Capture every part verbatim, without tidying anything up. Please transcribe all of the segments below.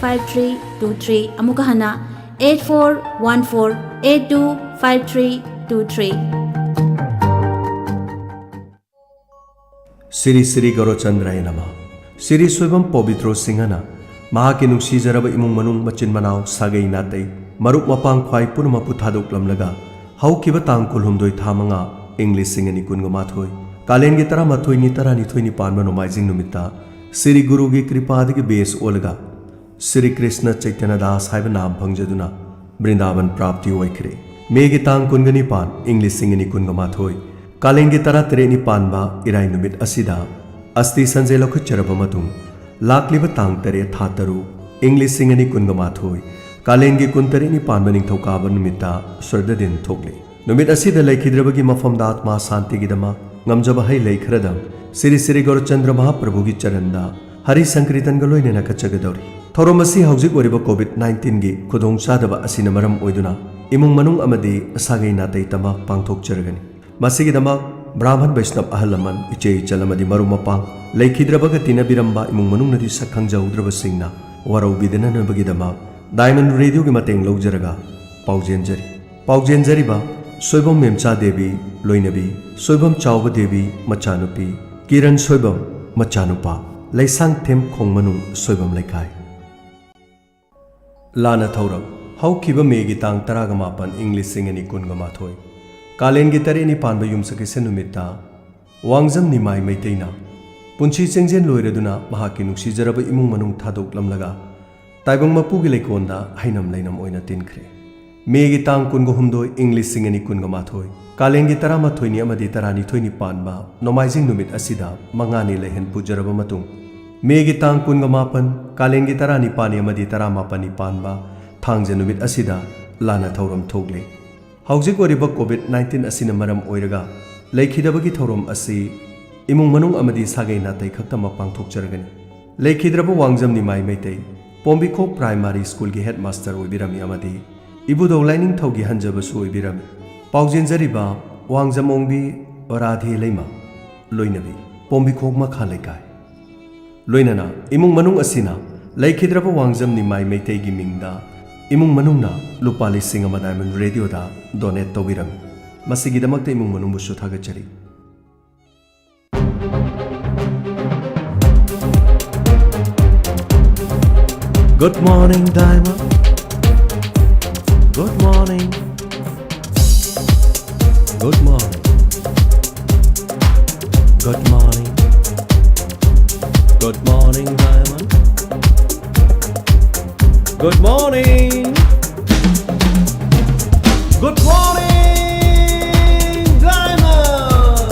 Five three two three. ꯑꯃꯨꯛꯀ ꯍꯟꯅ, eight four one four eight two five three two three꯫ Shri Shri ꯒꯧꯔꯆꯟꯗ꯭ꯔꯥꯌ ꯅꯃ꯫ ꯁ꯭ꯔꯤ ꯁꯣꯏꯕꯝ ꯄꯣꯕꯤꯇ꯭ꯔꯣ ꯁꯤꯡꯍꯅ ꯃꯍꯥꯛꯀꯤ ꯅꯨꯡꯁꯤꯖꯔꯕ ꯏꯃꯨꯡ ꯃꯅꯨꯡ, ꯃꯆꯤꯟ ꯃꯅꯥꯎ, ꯁꯥꯒꯩ ꯅꯥꯇꯩ, ꯃꯔꯨꯞ ꯃꯄꯥꯡ ꯈ꯭ꯋꯥꯏ ꯄꯨꯝꯅꯃꯛꯄꯨ ꯊꯥꯗꯣꯛꯂꯝꯂꯒ ꯍꯧꯈꯤꯕ ꯇꯥꯡ ꯀꯨꯟꯍꯨꯝꯗꯣꯏ ꯊꯥ ꯃꯉꯥ, ꯏꯪ ꯂꯤꯁꯤꯡ ꯑꯅꯤ ꯀꯨꯟꯒ ꯃꯥꯊꯣꯏ, ꯀꯥꯂꯦꯟꯒꯤ ꯇꯔꯥꯃꯥꯊꯣꯏꯅꯤ, ꯇꯔꯥꯅꯤꯊꯣꯏꯅꯤ ꯄꯥꯟꯕ ꯅꯣꯡꯃꯥꯏꯖꯤꯡ ꯅꯨꯃꯤꯠꯇ ꯁ꯭ꯔꯤ ꯒꯨꯔꯨꯒꯤ ꯀ꯭ꯔꯤꯄꯥꯗꯒꯤ ꯕꯦꯁ ꯑꯣꯜꯂꯒ ꯁ꯭ꯔꯤ ꯀ꯭ꯔꯤꯁꯅ ꯆꯩꯇꯟꯌ ꯗꯥꯁ ꯍꯥꯏꯕ ꯅꯥꯝ ꯐꯪꯖꯗꯨꯅ ꯕ꯭ꯔꯤꯟꯗꯥꯕꯟ ꯄ꯭ꯔꯥꯞꯇꯤ ꯑꯣꯏꯈ꯭ꯔꯦ꯫ ꯃꯦꯒꯤ ꯇꯥꯡ ꯀꯨꯟꯒ ꯅꯤꯄꯥꯟ, ꯏꯪ ꯂꯤꯁꯤꯡ ꯑꯅꯤ ꯀꯨꯟꯒ ꯃꯥꯊꯣꯏ, ꯀꯥꯂꯦꯟꯒꯤ ꯇꯔꯥꯇꯔꯦꯠꯅꯤ ꯄꯥꯟꯕ ꯏꯔꯥꯏ ꯅꯨꯃꯤꯠ ꯑꯁꯤꯗ ꯑꯁꯇꯤ ꯁꯟꯖꯦ ꯂꯧꯈꯠꯆꯔꯕ ꯃꯇꯨꯡ, ꯂꯥꯛꯂꯤꯕ ꯇꯥꯡ ꯇꯔꯦꯠ ꯊꯥ ꯇꯔꯨꯛ, ꯏꯪ ꯂꯤꯁꯤꯡ ꯑꯅꯤ ꯀꯨꯟꯒ ꯃꯥꯊꯣꯏ, ꯀꯥꯂꯦꯟꯒꯤ ꯀꯨꯟꯇꯔꯦꯠꯅꯤ ꯄꯥꯟꯕ ꯅꯤꯡꯊꯧꯀꯥꯕ ꯅꯨꯃꯤꯠꯇ ꯁ꯭ꯔꯗꯥꯗꯤꯟ ꯊꯣꯛꯂꯤ꯫ ꯅꯨꯃꯤꯠ ꯑꯁꯤꯗ ꯂꯩꯈꯤꯗ꯭ꯔꯕꯒꯤ ꯃꯐꯝꯗ ꯑꯥꯠꯃꯥ ꯁꯥꯟꯇꯤꯒꯤꯗꯃꯛ ꯉꯝꯖꯕ ꯍꯩ ꯂꯩ ꯈꯔꯗꯪ ꯁ꯭ꯔꯤ ꯁ꯭ꯔꯤ ꯒꯧꯔꯆꯟꯗ꯭ꯔ ꯃꯍꯥꯄ꯭ꯔꯚꯨꯒꯤ ꯆꯔꯟꯗ ꯍꯔꯤ ꯁꯪꯀ꯭ꯔꯤꯇꯟꯒ ꯂꯣꯏꯅꯅ ꯀꯠꯆꯒꯗꯧꯔꯤ꯫ ꯊꯧꯔꯝ ꯑꯁꯤ ꯍꯧꯖꯤꯛ ꯑꯣꯏꯔꯤꯕ ꯀꯣꯚꯤꯗ ꯅꯥꯏꯟꯇꯤꯟꯒꯤ ꯈꯨꯗꯣꯡꯆꯥꯗꯕ ꯑꯁꯤꯅ ꯃꯔꯝ ꯑꯣꯏꯗꯨꯅ ꯏꯃꯨꯡ ꯃꯅꯨꯡ ꯑꯃꯗꯤ ꯁꯥꯒꯩ ꯅꯥꯇꯩ ꯇꯝꯃ ꯄꯥꯡꯊꯣꯛꯆꯔꯒꯅꯤ꯫ ꯃꯁꯤꯒꯤꯗꯃꯛ ꯕ꯭ꯔꯥꯍꯃꯟ ꯕꯩꯁꯅꯕ ꯑꯍꯜ ꯂꯃꯟ, ꯏꯆꯦ ꯏꯆꯜ ꯑꯃꯗꯤ ꯃꯔꯨꯞ ꯃꯄꯥꯡ, ꯂꯩꯈꯤꯗ꯭ꯔꯕꯒ ꯇꯤꯟꯅꯕꯤꯔꯝꯕ ꯏꯃꯨꯡ ꯃꯅꯨꯡꯅꯗꯤ ꯁꯛ ꯈꯪꯖꯍꯧꯗ꯭ꯔꯕꯁꯤꯡꯅ ꯋꯥꯔꯧꯕꯤꯗꯅꯅꯕꯒꯤꯗꯃꯛ ꯗꯥꯏꯃꯟ ꯔꯦꯗꯤꯑꯣꯒꯤ ꯃꯇꯦꯡ ꯂꯧꯖꯔꯒ ꯄꯥꯎꯖꯦꯟꯖꯔꯤ꯫ ꯄꯥꯎꯖꯦꯟꯖꯔꯤꯕ ꯁꯣꯏꯕꯝ ꯃꯦꯝꯆꯥ ꯗꯦꯕꯤ, ꯂꯣꯏꯅꯕꯤ ꯁꯣꯏꯕꯝ ꯆꯥꯎꯕ ꯗꯦꯕꯤ, ꯃꯆꯥꯅꯨꯄꯤ ꯀꯤꯔꯟ ꯁꯣꯏꯕꯝ, ꯃꯆꯥꯅꯨꯄꯥ ꯂꯩꯁꯥꯡꯊꯦꯝ ꯈꯣꯡꯃꯅꯨꯡ ꯁꯣꯏꯕꯝ ꯂꯩꯀꯥꯏ꯫ ꯂꯥꯟꯅ ꯊꯧꯔꯝ꯫ ꯍꯧꯈꯤꯕ ꯃꯦꯒꯤ ꯇꯥꯡ ꯇꯔꯥꯒ ꯃꯥꯄꯟ, ꯏꯪ ꯂꯤꯁꯤꯡ ꯑꯅꯤ ꯀꯨꯟꯒ ꯃꯥꯊꯣꯏ, ꯀꯥꯂꯦꯟꯒꯤ ꯇꯔꯦꯠꯅꯤ ꯄꯥꯟꯕ ꯌꯨꯝꯁꯀꯩꯁ ꯅꯨꯃꯤꯠꯇ ꯋꯥꯡꯖꯝ ꯅꯤꯃꯥꯏ ꯃꯩꯇꯩꯅ ꯄꯨꯟꯁꯤ ꯆꯦꯡꯖꯦꯜ ꯂꯣꯏꯔꯗꯨꯅ ꯃꯍꯥꯛꯀꯤ ꯅꯨꯡꯁꯤꯖꯔꯕ ꯏꯃꯨꯡ ꯃꯅꯨꯡ ꯊꯥꯗꯣꯛꯂꯝꯂꯒ ꯇꯥꯏꯕꯪ ꯃꯄꯨꯒꯤ ꯂꯩꯀꯣꯜꯗ ꯍꯩꯅꯝ ꯂꯩꯅꯝ ꯑꯣꯏꯅ ꯇꯤꯟꯈ꯭ꯔꯦ꯫ ꯃꯦꯒꯤ ꯇꯥꯡ ꯀꯨꯟꯒ ꯍꯨꯝꯗꯣꯏ, ꯏꯪ ꯂꯤꯁꯤꯡ ꯑꯅꯤ ꯀꯨꯟꯒ ꯃꯥꯊꯣꯏ, ꯀꯥꯂꯦꯟꯒꯤ ꯇꯔꯥꯃꯥꯊꯣꯏꯅꯤ ꯑꯃꯗꯤ ꯇꯔꯥꯅꯤꯊꯣꯏꯅꯤ ꯄꯥꯟꯕ ꯅꯣꯡꯃꯥꯏꯖꯤꯡ ꯅꯨꯃꯤꯠ ꯑꯁꯤꯗ ꯃꯉꯥꯅꯤ ꯂꯩꯍꯟ ꯄꯨꯖꯔꯕ ꯃꯇꯨꯡ, ꯃꯦꯒꯤ ꯇꯥꯡ ꯀꯨꯟꯒ ꯃꯥꯄꯟ, ꯀꯥꯂꯦꯟꯒꯤ ꯇꯔꯥꯅꯤꯄꯥꯟꯅꯤ ꯑꯃꯗꯤ ꯇꯔꯥꯃꯥꯄꯟꯅꯤ ꯄꯥꯟꯕ ꯊꯥꯡꯖ ꯅꯨꯃꯤꯠ ꯑꯁꯤꯗ ꯂꯥꯟꯅ ꯊꯧꯔꯝ ꯊꯣꯛꯂꯤ꯫ ꯍꯧꯖꯤꯛ ꯑꯣꯏꯔꯤꯕ ꯀꯣꯚꯤꯗ ꯅꯥꯏꯟꯇꯤꯟ ꯑꯁꯤꯅ ꯃꯔꯝ ꯑꯣꯏꯔꯒ ꯂꯩꯈꯤꯗꯕꯒꯤ ꯊꯧꯔꯝ ꯑꯁꯤ ꯏꯃꯨꯡ ꯃꯅꯨꯡ ꯑꯃꯗꯤ ꯁꯥꯒꯩ ꯅꯥꯇꯩ ꯈꯛꯇꯃꯛ ꯄꯥꯡꯊꯣꯛꯆꯔꯒꯅꯤ꯫ ꯂꯩꯈꯤꯗ꯭ꯔꯕ ꯋꯥꯡꯖꯝ ꯅꯤꯃꯥꯏ ꯃꯩꯇꯩ, ꯄꯣꯝꯕꯤꯈꯣꯛ ꯄ꯭ꯔꯥꯏꯃꯥꯔꯤ ꯁ꯭ꯀꯨꯜꯒꯤ ꯍꯦꯗꯃꯥꯁꯇꯔ ꯑꯣꯏꯕꯤꯔꯝꯃꯤ ꯑꯃꯗꯤ ꯏꯕꯨꯙꯧ ꯂꯥꯏꯅꯤꯡꯊꯧꯒꯤ ꯍꯟꯖꯕꯁꯨ ꯑꯣꯏꯕꯤꯔꯝꯃꯤ꯫ ꯄꯥꯎꯖꯦꯟꯖꯔꯤꯕ ꯋꯥꯡꯖꯝ ꯑꯣꯡꯕꯤ ꯔꯥꯙꯦ ꯂꯩꯃ, ꯂꯣꯏꯅꯕꯤ, ꯄꯣꯝꯕꯤꯈꯣꯛ ꯃꯈꯥ ꯂꯩꯀꯥꯏ꯫ ꯂꯣꯏꯅꯅ ꯏꯃꯨꯡ ꯃꯅꯨꯡ ꯑꯁꯤꯅ ꯂꯩꯈꯤꯗ꯭ꯔꯕ ꯋꯥꯡꯖꯝ ꯅꯤꯃꯥꯏ ꯃꯩꯇꯩꯒꯤ ꯃꯤꯡꯗ ꯏꯃꯨꯡ ꯃꯅꯨꯡꯅ ꯂꯨꯄꯥ ꯂꯤꯁꯤꯡ ꯑꯃ Diamond Radioꯗ donate ꯇꯧꯕꯤꯔꯝꯃꯤ꯫ ꯃꯁꯤꯒꯤꯗꯃꯛꯇ ꯏꯃꯨꯡ ꯃꯅꯨꯡꯕꯨꯁꯨ ꯊꯥꯒꯠꯆꯔꯤ꯫ Good morning, Diamond. Good morning. Good morning. Good morning. Good morning, Diamond. Good morning. Good morning, Diamond.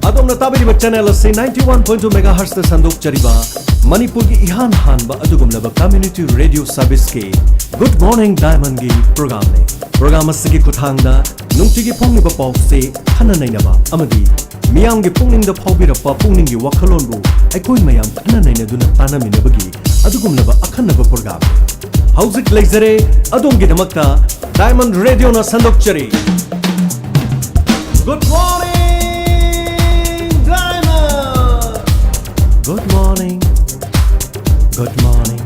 ꯑꯗꯣꯝꯅ ꯇꯥꯕꯤꯔꯤꯕ channel ꯑꯁꯤ ninety one point two megahertzꯇ ꯁꯟꯗꯣꯛꯆꯔꯤꯕ ꯃꯅꯤꯄꯨꯔꯒꯤ ꯏꯍꯥꯟ ꯍꯥꯟꯕ ꯑꯗꯨꯒꯨꯝꯂꯕ community radio serviceꯀꯤ Good Morning Diamondꯒꯤ programꯅꯤ꯫ Program ꯑꯁꯤꯒꯤ ꯈꯨꯠꯊꯥꯡꯗ ꯅꯨꯡꯇꯤꯒꯤ ꯐꯣꯡꯂꯤꯕ ꯄꯥꯎꯁꯦ ꯈꯟꯅ ꯅꯩꯅꯕ ꯑꯃꯗꯤ ꯃꯤꯌꯥꯝꯒꯤ ꯄꯨꯛꯅꯤꯡꯗ ꯐꯥꯎꯕꯤꯔꯛꯄ ꯄꯨꯛꯅꯤꯡꯒꯤ ꯋꯥꯈꯜꯂꯣꯟꯕꯨ ꯑꯩꯈꯣꯏ ꯃꯌꯥꯝ ꯈꯟꯅ ꯅꯩꯅꯗꯨꯅ ꯇꯥꯟꯅꯃꯤꯟꯅꯕꯒꯤ ꯑꯗꯨꯒꯨꯝꯂꯕ ꯑꯈꯟꯅꯕ program꯫ ꯍꯧꯖꯤꯛ ꯂꯩꯖꯔꯦ ꯑꯗꯣꯝꯒꯤꯗꯃꯛꯇ Diamond Radioꯅ ꯁꯟꯗꯣꯛꯆꯔꯤ꯫ Good morning, Diamond. Good morning. Good morning.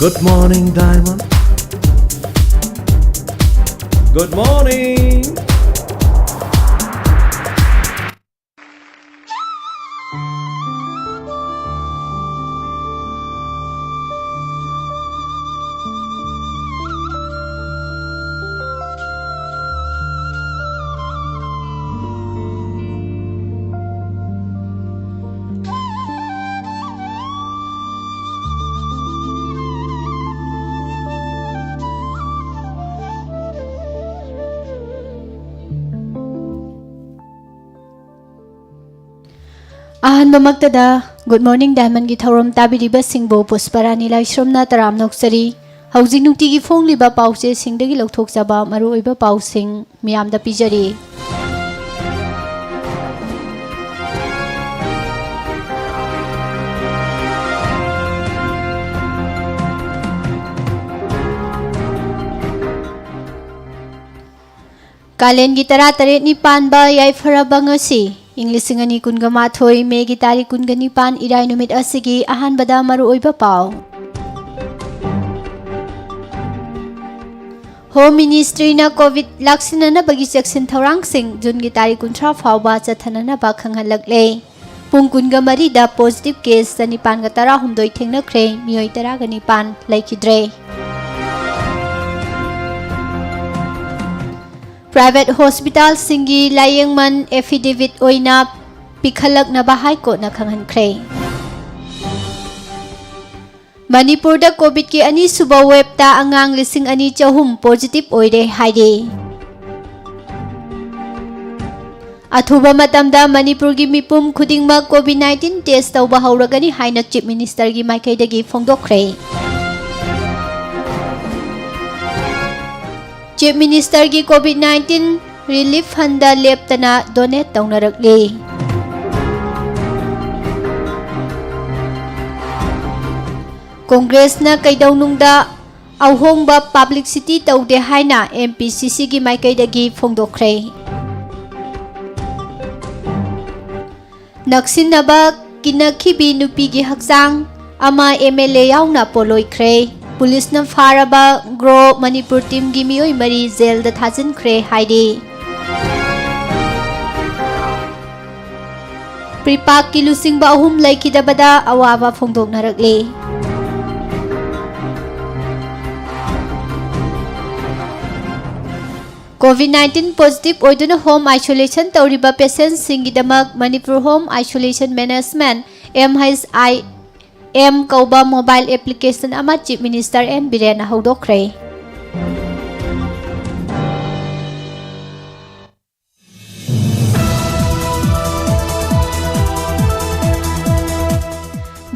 Good morning, Diamond. Good morning. ꯑꯍꯥꯟꯕꯃꯛꯇꯗ Good Morning Diamondꯒꯤ ꯊꯧꯔꯝ ꯇꯥꯕꯤꯔꯤꯕꯁꯤꯡꯕꯨ ꯄꯨꯁꯄꯔꯥꯅꯤ ꯂꯥꯏꯁ꯭ꯔꯝꯅ ꯇꯔꯥꯝꯅ ꯑꯣꯛꯆꯔꯤ꯫ ꯍꯧꯖꯤꯛ ꯅꯨꯡꯇꯤꯒꯤ ꯐꯣꯡꯂꯤꯕ ꯄꯥꯎꯆꯦꯁꯤꯡꯗꯒꯤ ꯂꯧꯊꯣꯛꯆꯕ ꯃꯔꯨꯑꯣꯏꯕ ꯄꯥꯎꯁꯤꯡ ꯃꯤꯌꯥꯝꯗ ꯄꯤꯖꯔꯤ꯫ ꯀꯥꯂꯦꯟꯒꯤ ꯇꯔꯥꯇꯔꯦꯠꯅꯤ ꯄꯥꯟꯕ ꯌꯥꯏꯐꯔꯕ ꯉꯁꯤ ꯏꯪ ꯂꯤꯁꯤꯡ ꯑꯅꯤ ꯀꯨꯟꯒ ꯃꯥꯊꯣꯏ ꯃꯦꯒꯤ ꯇꯥꯔꯤꯛ ꯀꯨꯟꯒ ꯅꯤꯄꯥꯟ, ꯏꯔꯥꯏ ꯅꯨꯃꯤꯠ ꯑꯁꯤꯒꯤ ꯑꯍꯥꯟꯕꯗ ꯃꯔꯨꯑꯣꯏꯕ ꯄꯥꯎ꯫ ꯍꯣꯝ ꯃꯤꯅꯤꯁꯇ꯭ꯔꯤꯅ ꯀꯣꯚꯤꯗ ꯂꯥꯛꯁꯤꯟꯅꯅꯕꯒꯤ ꯆꯦꯛꯁꯤꯟ ꯊꯧꯔꯥꯡꯁꯤꯡ ꯖꯨꯟꯒꯤ ꯇꯥꯔꯤꯛ ꯀꯨꯟꯊ꯭ꯔꯥ ꯐꯥꯎꯕ ꯆꯠꯊꯅꯅꯕ ꯈꯪꯍꯜꯂꯛꯂꯦ꯫ ꯄꯨꯡ ꯀꯨꯟꯒ ꯃꯔꯤꯗ ꯄꯣꯖꯤꯇꯤꯚ ꯀꯦꯁ ꯆꯅꯤꯄꯥꯟꯒ ꯇꯔꯥꯍꯨꯝꯗꯣꯏ ꯊꯦꯡꯅꯈ꯭ꯔꯦ, ꯃꯤꯑꯣꯏ ꯇꯔꯥꯒ ꯅꯤꯄꯥꯟ ꯂꯩꯈꯤꯗ꯭ꯔꯦ꯫ ꯄ꯭ꯔꯥꯏꯚꯦꯠ ꯍꯣꯁꯄꯤꯇꯥꯜꯁꯤꯡꯒꯤ ꯂꯥꯏꯌꯦꯡꯃꯟ ꯑꯦꯐꯤꯗꯦꯚꯤꯠ ꯑꯣꯏꯅ ꯄꯤꯈꯠꯂꯛꯅꯕ ꯍꯥꯏ ꯀꯣꯔꯠꯅ ꯈꯪꯍꯟꯈ꯭ꯔꯦ꯫ ꯃꯅꯤꯄꯨꯔꯗ ꯀꯣꯚꯤꯗꯀꯤ ꯑꯅꯤꯁꯨꯕ ꯋꯦꯕꯇ ꯑꯉꯥꯡ ꯂꯤꯁꯤꯡ ꯑꯅꯤ ꯆꯍꯨꯝ ꯄꯣꯖꯤꯇꯤꯚ ꯑꯣꯏꯔꯦ ꯍꯥꯏꯔꯦ꯫ ꯑꯊꯨꯕ ꯃꯇꯝꯗ ꯃꯅꯤꯄꯨꯔꯒꯤ ꯃꯤꯄꯨꯝ ꯈꯨꯗꯤꯡꯃꯛ ꯀꯣꯚꯤꯗ ꯅꯥꯏꯟꯇꯤꯟ ꯇꯦꯁ ꯇꯧꯕ ꯍꯧꯔꯒꯅꯤ ꯍꯥꯏꯅ ꯆꯤꯐ ꯃꯤꯅꯤꯁꯇꯔꯒꯤ ꯃꯥꯏꯀꯩꯗꯒꯤ ꯐꯣꯡꯗꯣꯛꯈ꯭ꯔꯦ꯫ ꯆꯤꯐ ꯃꯤꯅꯤꯁꯇꯔꯒꯤ ꯀꯣꯚꯤꯗ ꯅꯥꯏꯟꯇꯤꯟ ꯔꯤꯂꯤꯐ ꯐꯟꯗ ꯂꯦꯞꯇꯅ ꯗꯣꯅꯦꯠ ꯇꯧꯅꯔꯛꯂꯤ꯫ ꯀꯣꯡꯒ꯭ꯔꯦꯁꯅ ꯀꯩꯗꯧꯅꯨꯡꯗ ꯑꯍꯣꯡꯕ ꯄꯕ꯭ꯂꯤꯁꯤꯇꯤ ꯇꯧꯗꯦ ꯍꯥꯏꯅ ꯑꯦꯝ ꯄꯤ ꯁꯤ ꯁꯤꯒꯤ ꯃꯥꯏꯀꯩꯗꯒꯤ ꯐꯣꯡꯗꯣꯛꯈ꯭ꯔꯦ꯫ ꯅꯛꯁꯤꯟꯅꯕ ꯀꯤꯅꯈꯤꯕꯤ ꯅꯨꯄꯤꯒꯤ ꯍꯛꯆꯥꯡ ꯑꯃ ꯑꯦꯝ ꯑꯦꯜ ꯑꯦ ꯌꯥꯎꯅ ꯄꯣꯂꯣꯏꯈ꯭ꯔꯦ꯫ ꯄꯨꯂꯤꯁꯅ ꯐꯥꯔꯕ ꯒ꯭ꯔꯣ ꯃꯅꯤꯄꯨꯔ ꯇꯤꯝꯒꯤ ꯃꯤꯑꯣꯏ ꯃꯔꯤ ꯖꯦꯜꯗ ꯊꯥꯖꯤꯟꯈ꯭ꯔꯦ ꯍꯥꯏꯔꯤ꯫ ꯄ꯭ꯔꯤꯄꯥꯛꯀꯤ ꯂꯨꯆꯤꯡꯕ ꯑꯍꯨꯝ ꯂꯩꯈꯤꯗꯕꯗ ꯑꯋꯥꯕ ꯐꯣꯡꯗꯣꯛꯅꯔꯛꯂꯤ꯫ ꯀꯣꯚꯤꯗ ꯅꯥꯏꯟꯇꯤꯟ ꯄꯣꯖꯤꯇꯤꯚ ꯑꯣꯏꯗꯨꯅ ꯍꯣꯝ ꯑꯥꯏꯁꯣꯂꯦꯁꯟ ꯇꯧꯔꯤꯕ ꯄꯦꯁꯦꯟꯠꯁꯤꯡꯒꯤꯗꯃꯛ Manipur home isolation management, M H I M, ꯀꯧꯕ ꯃꯣꯕꯥꯏꯜ ꯑꯦꯄ꯭ꯂꯤꯀꯦꯁꯟ ꯑꯃ ꯆꯤꯐ ꯃꯤꯅꯤꯁꯇꯔ ꯑꯦꯟ ꯕꯤꯔꯦꯟꯅ ꯍꯧꯗꯣꯛꯈ꯭ꯔꯦ꯫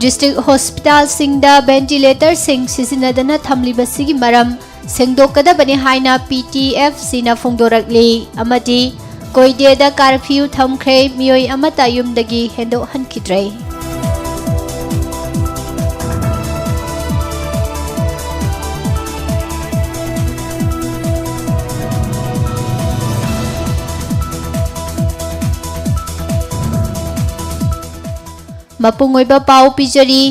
ꯗꯤꯁꯇ꯭ꯔꯤꯛ ꯍꯣꯁꯄꯤꯇꯥꯜꯁꯤꯡꯗ ꯚꯦꯟꯇꯤꯂꯦꯇꯔꯁꯤꯡ ꯁꯤꯖꯤꯟꯅꯗꯅ ꯊꯝꯂꯤꯕꯁꯤꯒꯤ ꯃꯔꯝ ꯁꯦꯡꯗꯣꯛꯀꯗꯕꯅꯤ ꯍꯥꯏꯅ ꯄꯤ ꯇꯤ ꯑꯦꯐ ꯁꯤꯅ ꯐꯣꯡꯗꯣꯔꯛꯂꯤ ꯑꯃꯗꯤ ꯀꯣꯏꯗꯦꯗ ꯀꯥꯔꯐ꯭ꯌꯨ ꯊꯝꯈ꯭ꯔꯦ, ꯃꯤꯑꯣꯏ ꯑꯃꯠꯇ ꯌꯨꯝꯗꯒꯤ ꯍꯦꯟꯗꯣꯛꯍꯟꯈꯤꯗ꯭ꯔꯦ꯫ ꯃꯄꯨꯡ ꯑꯣꯏꯕ ꯄꯥꯎ ꯄꯤꯖꯔꯤ꯫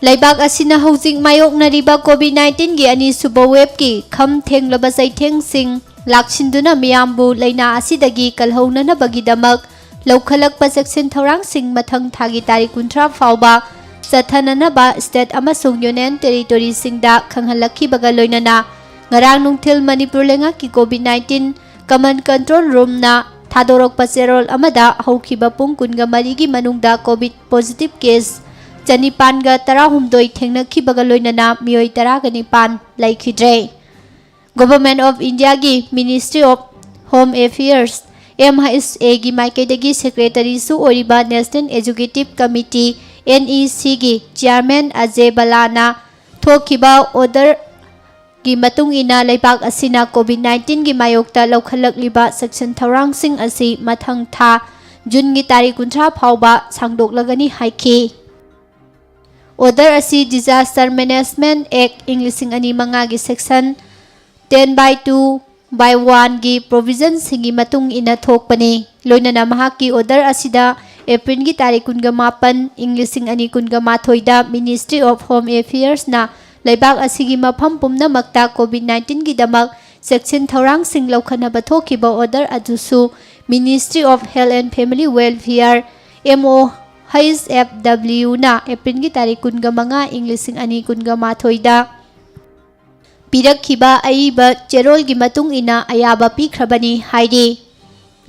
ꯂꯩꯕꯥꯛ ꯑꯁꯤꯅ ꯍꯧꯖꯤꯛ ꯃꯥꯌꯣꯛꯅꯔꯤꯕ COVID nineteenꯒꯤ ꯑꯅꯤꯁꯨꯕ waveꯀꯤ ꯈꯝ ꯊꯦꯡꯂꯕ ꯆꯩꯊꯦꯡꯁꯤꯡ ꯂꯥꯛꯁꯤꯟꯗꯨꯅ ꯃꯤꯌꯥꯝꯕꯨ ꯂꯥꯏꯅꯥ ꯑꯁꯤꯗꯒꯤ ꯀꯜꯍꯧꯅꯅꯕꯒꯤꯗꯃꯛ ꯂꯧꯈꯠꯂꯛꯄ ꯆꯦꯛꯁꯤꯟ ꯊꯧꯔꯥꯡꯁꯤꯡ ꯃꯊꯪ ꯊꯥꯒꯤ ꯇꯥꯔꯤꯛ ꯀꯨꯟꯊ꯭ꯔꯥ ꯐꯥꯎꯕ ꯆꯠꯊꯅꯅꯕ state ꯑꯃꯁꯨꯡ union territoryꯁꯤꯡꯗ ꯈꯪꯍꯜꯂꯛꯈꯤꯕꯒ ꯂꯣꯏꯅꯅ ꯉꯔꯥꯡ ꯅꯨꯡꯊꯤꯜ ꯃꯅꯤꯄꯨꯔ ꯂꯩꯉꯥꯛꯀꯤ COVID nineteen Command Control Roomꯅ ꯊꯥꯗꯣꯔꯛꯄ ꯆꯦꯔꯣꯜ ꯑꯃꯗ ꯍꯧꯈꯤꯕ ꯄꯨꯡ ꯀꯨꯟꯒ ꯃꯔꯤꯒꯤ ꯃꯅꯨꯡꯗ COVID positive case ꯆꯅꯤꯄꯥꯟꯒ ꯇꯔꯥꯍꯨꯝꯗꯣꯏ ꯊꯦꯡꯅꯈꯤꯕꯒ ꯂꯣꯏꯅꯅ ꯃꯤꯑꯣꯏ ꯇꯔꯥꯒ ꯅꯤꯄꯥꯟ ꯂꯩꯈꯤꯗ꯭ꯔꯦ꯫ Government of Indiaꯒꯤ Ministry of Home Affairs, MHAꯒꯤ ꯃꯥꯏꯀꯩꯗꯒꯤ secretaryꯁꯨ ꯑꯣꯏꯔꯤꯕ National Executive Committee, NECꯒꯤ chairman ꯑꯖꯦ ꯕꯂꯥꯅ ꯊꯣꯛꯈꯤꯕ orderꯒꯤ ꯃꯇꯨꯡ ꯏꯟꯅ ꯂꯩꯕꯥꯛ ꯑꯁꯤꯅ COVID nineteenꯒꯤ ꯃꯥꯌꯣꯛꯇ ꯂꯧꯈꯠꯂꯛꯂꯤꯕ ꯆꯦꯛꯁꯤꯟ ꯊꯧꯔꯥꯡꯁꯤꯡ ꯑꯁꯤ ꯃꯊꯪ ꯊꯥ Juneꯒꯤ ꯇꯥꯔꯤꯛ ꯀꯨꯟꯊ꯭ꯔꯥ ꯐꯥꯎꯕ ꯁꯥꯡꯗꯣꯛꯂꯒꯅꯤ ꯍꯥꯏꯈꯤ꯫ Order ꯑꯁꯤ Disaster Management Act ꯏꯪ ꯂꯤꯁꯤꯡ ꯑꯅꯤ ꯃꯉꯥꯒꯤ section ten by two by oneꯒꯤ provisionꯁꯤꯡꯒꯤ ꯃꯇꯨꯡ ꯏꯟꯅ ꯊꯣꯛꯄꯅꯤ꯫ ꯂꯣꯏꯅꯅ ꯃꯍꯥꯛꯀꯤ order ꯑꯁꯤꯗ Aprilꯒꯤ ꯇꯥꯔꯤꯛ ꯀꯨꯟꯒ ꯃꯥꯄꯟ, ꯏꯪ ꯂꯤꯁꯤꯡ ꯑꯅꯤ ꯀꯨꯟꯒ ꯃꯥꯊꯣꯏꯗ Ministry of Home Affairsꯅ ꯂꯩꯕꯥꯛ ꯑꯁꯤꯒꯤ ꯃꯐꯝ ꯄꯨꯝꯅꯃꯛꯇ COVID nineteenꯒꯤꯗꯃꯛ ꯆꯦꯛꯁꯤꯟ ꯊꯧꯔꯥꯡꯁꯤꯡ ꯂꯧꯈꯠꯅꯕ ꯊꯣꯛꯈꯤꯕ order ꯑꯗꯨꯁꯨ Ministry of Health and Family Welfare, MOHFWꯅ Aprilꯒꯤ ꯇꯥꯔꯤꯛ ꯀꯨꯟꯒ ꯃꯉꯥ, ꯏꯪ ꯂꯤꯁꯤꯡ ꯑꯅꯤ ꯀꯨꯟꯒ ꯃꯥꯊꯣꯏꯗ ꯄꯤꯔꯛꯈꯤꯕ ꯑꯏꯕ ꯆꯦꯔꯣꯜꯒꯤ ꯃꯇꯨꯡ ꯏꯟꯅ ꯑꯌꯥꯕ ꯄꯤꯈ꯭ꯔꯕꯅꯤ ꯍꯥꯏꯔꯤ꯫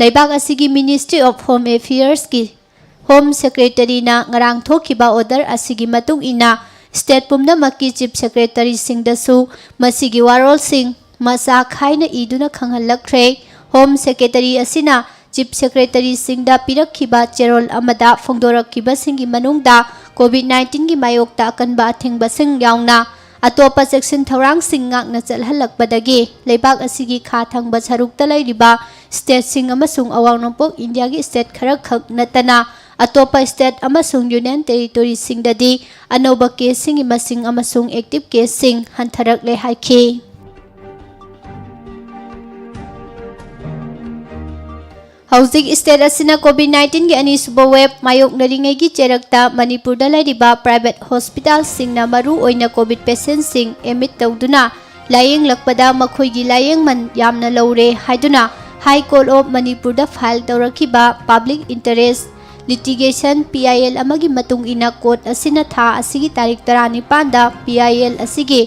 ꯂꯩꯕꯥꯛ ꯑꯁꯤꯒꯤ Ministry of Home Affairsꯀꯤ Home Secretaryꯅ ꯉꯔꯥꯡ ꯊꯣꯛꯈꯤꯕ order ꯑꯁꯤꯒꯤ ꯃꯇꯨꯡ ꯏꯟꯅ state ꯄꯨꯝꯅꯃꯛꯀꯤ Chief Secretaryꯁꯤꯡꯗꯁꯨ ꯃꯁꯤꯒꯤ ꯋꯥꯔꯣꯜꯁꯤꯡ ꯃꯆꯥ ꯈꯥꯏꯅ ꯏꯗꯨꯅ ꯈꯪꯍꯜꯂꯛꯈ꯭ꯔꯦ꯫ Home Secretary ꯑꯁꯤꯅ Chief Secretaryꯁꯤꯡꯗ ꯄꯤꯔꯛꯈꯤꯕ ꯆꯦꯔꯣꯜ ꯑꯃꯗ ꯐꯣꯡꯗꯣꯔꯛꯈꯤꯕꯁꯤꯡꯒꯤ ꯃꯅꯨꯡꯗ COVID nineteenꯒꯤ ꯃꯥꯌꯣꯛꯇ ꯑꯀꯟꯕ ꯑꯊꯤꯡꯕꯁꯤꯡ ꯌꯥꯎꯅ ꯑꯇꯣꯞꯄ ꯆꯦꯛꯁꯤꯟ ꯊꯧꯔꯥꯡꯁꯤꯡ ꯉꯥꯛꯅ ꯆꯠꯍꯜꯂꯛꯄꯗꯒꯤ ꯂꯩꯕꯥꯛ ꯑꯁꯤꯒꯤ ꯈꯥ ꯊꯪꯕ ꯁꯔꯨꯛꯇ ꯂꯩꯔꯤꯕ stateꯁꯤꯡ ꯑꯃꯁꯨꯡ ꯑꯋꯥꯡ ꯅꯣꯡꯄꯣꯛ ꯏꯟꯗꯤꯌꯥꯒꯤ state ꯈꯔꯈꯛ ꯅꯠꯇꯅ ꯑꯇꯣꯞꯄ state ꯑꯃꯁꯨꯡ union territoryꯁꯤꯡꯗꯗꯤ ꯑꯅꯧꯕ caseꯁꯤꯡꯒꯤ ꯃꯁꯤꯡ ꯑꯃꯁꯨꯡ active caseꯁꯤꯡ ꯍꯟꯊꯔꯛꯂꯦ ꯍꯥꯏꯈꯤ꯫ ꯍꯧꯖꯤꯛ state ꯑꯁꯤꯅ COVID nineteenꯒꯤ ꯑꯅꯤꯁꯨꯕ wave ꯃꯥꯌꯣꯛꯅꯔꯤꯉꯩꯒꯤ ꯆꯩꯔꯛꯇ ꯃꯅꯤꯄꯨꯔꯗ ꯂꯩꯔꯤꯕ private hospitalꯁꯤꯡꯅ ꯃꯔꯨ ꯑꯣꯏꯅ COVID patientꯁꯤꯡ admit ꯇꯧꯗꯨꯅ ꯂꯥꯌꯦꯡꯂꯛꯄꯗ ꯃꯈꯣꯏꯒꯤ ꯂꯥꯌꯦꯡꯃꯟ ꯌꯥꯝꯅ ꯂꯧꯔꯦ ꯍꯥꯏꯗꯨꯅ High Court of ꯃꯅꯤꯄꯨꯔꯗ file ꯇꯧꯔꯛꯈꯤꯕ public interest litigation, PIL, ꯑꯃꯒꯤ ꯃꯇꯨꯡ ꯏꯟꯅ court ꯑꯁꯤꯅ ꯊꯥ ꯑꯁꯤꯒꯤ ꯇꯥꯔꯤꯛ ꯇꯔꯥꯅꯤꯄꯥꯟꯗ PIL ꯑꯁꯤꯒꯤ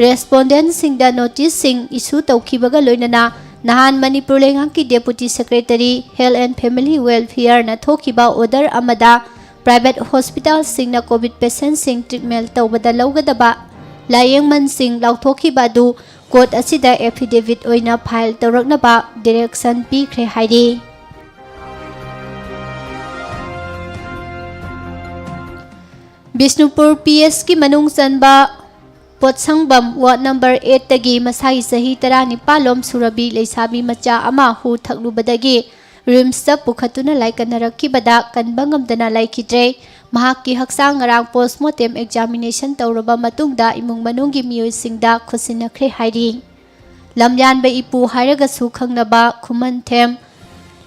respondentꯁꯤꯡꯗ noticeꯁꯤꯡ issue ꯇꯧꯈꯤꯕꯒ ꯂꯣꯏꯅꯅ ꯅꯍꯥꯟ ꯃꯅꯤꯄꯨꯔ ꯂꯩꯉꯥꯛꯀꯤ Deputy Secretary Health and Family Welfareꯅ ꯊꯣꯛꯈꯤꯕ order ꯑꯃꯗ private hospitalꯁꯤꯡꯅ COVID patientꯁꯤꯡ treatment ꯇꯧꯕꯗ ꯂꯧꯒꯗꯕ ꯂꯥꯌꯦꯡꯃꯟꯁꯤꯡ ꯂꯥꯎꯊꯣꯛꯈꯤꯕ ꯑꯗꯨ court ꯑꯁꯤꯗ affidavit ꯑꯣꯏꯅ file ꯇꯧꯔꯛꯅꯕ direction ꯄꯤꯈ꯭ꯔꯦ ꯍꯥꯏꯔꯤ꯫ ꯕꯤꯁꯅꯨꯄꯨꯔ PSꯀꯤ ꯃꯅꯨꯡ ꯆꯟꯕ ꯄꯣꯠꯁꯪꯕꯝ ward number eightꯇꯒꯤ ꯃꯁꯥꯒꯤ ꯆꯍꯤ ꯇꯔꯥꯅꯤꯄꯥꯜ ꯂꯣꯝ ꯁꯨꯔꯕꯤ ꯂꯩꯁꯥꯕꯤ ꯃꯆꯥ ꯑꯃ ꯍꯨ ꯊꯛꯂꯨꯕꯗꯒꯤ RIMSꯇ ꯄꯨꯈꯠꯇꯨꯅ ꯂꯥꯏꯀꯠꯅꯔꯛꯈꯤꯕꯗ ꯀꯟꯕ ꯉꯝꯗꯅ ꯂꯩꯈꯤꯗ꯭ꯔꯦ꯫ ꯃꯍꯥꯛꯀꯤ ꯍꯛꯆꯥꯡ ꯉꯔꯥꯡ postmortem examination ꯇꯧꯔꯕ ꯃꯇꯨꯡꯗ ꯏꯃꯨꯡ ꯃꯅꯨꯡꯒꯤ ꯃꯤꯑꯣꯏꯁꯤꯡꯗ ꯈꯨꯠꯁꯤꯟꯅꯈ꯭ꯔꯦ ꯍꯥꯏꯔꯤ꯫ ꯂꯝꯌꯥꯟꯕ ꯏꯄꯨ ꯍꯥꯏꯔꯒꯁꯨ ꯈꯪꯅꯕ ꯈꯨꯃꯟꯊꯦꯝ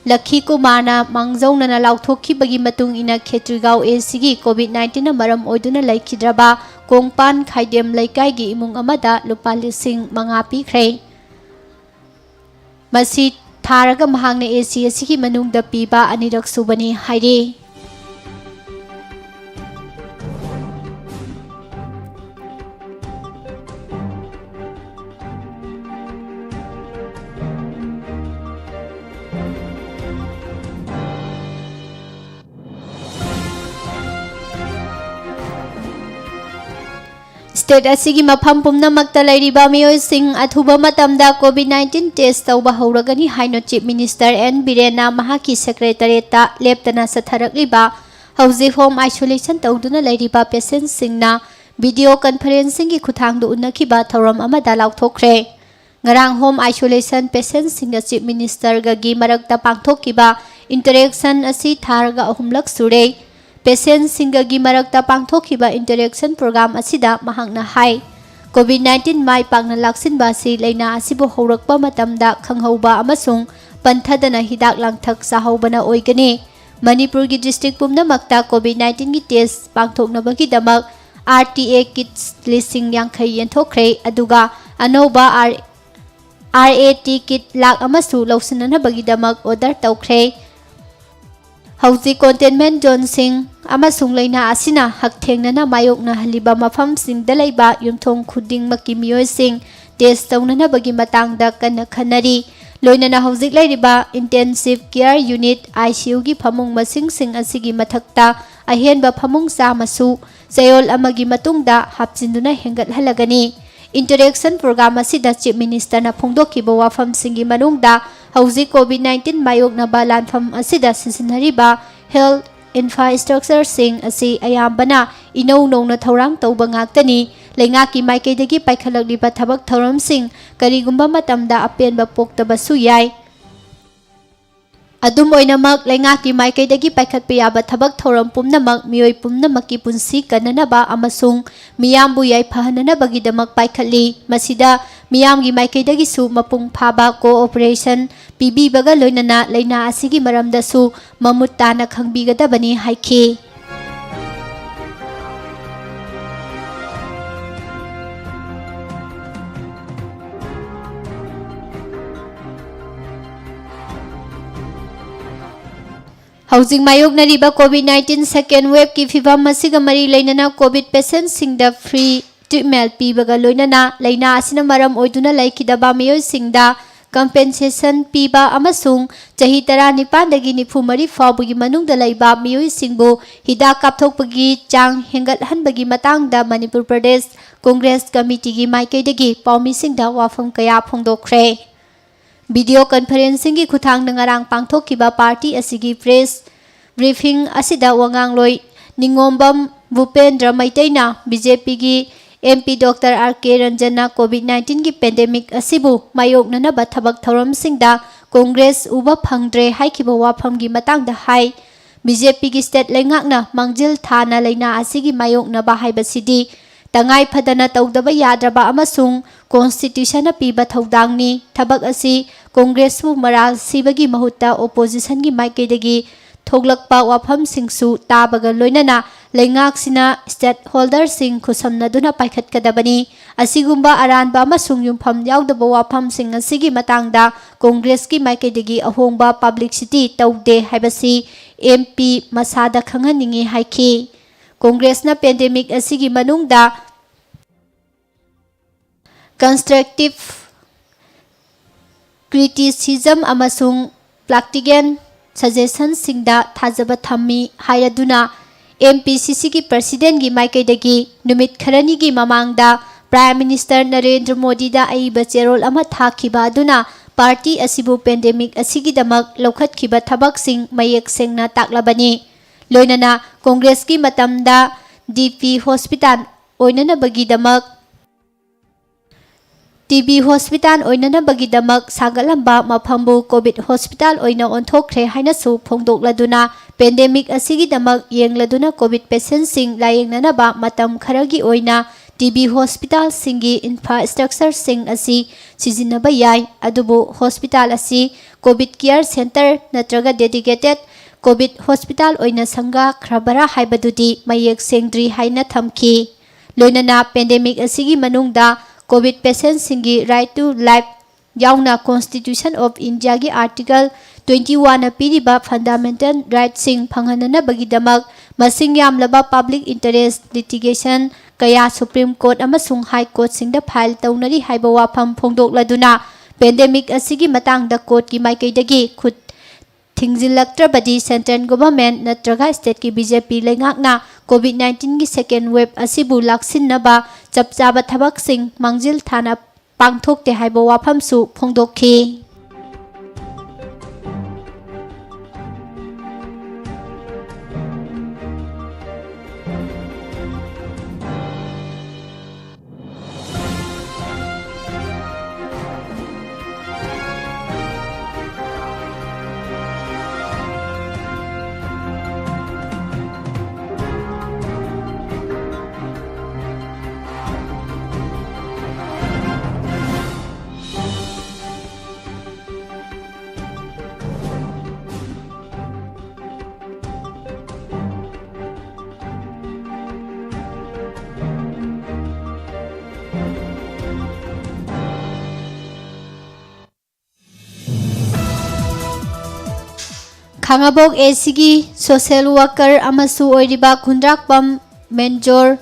ꯂꯈꯤ ꯀꯨꯃꯥꯔꯅ ꯃꯥꯡꯖꯧꯅꯅ ꯂꯥꯎꯊꯣꯛꯈꯤꯕꯒꯤ ꯃꯇꯨꯡ ꯏꯟꯅ ꯈꯦꯇ꯭ꯔꯤꯒꯥꯎ ACꯒꯤ COVID nineteenꯅ ꯃꯔꯝ ꯑꯣꯏꯗꯨꯅ ꯂꯩꯈꯤꯗ꯭ꯔꯕ ꯀꯣꯡꯄꯥꯟ ꯈꯥꯏꯗꯦꯝ ꯂꯩꯀꯥꯏꯒꯤ ꯏꯃꯨꯡ ꯑꯃꯗ ꯂꯨꯄꯥ ꯂꯤꯁꯤꯡ ꯃꯉꯥ ꯄꯤꯈ꯭ꯔꯦ꯫ ꯃꯁꯤ ꯊꯥꯔꯒ ꯃꯍꯥꯛꯅ AC ꯑꯁꯤꯒꯤ ꯃꯅꯨꯡꯗ ꯄꯤꯕ ꯑꯅꯤꯔꯛ ꯁꯨꯕꯅꯤ ꯍꯥꯏꯔꯤ꯫ State ꯑꯁꯤꯒꯤ ꯃꯐꯝ ꯄꯨꯝꯅꯃꯛꯇ ꯂꯩꯔꯤꯕ ꯃꯤꯑꯣꯏꯁꯤꯡ ꯑꯊꯨꯕ ꯃꯇꯝꯗ COVID nineteen test ꯇꯧꯕ ꯍꯧꯔꯒꯅꯤ ꯍꯥꯏꯅ Chief Minister N ꯕꯤꯔꯦꯟꯅ ꯃꯍꯥꯛꯀꯤ Secretariatꯇ ꯂꯦꯞꯇꯅ ꯆꯠꯊꯔꯛꯂꯤꯕ ꯍꯧꯖꯤꯛ home isolation ꯇꯧꯗꯨꯅ ꯂꯩꯔꯤꯕ patientꯁꯤꯡꯅ video conferencingꯒꯤ ꯈꯨꯠꯊꯥꯡꯗ ꯎꯅꯈꯤꯕ ꯊꯧꯔꯝ ꯑꯃꯗ ꯂꯥꯎꯊꯣꯛꯈ꯭ꯔꯦ꯫ ꯉꯔꯥꯡ home isolation patientꯁꯤꯡꯒ Chief Ministerꯒꯒꯤ ꯃꯔꯛꯇ ꯄꯥꯡꯊꯣꯛꯈꯤꯕ interaction ꯑꯁꯤ ꯊꯥꯔꯒ ꯑꯍꯨꯝꯂꯛ ꯁꯨꯔꯦ꯫ Patientꯁꯤꯡꯒꯒꯤ ꯃꯔꯛꯇ ꯄꯥꯡꯊꯣꯛꯈꯤꯕ interaction program ꯑꯁꯤꯗ ꯃꯍꯥꯛꯅ ꯍꯥꯏ, COVID nineteen ꯃꯥꯏ ꯄꯥꯛꯅ ꯂꯥꯛꯁꯤꯟꯕ ꯑꯁꯤ ꯂꯥꯏꯅꯥ ꯑꯁꯤꯕꯨ ꯍꯧꯔꯛꯄ ꯃꯇꯝꯗ ꯈꯪꯍꯧꯕ ꯑꯃꯁꯨꯡ ꯄꯟꯊꯗꯅ ꯍꯤꯗꯥꯛ ꯂꯥꯡꯊꯛ ꯆꯥꯍꯧꯕꯅ ꯑꯣꯏꯒꯅꯤ꯫ ꯃꯅꯤꯄꯨꯔꯒꯤ district ꯄꯨꯝꯅꯃꯛꯇ COVID nineteen ꯒꯤ test ꯄꯥꯡꯊꯣꯛꯅꯕꯒꯤꯗꯃꯛ R T A kits ꯂꯤꯁꯤꯡ ꯌꯥꯡꯈꯩ ꯌꯦꯟꯊꯣꯛꯈ꯭ꯔꯦ, ꯑꯗꯨꯒ ꯑꯅꯧꯕ R-, R A T kit lakh ꯑꯃꯁꯨ ꯂꯧꯁꯤꯟꯅꯅꯕꯒꯤꯗꯃꯛ order ꯇꯧꯈ꯭ꯔꯦ꯫ ꯍꯧꯖꯤꯛ containment zoneꯁꯤꯡ ꯑꯃꯁꯨꯡ ꯂꯥꯏꯅꯥ ꯑꯁꯤꯅ ꯍꯛꯊꯦꯡꯅꯅ ꯃꯥꯌꯣꯛꯅꯍꯜꯂꯤꯕ ꯃꯐꯝꯁꯤꯡꯗ ꯂꯩꯕ ꯌꯨꯝꯊꯣꯡ ꯈꯨꯗꯤꯡꯃꯛꯀꯤ ꯃꯤꯑꯣꯏꯁꯤꯡ test ꯇꯧꯅꯅꯕꯒꯤ ꯃꯇꯥꯡꯗ ꯀꯟꯅ ꯈꯟꯅꯔꯤ꯫ ꯂꯣꯏꯅꯅ ꯍꯧꯖꯤꯛ ꯂꯩꯔꯤꯕ intensive care unit, I C U ꯒꯤ ꯐꯃꯨꯡ ꯃꯁꯤꯡꯁꯤꯡ ꯑꯁꯤꯒꯤ ꯃꯊꯛꯇ ꯑꯍꯦꯟꯕ ꯐꯃꯨꯡ ꯆꯥꯝꯃꯁꯨ ꯆꯌꯣꯜ ꯑꯃꯒꯤ ꯃꯇꯨꯡꯗ ꯍꯥꯞꯆꯤꯟꯗꯨꯅ ꯍꯦꯟꯒꯠꯍꯜꯂꯒꯅꯤ꯫ Interaction program ꯑꯁꯤꯗ Chief Ministerꯅ ꯐꯣꯡꯗꯣꯛꯈꯤꯕ ꯋꯥꯐꯝꯁꯤꯡꯒꯤ ꯃꯅꯨꯡꯗ ꯍꯧꯖꯤꯛ COVID nineteen ꯃꯥꯌꯣꯛꯅꯕ ꯂꯥꯟꯐꯝ ꯑꯁꯤꯗ ꯁꯤꯖꯤꯟꯅꯔꯤꯕ health infrastructureꯁꯤꯡ ꯑꯁꯤ ꯑꯌꯥꯝꯕꯅ ꯏꯅꯧ ꯅꯧꯅ ꯊꯧꯔꯥꯡ ꯇꯧꯕ ꯉꯥꯛꯇꯅꯤ꯫ ꯂꯩꯉꯥꯛꯀꯤ ꯃꯥꯏꯀꯩꯗꯒꯤ ꯄꯥꯏꯈꯠꯂꯛꯂꯤꯕ ꯊꯕꯛ ꯊꯧꯔꯝꯁꯤꯡ ꯀꯔꯤꯒꯨꯝꯕ ꯃꯇꯝꯗ ꯑꯄꯦꯟꯕ ꯄꯣꯛꯇꯕꯁꯨ ꯌꯥꯏ꯫ ꯑꯗꯨꯝ ꯑꯣꯏꯅꯃꯛ, ꯂꯩꯉꯥꯛꯀꯤ ꯃꯥꯏꯀꯩꯗꯒꯤ ꯄꯥꯏꯈꯠꯄ ꯌꯥꯕ ꯊꯕꯛ ꯊꯧꯔꯝ ꯄꯨꯝꯅꯃꯛ ꯃꯤꯑꯣꯏ ꯄꯨꯝꯅꯃꯛꯀꯤ ꯄꯨꯟꯁꯤ ꯀꯟꯅꯅꯕ ꯑꯃꯁꯨꯡ ꯃꯤꯌꯥꯝꯕꯨ ꯌꯥꯏꯐꯍꯟꯅꯅꯕꯒꯤꯗꯃꯛ ꯄꯥꯏꯈꯠꯂꯤ꯫ ꯃꯁꯤꯗ ꯃꯤꯌꯥꯝꯒꯤ ꯃꯥꯏꯀꯩꯗꯒꯤꯁꯨ ꯃꯄꯨꯡ ꯐꯥꯕ cooperation ꯄꯤꯕꯤꯕꯒ ꯂꯣꯏꯅꯅ ꯂꯥꯏꯅꯥ ꯑꯁꯤꯒꯤ ꯃꯔꯝꯗꯁꯨ ꯃꯃꯨꯠ ꯇꯥꯅ ꯈꯪꯕꯤꯒꯗꯕꯅꯤ ꯍꯥꯏꯈꯤ꯫ ꯍꯧꯖꯤꯛ ꯃꯥꯌꯣꯛꯅꯔꯤꯕ COVID nineteen second waveꯀꯤ ꯐꯤꯚꯝ ꯑꯁꯤꯒ ꯃꯔꯤ ꯂꯩꯅꯅ COVID patientꯁꯤꯡꯗ free treatment ꯄꯤꯕꯒ ꯂꯣꯏꯅꯅ ꯂꯥꯏꯅꯥ ꯑꯁꯤꯅ ꯃꯔꯝ ꯑꯣꯏꯗꯨꯅ ꯂꯩꯈꯤꯗꯕ ꯃꯤꯑꯣꯏꯁꯤꯡꯗ compensation ꯄꯤꯕ ꯑꯃꯁꯨꯡ ꯆꯍꯤ ꯇꯔꯥꯅꯤꯄꯥꯟꯗꯒꯤ ꯅꯤꯐꯨ ꯃꯔꯤ ꯐꯥꯎꯕꯒꯤ ꯃꯅꯨꯡꯗ ꯂꯩꯕ ꯃꯤꯑꯣꯏꯁꯤꯡꯕꯨ ꯍꯤꯗꯥꯛ ꯀꯥꯞꯊꯣꯛꯄꯒꯤ ꯆꯥꯡ ꯍꯦꯟꯒꯠꯍꯟꯕꯒꯤ ꯃꯇꯥꯡꯗ ꯃꯅꯤꯄꯨꯔ ꯄ꯭ꯔꯗꯦꯁ ꯀꯣꯡꯒ꯭ꯔꯦꯁ ꯀꯃꯤꯇꯤꯒꯤ ꯃꯥꯏꯀꯩꯗꯒꯤ ꯄꯥꯎꯃꯤꯁꯤꯡꯗ ꯋꯥꯐꯝ ꯀꯌꯥ ꯐꯣꯡꯗꯣꯛꯈ꯭ꯔꯦ꯫ Video conferencingꯒꯤ ꯈꯨꯠꯊꯥꯡꯗ ꯉꯔꯥꯡ ꯄꯥꯡꯊꯣꯛꯈꯤꯕ party ꯑꯁꯤꯒꯤ press briefing ꯑꯁꯤꯗ ꯋꯥꯉꯥꯡꯂꯣꯏ ꯅꯤꯉꯣꯝꯕꯝ ꯚꯨꯄꯦꯟꯗ꯭ꯔ ꯃꯩꯇꯩꯅ BJPꯒꯤ MP Doctor R K ꯔꯟꯖꯟꯅ COVID nineteenꯒꯤ pandemic ꯑꯁꯤꯕꯨ ꯃꯥꯌꯣꯛꯅꯅꯕ ꯊꯕꯛ ꯊꯧꯔꯝꯁꯤꯡꯗ ꯀꯣꯡꯒ꯭ꯔꯦꯁ ꯎꯕ ꯐꯪꯗ꯭ꯔꯦ ꯍꯥꯏꯈꯤꯕ ꯋꯥꯐꯝꯒꯤ ꯃꯇꯥꯡꯗ ꯍꯥꯏ꯫ BJPꯒꯤ state ꯂꯩꯉꯥꯛꯅ ꯃꯥꯡꯖꯤꯜ ꯊꯥꯅ ꯂꯥꯏꯅꯥ ꯑꯁꯤꯒꯤ ꯃꯥꯌꯣꯛꯅꯕ ꯍꯥꯏꯕꯁꯤꯗꯤ ꯇꯉꯥꯏ ꯐꯗꯅ ꯇꯧꯗꯕ ꯌꯥꯗ꯭ꯔꯕ ꯑꯃꯁꯨꯡ ꯀꯣꯟꯁꯇꯤꯇ꯭ꯌꯨꯁꯟꯅ ꯄꯤꯕ ꯊꯧꯗꯥꯡꯅꯤ꯫ ꯊꯕꯛ ꯑꯁꯤ ꯀꯣꯡꯒ꯭ꯔꯦꯁꯄꯨ ꯃꯔꯥꯜ ꯁꯤꯕꯒꯤ ꯃꯍꯨꯠꯇ ꯑꯣꯄꯣꯖꯤꯁꯟꯒꯤ ꯃꯥꯏꯀꯩꯗꯒꯤ ꯊꯣꯛꯂꯛꯄ ꯋꯥꯐꯝꯁꯤꯡꯁꯨ ꯇꯥꯕꯒ ꯂꯣꯏꯅꯅ ꯂꯩꯉꯥꯛꯁꯤꯅ ꯁ꯭ꯇꯦꯛꯍꯣꯜꯗꯔꯁꯤꯡ ꯈꯨꯠꯁꯝꯅꯗꯨꯅ ꯄꯥꯏꯈꯠꯀꯗꯕꯅꯤ꯫ ꯑꯁꯤꯒꯨꯝꯕ ꯑꯔꯥꯟꯕ ꯑꯃꯁꯨꯡ ꯌꯨꯝꯐꯝ ꯌꯥꯎꯗꯕ ꯋꯥꯐꯝꯁꯤꯡ ꯑꯁꯤꯒꯤ ꯃꯇꯥꯡꯗ ꯀꯣꯡꯒ꯭ꯔꯦꯁꯀꯤ ꯃꯥꯏꯀꯩꯗꯒꯤ ꯑꯍꯣꯡꯕ ꯄꯕ꯭ꯂꯤꯁꯤꯇꯤ ꯇꯧꯗꯦ ꯍꯥꯏꯕꯁꯤ ꯑꯦꯝ ꯄꯤ ꯃꯁꯥꯗ ꯈꯪꯍꯟꯅꯤꯡꯏ ꯍꯥꯏꯈꯤ꯫ ꯀꯣꯡꯒ꯭ꯔꯦꯁꯅ ꯄꯦꯟꯗꯦꯃꯤꯛ ꯑꯁꯤꯒꯤ ꯃꯅꯨꯡꯗ ꯀꯟꯁꯇ꯭ꯔꯛꯇꯤꯚ ꯀ꯭ꯔꯤꯇꯤꯁꯤꯖꯝ ꯑꯃꯁꯨꯡ ꯄ꯭ꯔꯥꯛꯇꯤꯀꯦꯜ ꯁꯖꯦꯁꯟꯁꯤꯡꯗ ꯊꯥꯖꯕ ꯊꯝꯃꯤ ꯍꯥꯏꯔꯗꯨꯅ ꯑꯦꯝ ꯄꯤ ꯁꯤ ꯁꯤꯒꯤ ꯄ꯭ꯔꯁꯤꯗꯦꯟꯒꯤ ꯃꯥꯏꯀꯩꯗꯒꯤ ꯅꯨꯃꯤꯠ ꯈꯔꯅꯤꯒꯤ ꯃꯃꯥꯡꯗ ꯄ꯭ꯔꯥꯏꯝ ꯃꯤꯅꯤꯁꯇꯔ ꯅꯔꯦꯟꯗ꯭ꯔ ꯃꯣꯗꯤꯗ ꯑꯏꯕ ꯆꯦꯔꯣꯜ ꯑꯃ ꯊꯥꯈꯤꯕ ꯑꯗꯨꯅ ꯄꯥꯔꯇꯤ ꯑꯁꯤꯕꯨ ꯄꯦꯟꯗꯦꯃꯤꯛ ꯑꯁꯤꯒꯤꯗꯃꯛ ꯂꯧꯈꯠꯈꯤꯕ ꯊꯕꯛꯁꯤꯡ ꯃꯌꯦꯛ ꯁꯦꯡꯅ ꯇꯥꯛꯂꯕꯅꯤ꯫ ꯂꯣꯏꯅꯅ ꯀꯣꯡꯒ꯭ꯔꯦꯁꯀꯤ ꯃꯇꯝꯗ ꯗꯤ ꯄꯤ ꯍꯣꯁꯄꯤꯇꯥꯜ ꯑꯣꯏꯅꯅꯕꯒꯤꯗꯃꯛ ꯇꯤ ꯕꯤ ꯍꯣꯁꯄꯤꯇꯥꯜ ꯑꯣꯏꯅꯅꯕꯒꯤꯗꯃꯛ ꯁꯥꯒꯠꯂꯝꯕ ꯃꯐꯝꯕꯨ ꯀꯣꯚꯤꯗ ꯍꯣꯁꯄꯤꯇꯥꯜ ꯑꯣꯏꯅ ꯑꯣꯟꯊꯣꯛꯈ꯭ꯔꯦ ꯍꯥꯏꯅꯁꯨ ꯐꯣꯡꯗꯣꯛꯂꯗꯨꯅ, ꯄꯦꯟꯗꯦꯃꯤꯛ ꯑꯁꯤꯒꯤꯗꯃꯛ ꯌꯦꯡꯂꯗꯨꯅ ꯀꯣꯚꯤꯗ ꯄꯦꯁꯦꯟꯠꯁꯤꯡ ꯂꯥꯌꯦꯡꯅꯅꯕ ꯃꯇꯝ ꯈꯔꯒꯤ ꯑꯣꯏꯅ ꯇꯤ ꯕꯤ ꯍꯣꯁꯄꯤꯇꯥꯜꯁꯤꯡꯒꯤ ꯏꯟꯐ꯭ꯔꯥꯁ꯭ꯇ꯭ꯔꯛꯆꯔꯁꯤꯡ ꯑꯁꯤ ꯁꯤꯖꯤꯟꯅꯕ ꯌꯥꯏ, ꯑꯗꯨꯕꯨ ꯍꯣꯁꯄꯤꯇꯥꯜ ꯑꯁꯤ ꯀꯣꯚꯤꯗ ꯀꯦꯌꯔ ꯁꯦꯟꯇꯔ ꯅꯠꯇ꯭ꯔꯒ ꯗꯦꯗꯤꯀꯦꯇꯦꯗ ꯀꯣꯚꯤꯗ ꯍꯣꯁꯄꯤꯇꯥꯜ ꯑꯣꯏꯅ ꯁꯪꯒꯥꯈ꯭ꯔꯕꯔꯥ ꯍꯥꯏꯕꯗꯨꯗꯤ ꯃꯌꯦꯛ ꯁꯦꯡꯗ꯭ꯔꯤ ꯍꯥꯏꯅ ꯊꯝꯈꯤ꯫ ꯂꯣꯏꯅꯅ ꯄꯦꯟꯗꯦꯃꯤꯛ ꯑꯁꯤꯒꯤ ꯃꯅꯨꯡꯗ ꯀꯣꯚꯤꯗ ꯄꯦꯁꯦꯟꯠꯁꯤꯡꯒꯤ right to life ꯌꯥꯎꯅ Constitution of India ꯒꯤ Article twenty one ꯅ ꯄꯤꯔꯤꯕ ꯐꯟꯗꯥꯃꯦꯟꯇꯦꯜ ꯔꯥꯏꯠꯁꯤꯡ ꯐꯪꯍꯟꯅꯅꯕꯒꯤꯗꯃꯛ ꯃꯁꯤꯡ ꯌꯥꯝꯂꯕ ꯄꯕ꯭ꯂꯤꯛ ꯏꯟꯇꯔꯦꯁ꯭ꯠ ꯂꯤꯇꯤꯒꯦꯁꯟ ꯀꯌꯥ ꯁꯨꯄ꯭ꯔꯤꯝ ꯀꯣꯔꯠ ꯑꯃꯁꯨꯡ ꯍꯥꯏ ꯀꯣꯔꯠꯁꯤꯡꯗ ꯐꯥꯏꯜ ꯇꯧꯅꯔꯤ ꯍꯥꯏꯕ ꯋꯥꯐꯝ ꯐꯣꯡꯗꯣꯛꯂꯗꯨꯅ, ꯄꯦꯟꯗꯦꯃꯤꯛ ꯑꯁꯤꯒꯤ ꯃꯇꯥꯡꯗ ꯀꯣꯔꯠꯀꯤ ꯃꯥꯏꯀꯩꯗꯒꯤ ꯈꯨꯠ ꯊꯤꯡꯖꯤꯜꯂꯛꯇ꯭ꯔꯕꯗꯤ ꯁꯦꯟꯇ꯭ꯔꯦꯜ ꯒꯣꯚꯔꯟꯃꯦꯟꯠ ꯅꯠꯇ꯭ꯔꯒ ꯁ꯭ꯇꯦꯠꯀꯤ ꯕꯤ ꯖꯦ ꯄꯤ ꯂꯩꯉꯥꯛꯅ ꯀꯣꯚꯤꯗ ꯅꯥꯏꯟꯇꯤꯟꯒꯤ ꯁꯦꯀꯦꯟꯗ ꯋꯦꯚ ꯑꯁꯤꯕꯨ ꯂꯥꯛꯁꯤꯟꯅꯕ ꯆꯞ ꯆꯥꯕ ꯊꯕꯛꯁꯤꯡ ꯃꯥꯡꯖꯤꯜ ꯊꯥꯅ ꯄꯥꯡꯊꯣꯛꯇꯦ ꯍꯥꯏꯕ ꯋꯥꯐꯝꯁꯨ ꯐꯣꯡꯗꯣꯛꯈꯤ꯫ ꯈꯥꯉꯕꯣꯛ ꯑꯦꯁꯤꯒꯤ ꯁꯣꯁꯦꯜ ꯋꯥꯀꯔ ꯑꯃꯁꯨ ꯑꯣꯏꯔꯤꯕ ꯈꯨꯟꯗ꯭ꯔꯥꯛꯄꯝ ꯃꯦꯟꯖꯣꯔ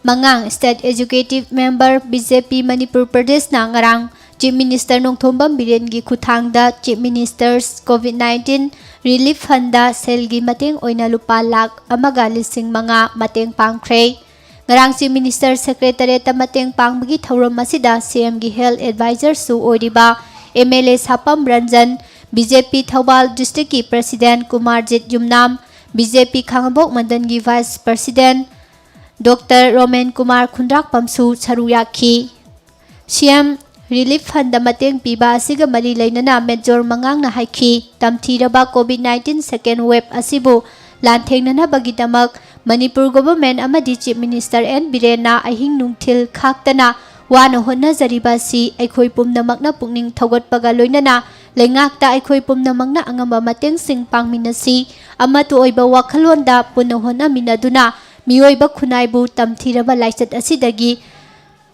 ꯃꯉꯥꯡ, state executive member, B J P Manipur ꯄ꯭ꯔꯗꯦꯁꯅ ꯉꯔꯥꯡ ꯆꯤꯐ ꯃꯤꯅꯤꯁꯇꯔ ꯅꯣꯡꯊꯣꯝꯕꯝ ꯕꯤꯔꯦꯟꯒꯤ ꯈꯨꯠꯊꯥꯡꯗ chief minister's COVID nineteen relief fund ꯁꯦꯜꯒꯤ ꯃꯇꯦꯡ ꯑꯣꯏꯅ ꯂꯨꯄꯥ ꯂꯥꯈ ꯑꯃꯒ ꯂꯤꯁꯤꯡ ꯃꯉꯥ ꯃꯇꯦꯡ ꯄꯥꯡꯈ꯭ꯔꯦ꯫ ꯉꯔꯥꯡ ꯆꯤꯐ ꯃꯤꯅꯤꯁꯇꯔ ꯁꯦꯀ꯭ꯔꯦꯇꯔꯦꯠꯇ ꯃꯇꯦꯡ ꯄꯥꯡꯕꯒꯤ ꯊꯧꯔꯝ ꯑꯁꯤꯗ ꯁꯤ ꯑꯦꯝꯒꯤ ꯍꯦꯜꯊ ꯑꯦꯗꯚꯥꯏꯖꯔꯁꯨ ꯑꯣꯏꯔꯤꯕ M L A Sapam Ranjan, B J P Thoubal ꯗꯤꯁꯇ꯭ꯔꯤꯛꯀꯤ president Kumarjit Yumnam, B J P Khangabok ꯃꯟꯗꯜꯒꯤ vice president doctor Romen Kumar ꯈꯨꯟꯗ꯭ꯔꯥꯛꯄꯝꯁꯨ ꯁꯔꯨꯛ ꯌꯥꯈꯤ꯫ ꯁꯤ ꯑꯦꯝ ꯔꯤꯂꯤꯐ ꯐꯟꯗ ꯃꯇꯦꯡ ꯄꯤꯕ ꯑꯁꯤꯒ ꯃꯔꯤ ꯂꯩꯅꯅ ꯃꯦꯖꯣꯔ ꯃꯉꯥꯡꯅ ꯍꯥꯏꯈꯤ, ꯇꯝꯊꯤꯔꯕ ꯀꯣꯚꯤꯗ ꯅꯥꯏꯟꯇꯤꯟ ꯁꯦꯀꯦꯟ ꯋꯦꯕ ꯑꯁꯤꯕꯨ ꯂꯥꯟꯊꯦꯡꯅꯅꯕꯒꯤꯗꯃꯛ ꯃꯅꯤꯄꯨꯔ ꯒꯣꯚꯔꯟꯃꯦꯟꯠ ꯑꯃꯗꯤ ꯆꯤꯐ ꯃꯤꯅꯤꯁꯇꯔ ꯑꯦꯟ ꯕꯤꯔꯦꯟꯅ ꯑꯍꯤꯡ ꯅꯨꯡꯊꯤꯜ ꯈꯥꯛꯇꯅ ꯋꯥꯅ ꯍꯣꯠꯅꯖꯔꯤꯕ ꯑꯁꯤ ꯑꯩꯈꯣꯏ ꯄꯨꯝꯅꯃꯛꯅ ꯄꯨꯛꯅꯤꯡ ꯊꯧꯒꯠꯄꯒ ꯂꯣꯏꯅꯅ ꯂꯩꯉꯥꯛꯇ ꯑꯩꯈꯣꯏ ꯄꯨꯝꯅꯃꯛꯅ ꯑꯉꯝꯕ ꯃꯇꯦꯡꯁꯤꯡ ꯄꯥꯡꯃꯤꯟꯅꯁꯤ꯫ ꯑꯃꯠꯇ ꯑꯣꯏꯕ ꯋꯥꯈꯜꯂꯣꯟꯗ ꯄꯨꯟꯅ ꯍꯣꯠꯅꯃꯤꯟꯅꯗꯨꯅ ꯃꯤꯑꯣꯏꯕ ꯈꯨꯟꯅꯥꯏꯕꯨ ꯇꯝꯊꯤꯔꯕ ꯂꯥꯏꯆꯠ ꯑꯁꯤꯗꯒꯤ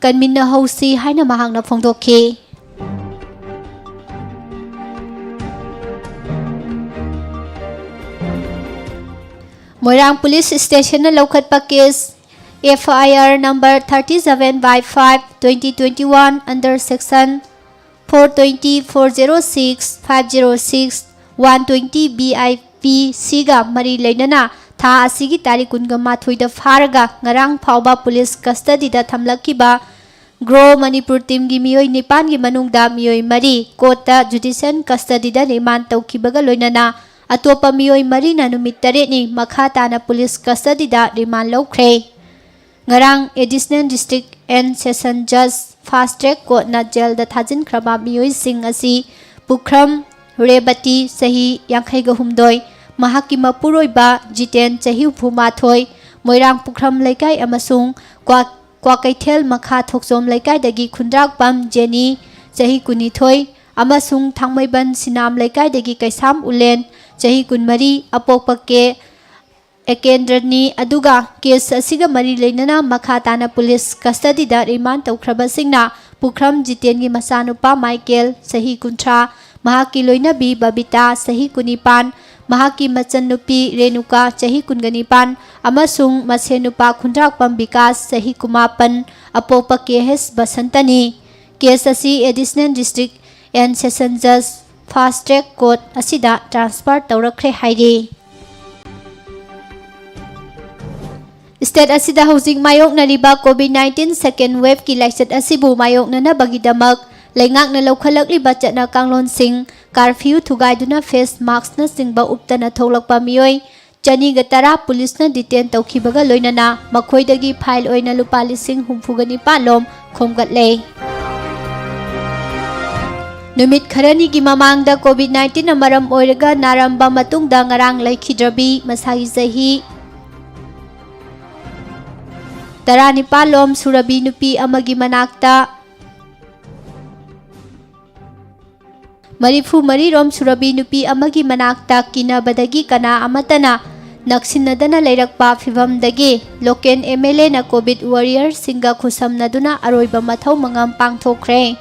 ꯀꯟꯃꯤꯟꯅꯍꯧꯁꯤ ꯍꯥꯏꯅ ꯃꯍꯥꯛꯅ ꯐꯣꯡꯗꯣꯛꯈꯤ꯫ ꯃꯣꯏꯔꯥꯡ ꯄꯨꯂꯤꯁ ꯁ꯭ꯇꯦꯁꯟꯅ ꯂꯧꯈꯠꯄ case F I R number thirty seven by five twenty twenty one under section four twenty, four zero six, five zero six, one twenty B I P Cꯒ ꯃꯔꯤ ꯂꯩꯅꯅ ꯊꯥ ꯑꯁꯤꯒꯤ ꯇꯥꯔꯤꯛ ꯀꯨꯟꯒ ꯃꯥꯊꯣꯏꯗ ꯐꯥꯔꯒ ꯉꯔꯥꯡ ꯐꯥꯎꯕ ꯄꯨꯂꯤꯁ ꯀꯁꯇꯗꯤꯗ ꯊꯝꯂꯛꯈꯤꯕ ꯒ꯭ꯔꯣ ꯃꯅꯤꯄꯨꯔ ꯇꯤꯝꯒꯤ ꯃꯤꯑꯣꯏ ꯅꯤꯄꯥꯟꯒꯤ ꯃꯅꯨꯡꯗ ꯃꯤꯑꯣꯏ ꯃꯔꯤ ꯀꯣꯔꯠꯇ ꯖꯨꯗꯤꯁꯤꯌꯦꯜ ꯀꯁꯇꯗꯤꯗ ꯔꯤꯃꯥꯟ ꯇꯧꯈꯤꯕꯒ ꯂꯣꯏꯅꯅ ꯑꯇꯣꯞꯄ ꯃꯤꯑꯣꯏ ꯃꯔꯤꯅ ꯅꯨꯃꯤꯠ ꯇꯔꯦꯠꯅꯤ ꯃꯈꯥ ꯇꯥꯅ ꯄꯨꯂꯤꯁ ꯀꯁꯇꯗꯤꯗ ꯔꯤꯃꯥꯟ ꯂꯧꯈ꯭ꯔꯦ꯫ ꯉꯔꯥꯡ Additional District and Session Judge Fast Track Courtꯅ ꯖꯦꯜꯗ ꯊꯥꯖꯤꯟꯈ꯭ꯔꯕ ꯃꯤꯑꯣꯏꯁꯤꯡ ꯑꯁꯤ ꯄꯨꯈ꯭ꯔꯝ ꯔꯦꯕꯇꯤ, ꯆꯍꯤ ꯌꯥꯡꯈꯩꯒ ꯍꯨꯝꯗꯣꯏ, ꯃꯍꯥꯛꯀꯤ ꯃꯄꯨꯔꯣꯏꯕ ꯖꯤꯇꯦꯟ, ꯆꯍꯤ ꯍꯨꯝꯐꯨ ꯃꯥꯊꯣꯏ, ꯃꯣꯏꯔꯥꯡ ꯄꯨꯈ꯭ꯔꯝ ꯂꯩꯀꯥꯏ ꯑꯃꯁꯨꯡ ꯀ꯭ꯋꯥ-, ꯀ꯭ꯋꯥꯀꯩꯊꯦꯜ ꯃꯈꯥ ꯊꯣꯛꯆꯣꯝ ꯂꯩꯀꯥꯏꯗꯒꯤ ꯈꯨꯟꯗ꯭ꯔꯥꯛꯄꯝ ꯖꯦꯅꯤ, ꯆꯍꯤ ꯀꯨꯟꯅꯤꯊꯣꯏ, ꯑꯃꯁꯨꯡ ꯊꯥꯡꯃꯩꯕꯟ ꯁꯤꯅꯥꯝ ꯂꯩꯀꯥꯏꯗꯒꯤ ꯀꯩꯁꯥꯝ ꯎꯂꯦꯟ, ꯆꯍꯤ ꯀꯨꯟꯃꯔꯤ, ꯑꯄꯣꯛꯄ ꯀꯦ ꯑꯦꯀꯦꯟꯗ꯭ꯔꯅꯤ꯫ ꯑꯗꯨꯒ ꯀꯦꯁ ꯑꯁꯤꯒ ꯃꯔꯤ ꯂꯩꯅꯅ ꯃꯈꯥ ꯇꯥꯅ ꯄꯨꯂꯤꯁ ꯀꯁꯇꯗꯤꯗ ꯔꯤꯃꯥꯟ ꯇꯧꯈ꯭ꯔꯕꯁꯤꯡꯅ ꯄꯨꯈ꯭ꯔꯝ ꯖꯤꯇꯦꯟꯒꯤ ꯃꯆꯥꯅꯨꯄꯥ ꯃꯥꯏꯀꯦꯜ, ꯆꯍꯤ ꯀꯨꯟꯊ꯭ꯔꯥ, ꯃꯍꯥꯛꯀꯤ ꯂꯣꯏꯅꯕꯤ ꯕꯕꯤꯇꯥ, ꯆꯍꯤ ꯀꯨꯟꯅꯤꯄꯥꯟ, ꯃꯍꯥꯛꯀꯤ ꯃꯆꯟꯅꯨꯄꯤ ꯔꯦꯅꯨꯀꯥ, ꯆꯍꯤ ꯀꯨꯟꯒ ꯅꯤꯄꯥꯟ, ꯑꯃꯁꯨꯡ ꯃꯁꯦꯟ ꯅꯨꯄꯥ ꯈꯨꯟꯗ꯭ꯔꯥꯛꯄꯝ ꯕꯤꯀꯥꯁ, ꯆꯍꯤ ꯀꯨꯟꯃꯥꯄꯟ, ꯑꯄꯣꯛꯄ ꯀꯦ ꯑꯦꯁ ꯕꯁꯟꯇꯅꯤ꯫ ꯀꯦꯁ ꯑꯁꯤ Additional District and Session Judge Fast Track Court ꯑꯁꯤꯗ transfer ꯇꯧꯔꯛꯈ꯭ꯔꯦ ꯍꯥꯏꯔꯤ꯫ State ꯑꯁꯤꯗ ꯍꯧꯖꯤꯛ ꯃꯥꯌꯣꯛꯅꯔꯤꯕ COVID nineteen second wave ꯀꯤ ꯂꯥꯏꯆꯠ ꯑꯁꯤꯕꯨ ꯃꯥꯌꯣꯛꯅꯅꯕꯒꯤꯗꯃꯛ ꯂꯩꯉꯥꯛꯅ ꯂꯧꯈꯠꯂꯛꯂꯤꯕ ꯆꯠꯅ ꯀꯥꯡꯂꯣꯟꯁꯤꯡ, curfew ꯊꯨꯒꯥꯏꯗꯨꯅ face mask ꯅꯆꯤꯡꯕ ꯎꯞꯇꯅ ꯊꯣꯛꯂꯛꯄ ꯃꯤꯑꯣꯏ ꯆꯅꯤꯒ ꯇꯔꯥ ꯄꯨꯂꯤꯁꯅ detain ꯇꯧꯈꯤꯕꯒ ꯂꯣꯏꯅꯅ ꯃꯈꯣꯏꯗꯒꯤ fine ꯑꯣꯏꯅ ꯂꯨꯄꯥ ꯂꯤꯁꯤꯡ ꯍꯨꯝꯐꯨꯒ ꯅꯤꯄꯥꯟ ꯂꯣꯝ ꯈꯣꯝꯒꯠꯂꯦ꯫ ꯅꯨꯃꯤꯠ ꯈꯔꯅꯤꯒꯤ ꯃꯃꯥꯡꯗ COVID nineteen ꯅ ꯃꯔꯝ ꯑꯣꯏꯔꯒ ꯅꯥꯔꯝꯕ ꯃꯇꯨꯡꯗ ꯉꯔꯥꯡ ꯂꯩꯈꯤꯗ꯭ꯔꯕꯤ ꯃꯁꯥꯒꯤ ꯆꯍꯤ ꯇꯔꯥꯅꯤꯄꯥꯜ ꯂꯣꯝ ꯁꯨꯔꯕꯤ ꯅꯨꯄꯤ ꯑꯃꯒꯤ ꯃꯅꯥꯛꯇ, ꯃꯔꯤꯐꯨ ꯃꯔꯤ ꯔꯣꯝ ꯁꯨꯔꯕꯤ ꯅꯨꯄꯤ ꯑꯃꯒꯤ ꯃꯅꯥꯛꯇ ꯀꯤꯅꯕꯗꯒꯤ ꯀꯅꯥ ꯑꯃꯠꯇꯅ ꯅꯛꯁꯤꯟꯅꯗꯅ ꯂꯩꯔꯛꯄ ꯐꯤꯚꯝꯗꯒꯤ local M L A ꯅ COVID warrior ꯁꯤꯡꯒ ꯈꯨꯠꯁꯝꯅꯗꯨꯅ ꯑꯔꯣꯏꯕ ꯃꯊꯧ ꯃꯉꯝ ꯄꯥꯡꯊꯣꯛꯈ꯭ꯔꯦ꯫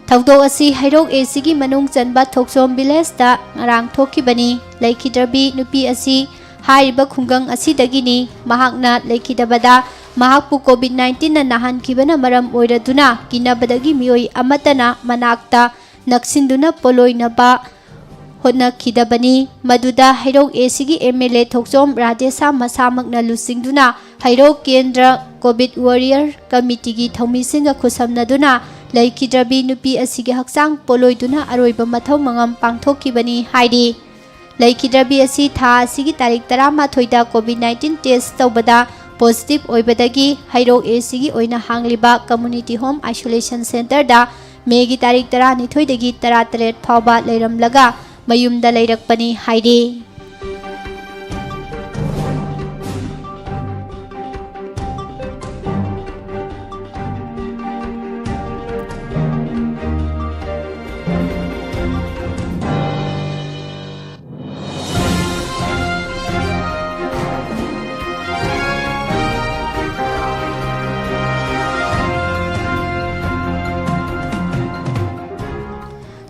ꯊꯧꯗꯣꯛ ꯑꯁꯤ ꯍꯩꯔꯣꯛ A C ꯒꯤ ꯃꯅꯨꯡ ꯆꯟꯕ ꯊꯣꯛꯆꯣꯝ village ꯇ ꯉꯔꯥꯡ ꯊꯣꯛꯈꯤꯕꯅꯤ꯫ ꯂꯩꯈꯤꯗ꯭ꯔꯕꯤ ꯅꯨꯄꯤ ꯑꯁꯤ ꯍꯥꯏꯔꯤꯕ ꯈꯨꯡꯒꯪ ꯑꯁꯤꯗꯒꯤꯅꯤ꯫ ꯃꯍꯥꯛꯅ ꯂꯩꯈꯤꯗꯕꯗ ꯃꯍꯥꯛꯄꯨ COVID nineteen ꯅ ꯅꯥꯍꯟꯈꯤꯕꯅ ꯃꯔꯝ ꯑꯣꯏꯔꯗꯨꯅ ꯀꯤꯅꯕꯗꯒꯤ ꯃꯤꯑꯣꯏ ꯑꯃꯠꯇꯅ ꯃꯅꯥꯛꯇ ꯅꯛꯁꯤꯟꯗꯨꯅ ꯄꯣꯠꯂꯣꯏꯅꯕ ꯍꯣꯠꯅꯈꯤꯗꯕꯅꯤ꯫ ꯃꯗꯨꯗ ꯍꯩꯔꯣꯛ A C ꯒꯤ M L A ꯊꯣꯛꯆꯣꯝ ꯔꯥꯙꯦꯁꯥꯝ ꯃꯁꯥꯃꯛꯅ ꯂꯨꯆꯤꯡꯗꯨꯅ ꯍꯩꯔꯣꯛ ꯀꯦꯟꯗ꯭ꯔ COVID warrior committee ꯒꯤ ꯊꯧꯃꯤꯁꯤꯡꯒ ꯈꯨꯠꯁꯝꯅꯗꯨꯅ ꯂꯩꯈꯤꯗ꯭ꯔꯕꯤ ꯅꯨꯄꯤ ꯑꯁꯤꯒꯤ ꯍꯛꯆꯥꯡ ꯄꯣꯠꯂꯣꯏꯗꯨꯅ ꯑꯔꯣꯏꯕ ꯃꯊꯧ ꯃꯉꯝ ꯄꯥꯡꯊꯣꯛꯈꯤꯕꯅꯤ ꯍꯥꯏꯔꯤ꯫ ꯂꯩꯈꯤꯗ꯭ꯔꯕꯤ ꯑꯁꯤ ꯊꯥ ꯑꯁꯤꯒꯤ ꯇꯥꯔꯤꯛ ꯇꯔꯥꯃꯥꯊꯣꯏꯗ COVID nineteen test ꯇꯧꯕꯗ positive ꯑꯣꯏꯕꯗꯒꯤ ꯍꯩꯔꯣꯛ A C ꯒꯤ ꯑꯣꯏꯅ ꯍꯥꯡꯂꯤꯕ community home isolation center ꯗ May ꯒꯤ ꯇꯥꯔꯤꯛ ꯇꯔꯥꯅꯤꯊꯣꯏꯗꯒꯤ ꯇꯔꯥꯇꯔꯦꯠ ꯐꯥꯎꯕ ꯂꯩꯔꯝꯂꯒ ꯃꯌꯨꯝꯗ ꯂꯩꯔꯛꯄꯅꯤ ꯍꯥꯏꯔꯤ꯫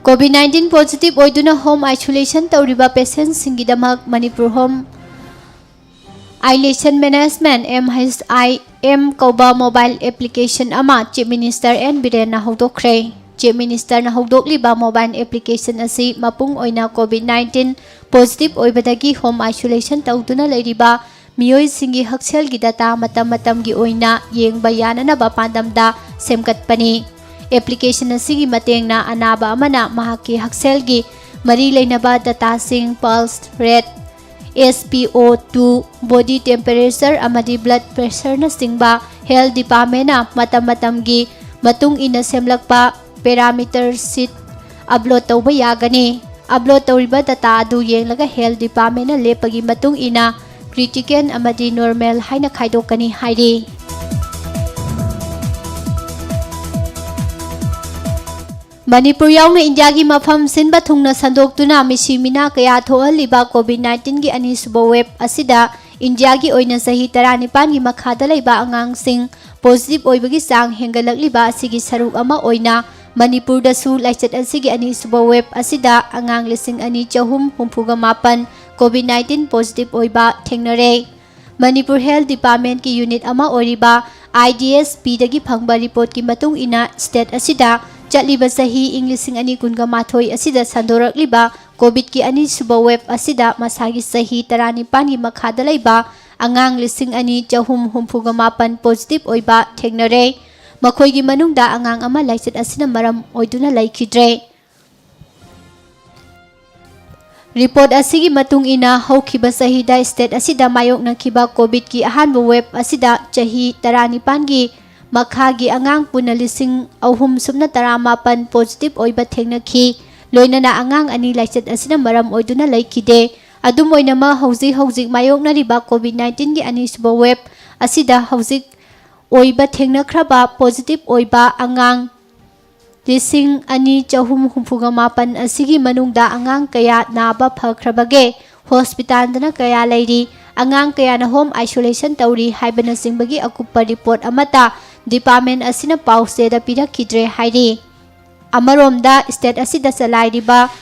COVID nineteen positive ꯑꯣꯏꯗꯨꯅ home isolation ꯇꯧꯔꯤꯕ patientꯁꯤꯡꯒꯤꯗꯃꯛ Manipur Home Isolation Management, M H I M, ꯀꯧꯕ mobile application ꯑꯃ Chief Minister N ꯕꯤꯔꯦꯟꯅ ꯍꯧꯗꯣꯛꯈ꯭ꯔꯦ꯫ Chief Ministerꯅ ꯍꯧꯗꯣꯛꯂꯤꯕ mobile application ꯑꯁꯤ ꯃꯄꯨꯡ ꯑꯣꯏꯅ COVID nineteen positive ꯑꯣꯏꯕꯗꯒꯤ home isolation ꯇꯧꯗꯨꯅ ꯂꯩꯔꯤꯕ ꯃꯤꯑꯣꯏꯁꯤꯡꯒꯤ ꯍꯛꯁꯦꯜꯒꯤ data ꯃꯇꯝ ꯃꯇꯝꯒꯤ ꯑꯣꯏꯅ ꯌꯦꯡꯕ ꯌꯥꯅꯅꯕ ꯄꯥꯟꯗꯝꯗ ꯁꯦꯝꯒꯠꯄꯅꯤ꯫ Application ꯑꯁꯤꯒꯤ ꯃꯇꯦꯡꯅ ꯑꯅꯥꯕ ꯑꯃꯅ ꯃꯍꯥꯛꯀꯤ ꯍꯛꯁꯦꯜꯒꯤ ꯃꯔꯤ ꯂꯩꯅꯕ dataꯁꯤꯡ, pulse rate, S P O two, body temperature ꯑꯃꯗꯤ blood pressureꯅꯆꯤꯡꯕ health departmentꯅ ꯃꯇꯝ ꯃꯇꯝꯒꯤ ꯃꯇꯨꯡ ꯏꯟꯅ ꯁꯦꯝꯂꯛꯄ parameter sheet upload ꯇꯧꯕ ꯌꯥꯒꯅꯤ꯫ Upload ꯇꯧꯔꯤꯕ data ꯑꯗꯨ ꯌꯦꯡꯂꯒ health departmentꯅ ꯂꯦꯞꯄꯒꯤ ꯃꯇꯨꯡ ꯏꯟꯅ critical ꯑꯃꯗꯤ normal ꯍꯥꯏꯅ ꯈꯥꯏꯗꯣꯛꯀꯅꯤ ꯍꯥꯏꯔꯤ꯫ ꯃꯅꯤꯄꯨꯔ ꯌꯥꯎꯅ ꯏꯟꯗꯤꯌꯥꯒꯤ ꯃꯐꯝ ꯁꯤꯟꯕ ꯊꯨꯡꯅ ꯁꯟꯗꯣꯛꯇꯨꯅ ꯃꯤꯁꯤ ꯃꯤꯅꯥ ꯀꯌꯥ ꯊꯣꯛꯍꯜꯂꯤꯕ COVID nineteenꯒꯤ ꯑꯅꯤꯁꯨꯕ wave ꯑꯁꯤꯗ ꯏꯟꯗꯤꯌꯥꯒꯤ ꯑꯣꯏꯅ ꯆꯍꯤ ꯇꯔꯥꯅꯤꯄꯥꯟꯒꯤ ꯃꯈꯥꯗ ꯂꯩꯕ ꯑꯉꯥꯡꯁꯤꯡ positive ꯑꯣꯏꯕꯒꯤ ꯆꯥꯡ ꯍꯦꯟꯒꯠꯂꯛꯂꯤꯕ ꯑꯁꯤꯒꯤ ꯁꯔꯨꯛ ꯑꯃ ꯑꯣꯏꯅ ꯃꯅꯤꯄꯨꯔꯗꯁꯨ ꯂꯥꯏꯆꯠ ꯑꯁꯤꯒꯤ ꯑꯅꯤꯁꯨꯕ wave ꯑꯁꯤꯗ ꯑꯉꯥꯡ ꯂꯤꯁꯤꯡ ꯑꯅꯤ ꯆꯍꯨꯝ ꯍꯨꯝꯐꯨꯒ ꯃꯥꯄꯟ COVID nineteen positive ꯑꯣꯏꯕ ꯊꯦꯡꯅꯔꯦ꯫ ꯃꯅꯤꯄꯨꯔ Health Departmentꯀꯤ unit ꯑꯃ ꯑꯣꯏꯔꯤꯕ IDSPꯗꯒꯤ ꯐꯪꯕ reportꯀꯤ ꯃꯇꯨꯡ ꯏꯟꯅ, state ꯑꯁꯤꯗ ꯆꯠꯂꯤꯕ ꯆꯍꯤ ꯏꯪ ꯂꯤꯁꯤꯡ ꯑꯅꯤ ꯀꯨꯟꯒ ꯃꯥꯊꯣꯏ ꯑꯁꯤꯗ ꯁꯟꯗꯣꯔꯛꯂꯤꯕ COVIDꯀꯤ ꯑꯅꯤꯁꯨꯕ wave ꯑꯁꯤꯗ ꯃꯁꯥꯒꯤ ꯆꯍꯤ ꯇꯔꯥꯅꯤꯄꯥꯟꯒꯤ ꯃꯈꯥꯗ ꯂꯩꯕ ꯑꯉꯥꯡ ꯂꯤꯁꯤꯡ ꯑꯅꯤ ꯆꯍꯨꯝ ꯍꯨꯝꯐꯨꯒ ꯃꯥꯄꯟ positive ꯑꯣꯏꯕ ꯊꯦꯡꯅꯔꯦ꯫ ꯃꯈꯣꯏꯒꯤ ꯃꯅꯨꯡꯗ ꯑꯉꯥꯡ ꯑꯃ ꯂꯥꯏꯆꯠ ꯑꯁꯤꯅ ꯃꯔꯝ ꯑꯣꯏꯗꯨꯅ ꯂꯩꯈꯤꯗ꯭ꯔꯦ꯫ Report ꯑꯁꯤꯒꯤ ꯃꯇꯨꯡ ꯏꯟꯅ, ꯍꯧꯈꯤꯕ ꯆꯍꯤꯗ state ꯑꯁꯤꯗ ꯃꯥꯌꯣꯛꯅꯈꯤꯕ COVIDꯀꯤ ꯑꯍꯥꯟꯕ wave ꯑꯁꯤꯗ ꯆꯍꯤ ꯇꯔꯥꯅꯤꯄꯥꯟꯒꯤ ꯃꯈꯥꯒꯤ ꯑꯉꯥꯡ ꯄꯨꯟꯅ ꯂꯤꯁꯤꯡ ꯑꯍꯨꯝ ꯁꯨꯞꯅ ꯇꯔꯥꯃꯥꯄꯟ positive ꯑꯣꯏꯕ ꯊꯦꯡꯅꯈꯤ꯫ ꯂꯣꯏꯅꯅ ꯑꯉꯥꯡ ꯑꯅꯤ ꯂꯥꯏꯆꯠ ꯑꯁꯤꯅ ꯃꯔꯝ ꯑꯣꯏꯗꯨꯅ ꯂꯩꯈꯤꯗꯦ꯫ ꯑꯗꯨꯝ ꯑꯣꯏꯅꯃꯛ, ꯍꯧꯖꯤꯛ ꯍꯧꯖꯤꯛ ꯃꯥꯌꯣꯛꯅꯔꯤꯕ COVID nineteenꯒꯤ ꯑꯅꯤꯁꯨꯕ wave ꯑꯁꯤꯗ ꯍꯧꯖꯤꯛ ꯑꯣꯏꯕ ꯊꯦꯡꯅꯈ꯭ꯔꯕ positive ꯑꯣꯏꯕ ꯑꯉꯥꯡ ꯂꯤꯁꯤꯡ ꯑꯅꯤ ꯆꯍꯨꯝ ꯍꯨꯝꯐꯨꯒ ꯃꯥꯄꯟ ꯑꯁꯤꯒꯤ ꯃꯅꯨꯡꯗ ꯑꯉꯥꯡ ꯀꯌꯥ ꯅꯥꯕ ꯐꯈ꯭ꯔꯕꯒꯦ? Hospitalꯗꯅ ꯀꯌꯥ ꯂꯩꯔꯤ? ꯑꯉꯥꯡ ꯀꯌꯥꯅ home isolation ꯇꯧꯔꯤ? ꯍꯥꯏꯕꯅꯆꯤꯡꯕꯒꯤ ꯑꯀꯨꯞꯄ report ꯑꯃꯠꯇ department ꯑꯁꯤꯅ ꯄꯥꯎꯆꯦꯗ ꯄꯤꯔꯛꯈꯤꯗ꯭ꯔꯦ ꯍꯥꯏꯔꯤ꯫ ꯑꯃꯔꯣꯝꯗ, state ꯑꯁꯤꯗ ꯆꯂꯥꯏꯔꯤꯕ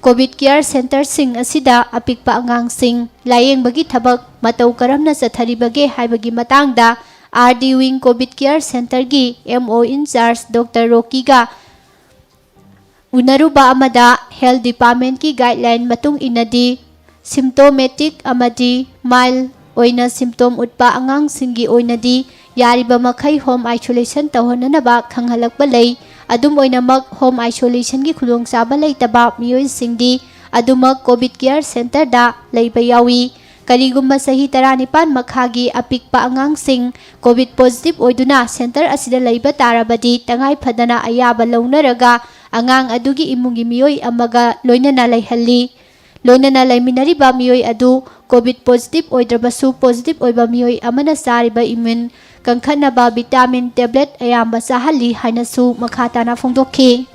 COVID care centreꯁꯤꯡ ꯑꯁꯤꯗ ꯑꯄꯤꯛꯄ ꯑꯉꯥꯡꯁꯤꯡ ꯂꯥꯌꯦꯡꯕꯒꯤ ꯊꯕꯛ ꯃꯇꯧ ꯀꯔꯝꯅ ꯆꯠꯊꯔꯤꯕꯒꯦ ꯍꯥꯏꯕꯒꯤ ꯃꯇꯥꯡꯗ RD Wing COVID care centreꯒꯤ MO in charge Doctor ꯔꯣꯀꯤꯒ ꯎꯅꯔꯨꯕ ꯑꯃꯗ health departmentꯀꯤ guideline ꯃꯇꯨꯡ ꯏꯟꯅꯗꯤ symptomatic ꯑꯃꯗꯤ mild ꯑꯣꯏꯅ symptom ꯎꯠꯄ ꯑꯉꯥꯡꯁꯤꯡꯒꯤ ꯑꯣꯏꯅꯗꯤ ꯌꯥꯔꯤꯕ ꯃꯈꯩ home isolation ꯇꯧꯍꯟꯅꯅꯕ ꯈꯪꯍꯜꯂꯛꯄ ꯂꯩ꯫ ꯑꯗꯨꯝ ꯑꯣꯏꯅꯃꯛ, home isolationꯒꯤ ꯈꯨꯗꯣꯡꯆꯥꯕ ꯂꯩꯇꯕ ꯃꯤꯑꯣꯏꯁꯤꯡꯗꯤ ꯑꯗꯨꯃꯛ COVID care centreꯗ ꯂꯩꯕ ꯌꯥꯎꯏ꯫ ꯀꯔꯤꯒꯨꯝꯕ ꯆꯍꯤ ꯇꯔꯥꯅꯤꯄꯥꯟ ꯃꯈꯥꯒꯤ ꯑꯄꯤꯛꯄ ꯑꯉꯥꯡꯁꯤꯡ COVID positive ꯑꯣꯏꯗꯨꯅ centre ꯑꯁꯤꯗ ꯂꯩꯕ ꯇꯥꯔꯕꯗꯤ, ꯇꯉꯥꯏ ꯐꯗꯅ ꯑꯌꯥꯕ ꯂꯧꯅꯔꯒ ꯑꯉꯥꯡ ꯑꯗꯨꯒꯤ ꯏꯃꯨꯡꯒꯤ ꯃꯤꯑꯣꯏ ꯑꯃꯒ ꯂꯣꯏꯅꯅ ꯂꯩꯍꯜꯂꯤ꯫ ꯂꯣꯏꯅꯅ ꯂꯩꯃꯤꯟꯅꯔꯤꯕ ꯃꯤꯑꯣꯏ ꯑꯗꯨ COVID positive ꯑꯣꯏꯗ꯭ꯔꯕꯁꯨ, positive ꯑꯣꯏꯕ ꯃꯤꯑꯣꯏ ꯑꯃꯅ ꯆꯥꯔꯤꯕ immune ꯀꯟꯈꯠꯅꯕ vitamin tablet ꯑꯌꯥꯝꯕ ꯆꯥꯍꯜꯂꯤ ꯍꯥꯏꯅꯁꯨ ꯃꯈꯥ ꯇꯥꯅ ꯐꯣꯡꯗꯣꯛꯈꯤ꯫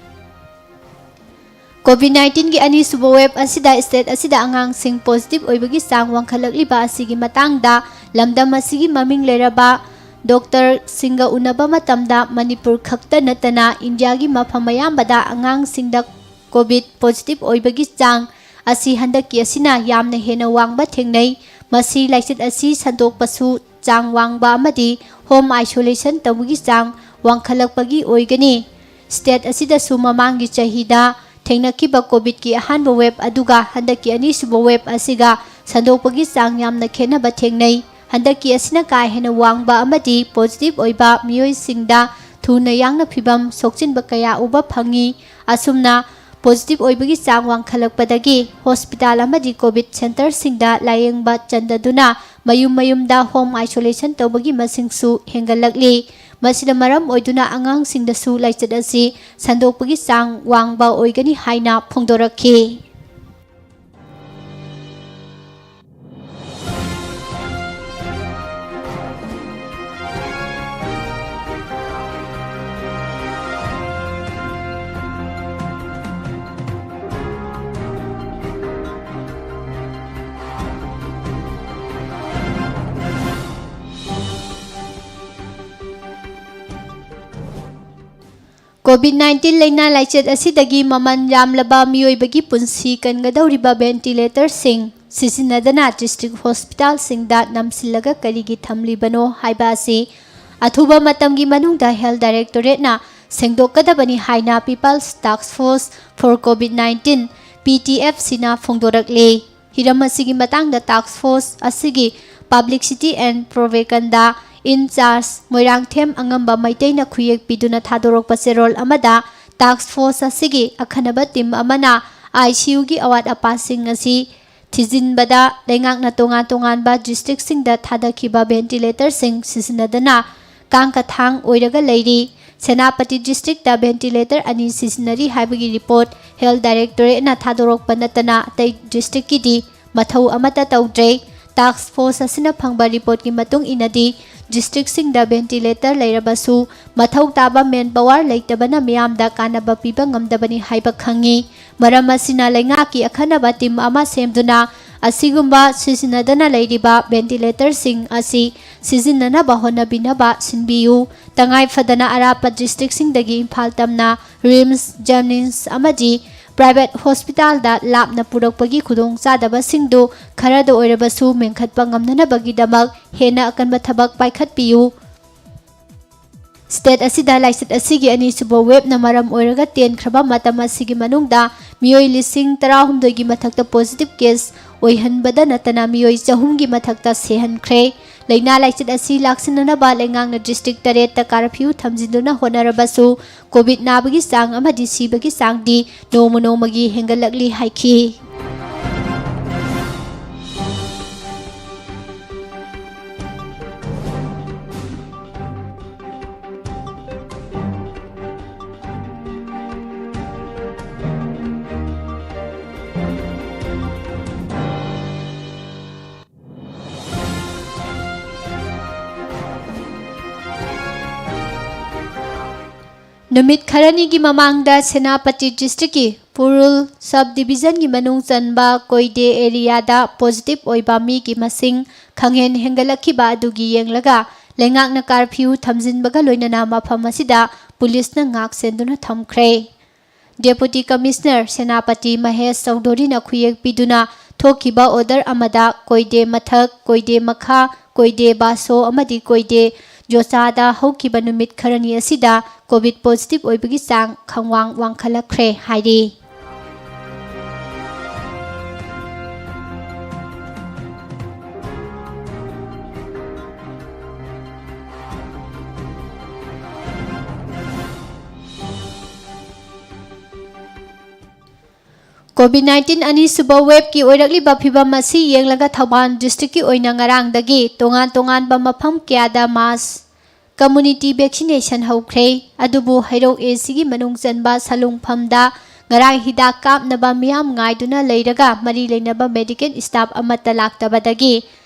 COVID nineteenꯒꯤ ꯑꯅꯤꯁꯨꯕ wave ꯑꯁꯤꯗ state ꯑꯁꯤꯗ ꯑꯉꯥꯡꯁꯤꯡ positive ꯑꯣꯏꯕꯒꯤ ꯆꯥꯡ ꯋꯥꯡꯈꯠꯂꯛꯂꯤꯕ ꯑꯁꯤꯒꯤ ꯃꯇꯥꯡꯗ ꯂꯝꯗꯝ ꯑꯁꯤꯒꯤ ꯃꯃꯤꯡ ꯂꯩꯔꯕ ꯗꯣꯛꯇꯔꯁꯤꯡꯒ ꯎꯅꯕ ꯃꯇꯝꯗ ꯃꯅꯤꯄꯨꯔ ꯈꯛꯇ ꯅꯠꯇꯅ ꯏꯟꯗꯤꯌꯥꯒꯤ ꯃꯐꯝ ꯑꯌꯥꯝꯕꯗ ꯑꯉꯥꯡꯁꯤꯡꯗ COVID positive ꯑꯣꯏꯕꯒꯤ ꯆꯥꯡ ꯑꯁꯤ ꯍꯟꯗꯛꯀꯤ ꯑꯁꯤꯅ ꯌꯥꯝꯅ ꯍꯦꯟꯅ ꯋꯥꯡꯕ ꯊꯦꯡꯅꯩ꯫ ꯃꯁꯤ ꯂꯥꯏꯆꯠ ꯑꯁꯤ ꯁꯟꯗꯣꯛꯄꯁꯨ ꯆꯥꯡ ꯋꯥꯡꯕ ꯑꯃꯗꯤ home isolation ꯇꯧꯕꯒꯤ ꯆꯥꯡ ꯋꯥꯡꯈꯠꯂꯛꯄꯒꯤ ꯑꯣꯏꯒꯅꯤ꯫ State ꯑꯁꯤꯗꯁꯨ ꯃꯃꯥꯡꯒꯤ ꯆꯍꯤꯗ ꯊꯦꯡꯅꯈꯤꯕ COVIDꯀꯤ ꯑꯍꯥꯟꯕ wave ꯑꯗꯨꯒ ꯍꯟꯗꯛꯀꯤ ꯑꯅꯤꯁꯨꯕ wave ꯑꯁꯤꯒ ꯁꯟꯗꯣꯛꯄꯒꯤ ꯆꯥꯡ ꯌꯥꯝꯅ ꯈꯦꯠꯅꯕ ꯊꯦꯡꯅꯩ꯫ ꯍꯟꯗꯛꯀꯤ ꯑꯁꯤꯅ ꯀꯥ ꯍꯦꯟꯅ ꯋꯥꯡꯕ ꯑꯃꯗꯤ positive ꯑꯣꯏꯕ ꯃꯤꯑꯣꯏꯁꯤꯡꯗ ꯊꯨꯅ ꯌꯥꯡꯅ ꯐꯤꯚꯝ ꯁꯣꯛꯆꯤꯟꯕ ꯀꯌꯥ ꯎꯕ ꯐꯪꯉꯤ꯫ ꯑꯁꯨꯝꯅ positive ꯑꯣꯏꯕꯒꯤ ꯆꯥꯡ ꯋꯥꯡꯈꯠꯂꯛꯄꯗꯒꯤ hospital ꯑꯃꯗꯤ COVID centreꯁꯤꯡꯗ ꯂꯥꯌꯦꯡꯕ ꯆꯟꯗꯗꯨꯅ ꯃꯌꯨꯝ ꯃꯌꯨꯝꯗ home isolation ꯇꯧꯕꯒꯤ ꯃꯁꯤꯡꯁꯨ ꯍꯦꯟꯒꯠꯂꯛꯂꯤ꯫ ꯃꯁꯤꯅ ꯃꯔꯝ ꯑꯣꯏꯗꯨꯅ ꯑꯉꯥꯡꯁꯤꯡꯗꯁꯨ ꯂꯥꯏꯆꯠ ꯑꯁꯤ ꯁꯟꯗꯣꯛꯄꯒꯤ ꯆꯥꯡ ꯋꯥꯡꯕ ꯑꯣꯏꯒꯅꯤ ꯍꯥꯏꯅ ꯐꯣꯡꯗꯣꯔꯛꯈꯤ꯫ COVID nineteen ꯂꯥꯏꯅꯥ ꯂꯥꯏꯆꯠ ꯑꯁꯤꯗꯒꯤ ꯃꯃꯜ ꯌꯥꯝꯂꯕ ꯃꯤꯑꯣꯏꯕꯒꯤ ꯄꯨꯟꯁꯤ ꯀꯟꯒꯗꯧꯔꯤꯕ ventilatorꯁꯤꯡ ꯁꯤꯖꯤꯟꯅꯗꯅ district hospitalꯁꯤꯡꯗ ꯅꯝꯁꯤꯜꯂꯒ ꯀꯔꯤꯒꯤ ꯊꯝꯂꯤꯕꯅꯣ ꯍꯥꯏꯕ ꯑꯁꯤ ꯑꯊꯨꯕ ꯃꯇꯝꯒꯤ ꯃꯅꯨꯡꯗ Health Directorateꯅ ꯁꯦꯡꯗꯣꯛꯀꯗꯕꯅꯤ ꯍꯥꯏꯅ People's Task Force for COVID nineteen, PTFCꯅ ꯐꯣꯡꯗꯣꯔꯛꯂꯤ꯫ ꯍꯤꯔꯝ ꯑꯁꯤꯒꯤ ꯃꯇꯥꯡꯗ task force ꯑꯁꯤꯒꯤ Publicity and Propaganda in charge Moirangthem ꯑꯉꯝꯕ ꯃꯩꯇꯩꯅ ꯈꯨꯌꯦꯛ ꯄꯤꯗꯨꯅ ꯊꯥꯗꯣꯔꯛꯄ ꯆꯦꯔꯣꯜ ꯑꯃꯗ, task force ꯑꯁꯤꯒꯤ ꯑꯈꯟꯅꯕ team ꯑꯃꯅ ICUꯒꯤ ꯑꯋꯥꯠ ꯑꯄꯥꯁꯤꯡ ꯑꯁꯤ ꯊꯤꯖꯤꯟꯕꯗ ꯂꯩꯉꯥꯛꯅ ꯇꯣꯉꯥꯟ ꯇꯣꯉꯥꯟꯕ districtꯁꯤꯡꯗ ꯊꯥꯗꯈꯤꯕ ventilatorꯁꯤꯡ ꯁꯤꯖꯤꯟꯅꯗꯅ ꯀꯥꯡꯀꯊꯥꯡ ꯑꯣꯏꯔꯒ ꯂꯩꯔꯤ꯫ ꯁꯦꯅꯥꯄꯇꯤ districtꯇ ventilator ꯑꯅꯤ ꯁꯤꯖꯤꯟꯅꯔꯤ ꯍꯥꯏꯕꯒꯤ report Health Directorateꯅ ꯊꯥꯗꯣꯔꯛꯄ ꯅꯠꯇꯅ ꯑꯇꯩ districtꯀꯤꯗꯤ ꯃꯊꯧ ꯑꯃꯠꯇ ꯇꯧꯗ꯭ꯔꯦ꯫ Task force ꯑꯁꯤꯅ ꯐꯪꯕ reportꯀꯤ ꯃꯇꯨꯡ ꯏꯟꯅꯗꯤ, districtꯁꯤꯡꯗ ventilator ꯂꯩꯔꯕꯁꯨ ꯃꯊꯧ ꯇꯥꯕ manpower ꯂꯩꯇꯕꯅ ꯃꯤꯌꯥꯝꯗ ꯀꯥꯟꯅꯕ ꯄꯤꯕ ꯉꯝꯗꯕꯅꯤ ꯍꯥꯏꯕ ꯈꯪꯉꯤ꯫ ꯃꯔꯝ ꯑꯁꯤꯅ ꯂꯩꯉꯥꯛꯀꯤ ꯑꯈꯟꯅꯕ team ꯑꯃ ꯁꯦꯝꯗꯨꯅ ꯑꯁꯤꯒꯨꯝꯕ ꯁꯤꯖꯤꯟꯅꯗꯅ ꯂꯩꯔꯤꯕ ventilatorꯁꯤꯡ ꯑꯁꯤ ꯁꯤꯖꯤꯟꯅꯅꯕ ꯍꯣꯠꯅꯕꯤꯅꯕ ꯁꯤꯟꯕꯤꯌꯨ꯫ ꯇꯉꯥꯏ ꯐꯗꯅ ꯑꯔꯥꯞꯄ districtꯁꯤꯡꯗꯒꯤ ꯏꯝꯐꯥꯜ ꯇꯝꯅ RIMS, JNIMS ꯑꯃꯗꯤ private hospitalꯗ ꯂꯥꯞꯅ ꯄꯨꯔꯛꯄꯒꯤ ꯈꯨꯗꯣꯡꯆꯥꯗꯕꯁꯤꯡꯗꯨ ꯈꯔꯗ ꯑꯣꯏꯔꯕꯁꯨ ꯃꯦꯟꯈꯠꯄ ꯉꯝꯅꯅꯕꯒꯤꯗꯃꯛ ꯍꯦꯟꯅ ꯑꯀꯟꯕ ꯊꯕꯛ ꯄꯥꯏꯈꯠꯄꯤꯌꯨ꯫ State ꯑꯁꯤꯗ ꯂꯥꯏꯆꯠ ꯑꯁꯤꯒꯤ ꯑꯅꯤꯁꯨꯕ waveꯅ ꯃꯔꯝ ꯑꯣꯏꯔꯒ ꯇꯦꯟꯈ꯭ꯔꯕ ꯃꯇꯝ ꯑꯁꯤꯒꯤ ꯃꯅꯨꯡꯗ ꯃꯤꯑꯣꯏ ꯂꯤꯁꯤꯡ ꯇꯔꯥꯍꯨꯝꯗꯣꯏꯒꯤ ꯃꯊꯛꯇ positive case ꯑꯣꯏꯍꯟꯕꯗ ꯅꯠꯇꯅ ꯃꯤꯑꯣꯏ ꯆꯍꯨꯝꯒꯤ ꯃꯊꯛꯇ ꯁꯤꯍꯟꯈ꯭ꯔꯦ꯫ ꯂꯥꯏꯅꯥ ꯂꯥꯏꯆꯠ ꯑꯁꯤ ꯂꯥꯛꯁꯤꯟꯅꯅꯕ ꯂꯩꯉꯥꯛꯅ district ꯇꯔꯦꯠꯇ curfew ꯊꯝꯖꯤꯟꯗꯨꯅ ꯍꯣꯠꯅꯔꯕꯁꯨ, COVID ꯅꯥꯕꯒꯤ ꯆꯥꯡ ꯑꯃꯗꯤ ꯁꯤꯕꯒꯤ ꯆꯥꯡꯗꯤ ꯅꯣꯡꯃ ꯅꯣꯡꯃꯒꯤ ꯍꯦꯟꯒꯠꯂꯛꯂꯤ ꯍꯥꯏꯈꯤ꯫ ꯅꯨꯃꯤꯠ ꯈꯔꯅꯤꯒꯤ ꯃꯃꯥꯡꯗ ꯁꯦꯅꯥꯄꯇꯤ districtꯀꯤ ꯄꯨꯔꯨꯜ sub divisionꯒꯤ ꯃꯅꯨꯡ ꯆꯟꯕ ꯀꯣꯏꯗꯦ areaꯗ positive ꯑꯣꯏꯕ ꯃꯤꯒꯤ ꯃꯁꯤꯡ ꯈꯪꯍꯦꯟ ꯍꯦꯟꯒꯠꯂꯛꯈꯤꯕ ꯑꯗꯨꯒꯤ ꯌꯦꯡꯂꯒ ꯂꯩꯉꯥꯛꯅ ꯀꯥꯔꯐ꯭ꯌꯨ ꯊꯝꯖꯤꯟꯕꯒ ꯂꯣꯏꯅꯅ ꯃꯐꯝ ꯑꯁꯤꯗ ꯄꯨꯂꯤꯁꯅ ꯉꯥꯛ ꯁꯦꯟꯗꯨꯅ ꯊꯝꯈ꯭ꯔꯦ꯫ ꯗꯦꯄꯨꯇꯤ ꯀꯃꯤꯁꯅꯔ ꯁꯦꯅꯥꯄꯇꯤ ꯃꯍꯦꯁ ꯆꯧꯙꯨꯔꯤꯅ ꯈꯨꯌꯦꯛ ꯄꯤꯗꯨꯅ ꯊꯣꯛꯈꯤꯕ ꯑꯣꯔꯗꯔ ꯑꯃꯗ ꯀꯣꯏꯗꯦ ꯃꯊꯛ, ꯀꯣꯏꯗꯦ ꯃꯈꯥ, ꯀꯣꯏꯗꯦ ꯕꯥꯁꯣ ꯑꯃꯗꯤ ꯀꯣꯏꯗꯦ ꯖꯣꯆꯥꯗ ꯍꯧꯈꯤꯕ ꯅꯨꯃꯤꯠ ꯈꯔꯅꯤ ꯑꯁꯤꯗ ꯀꯣꯚꯤꯗ ꯄꯣꯖꯤꯇꯤꯚ ꯑꯣꯏꯕꯒꯤ ꯆꯥꯡ ꯈꯪꯋꯥꯡ ꯋꯥꯡꯈꯠꯂꯛꯈ꯭ꯔꯦ ꯍꯥꯏꯔꯤ꯫ ꯀꯣꯚꯤꯗ ꯅꯥꯏꯟꯇꯤꯟ ꯑꯅꯤꯁꯨꯕ ꯋꯦꯕꯀꯤ ꯑꯣꯏꯔꯛꯂꯤꯕ ꯐꯤꯚꯝ ꯑꯁꯤ ꯌꯦꯡꯂꯒ ꯊꯧꯕꯥꯜ ꯗꯤꯁꯇ꯭ꯔꯤꯛꯀꯤ ꯑꯣꯏꯅ ꯉꯔꯥꯡꯗꯒꯤ ꯇꯣꯉꯥꯟ ꯇꯣꯉꯥꯟꯕ ꯃꯐꯝ ꯀꯌꯥꯗ ꯃꯥꯁ ꯀꯝꯃꯨꯅꯤꯇꯤ ꯚꯦꯛꯁꯤꯅꯦꯁꯟ ꯍꯧꯈ꯭ꯔꯦ꯫ ꯑꯗꯨꯕꯨ ꯍꯩꯔꯣꯛ ꯑꯦ ꯁꯤꯒꯤ ꯃꯅꯨꯡ ꯆꯟꯕ ꯁꯂꯨꯡꯐꯝꯗ ꯉꯔꯥꯡ ꯍꯤꯗꯥꯛ ꯀꯥꯞꯅꯕ ꯃꯤꯌꯥꯝ ꯉꯥꯏꯗꯨꯅ ꯂꯩꯔꯒ ꯃꯔꯤ ꯂꯩꯅꯕ ꯃꯦꯗꯤꯀꯦꯜ ꯁ꯭ꯇꯥꯐ ꯑꯃꯠꯇ ꯂꯥꯛꯇꯕꯗꯒꯤ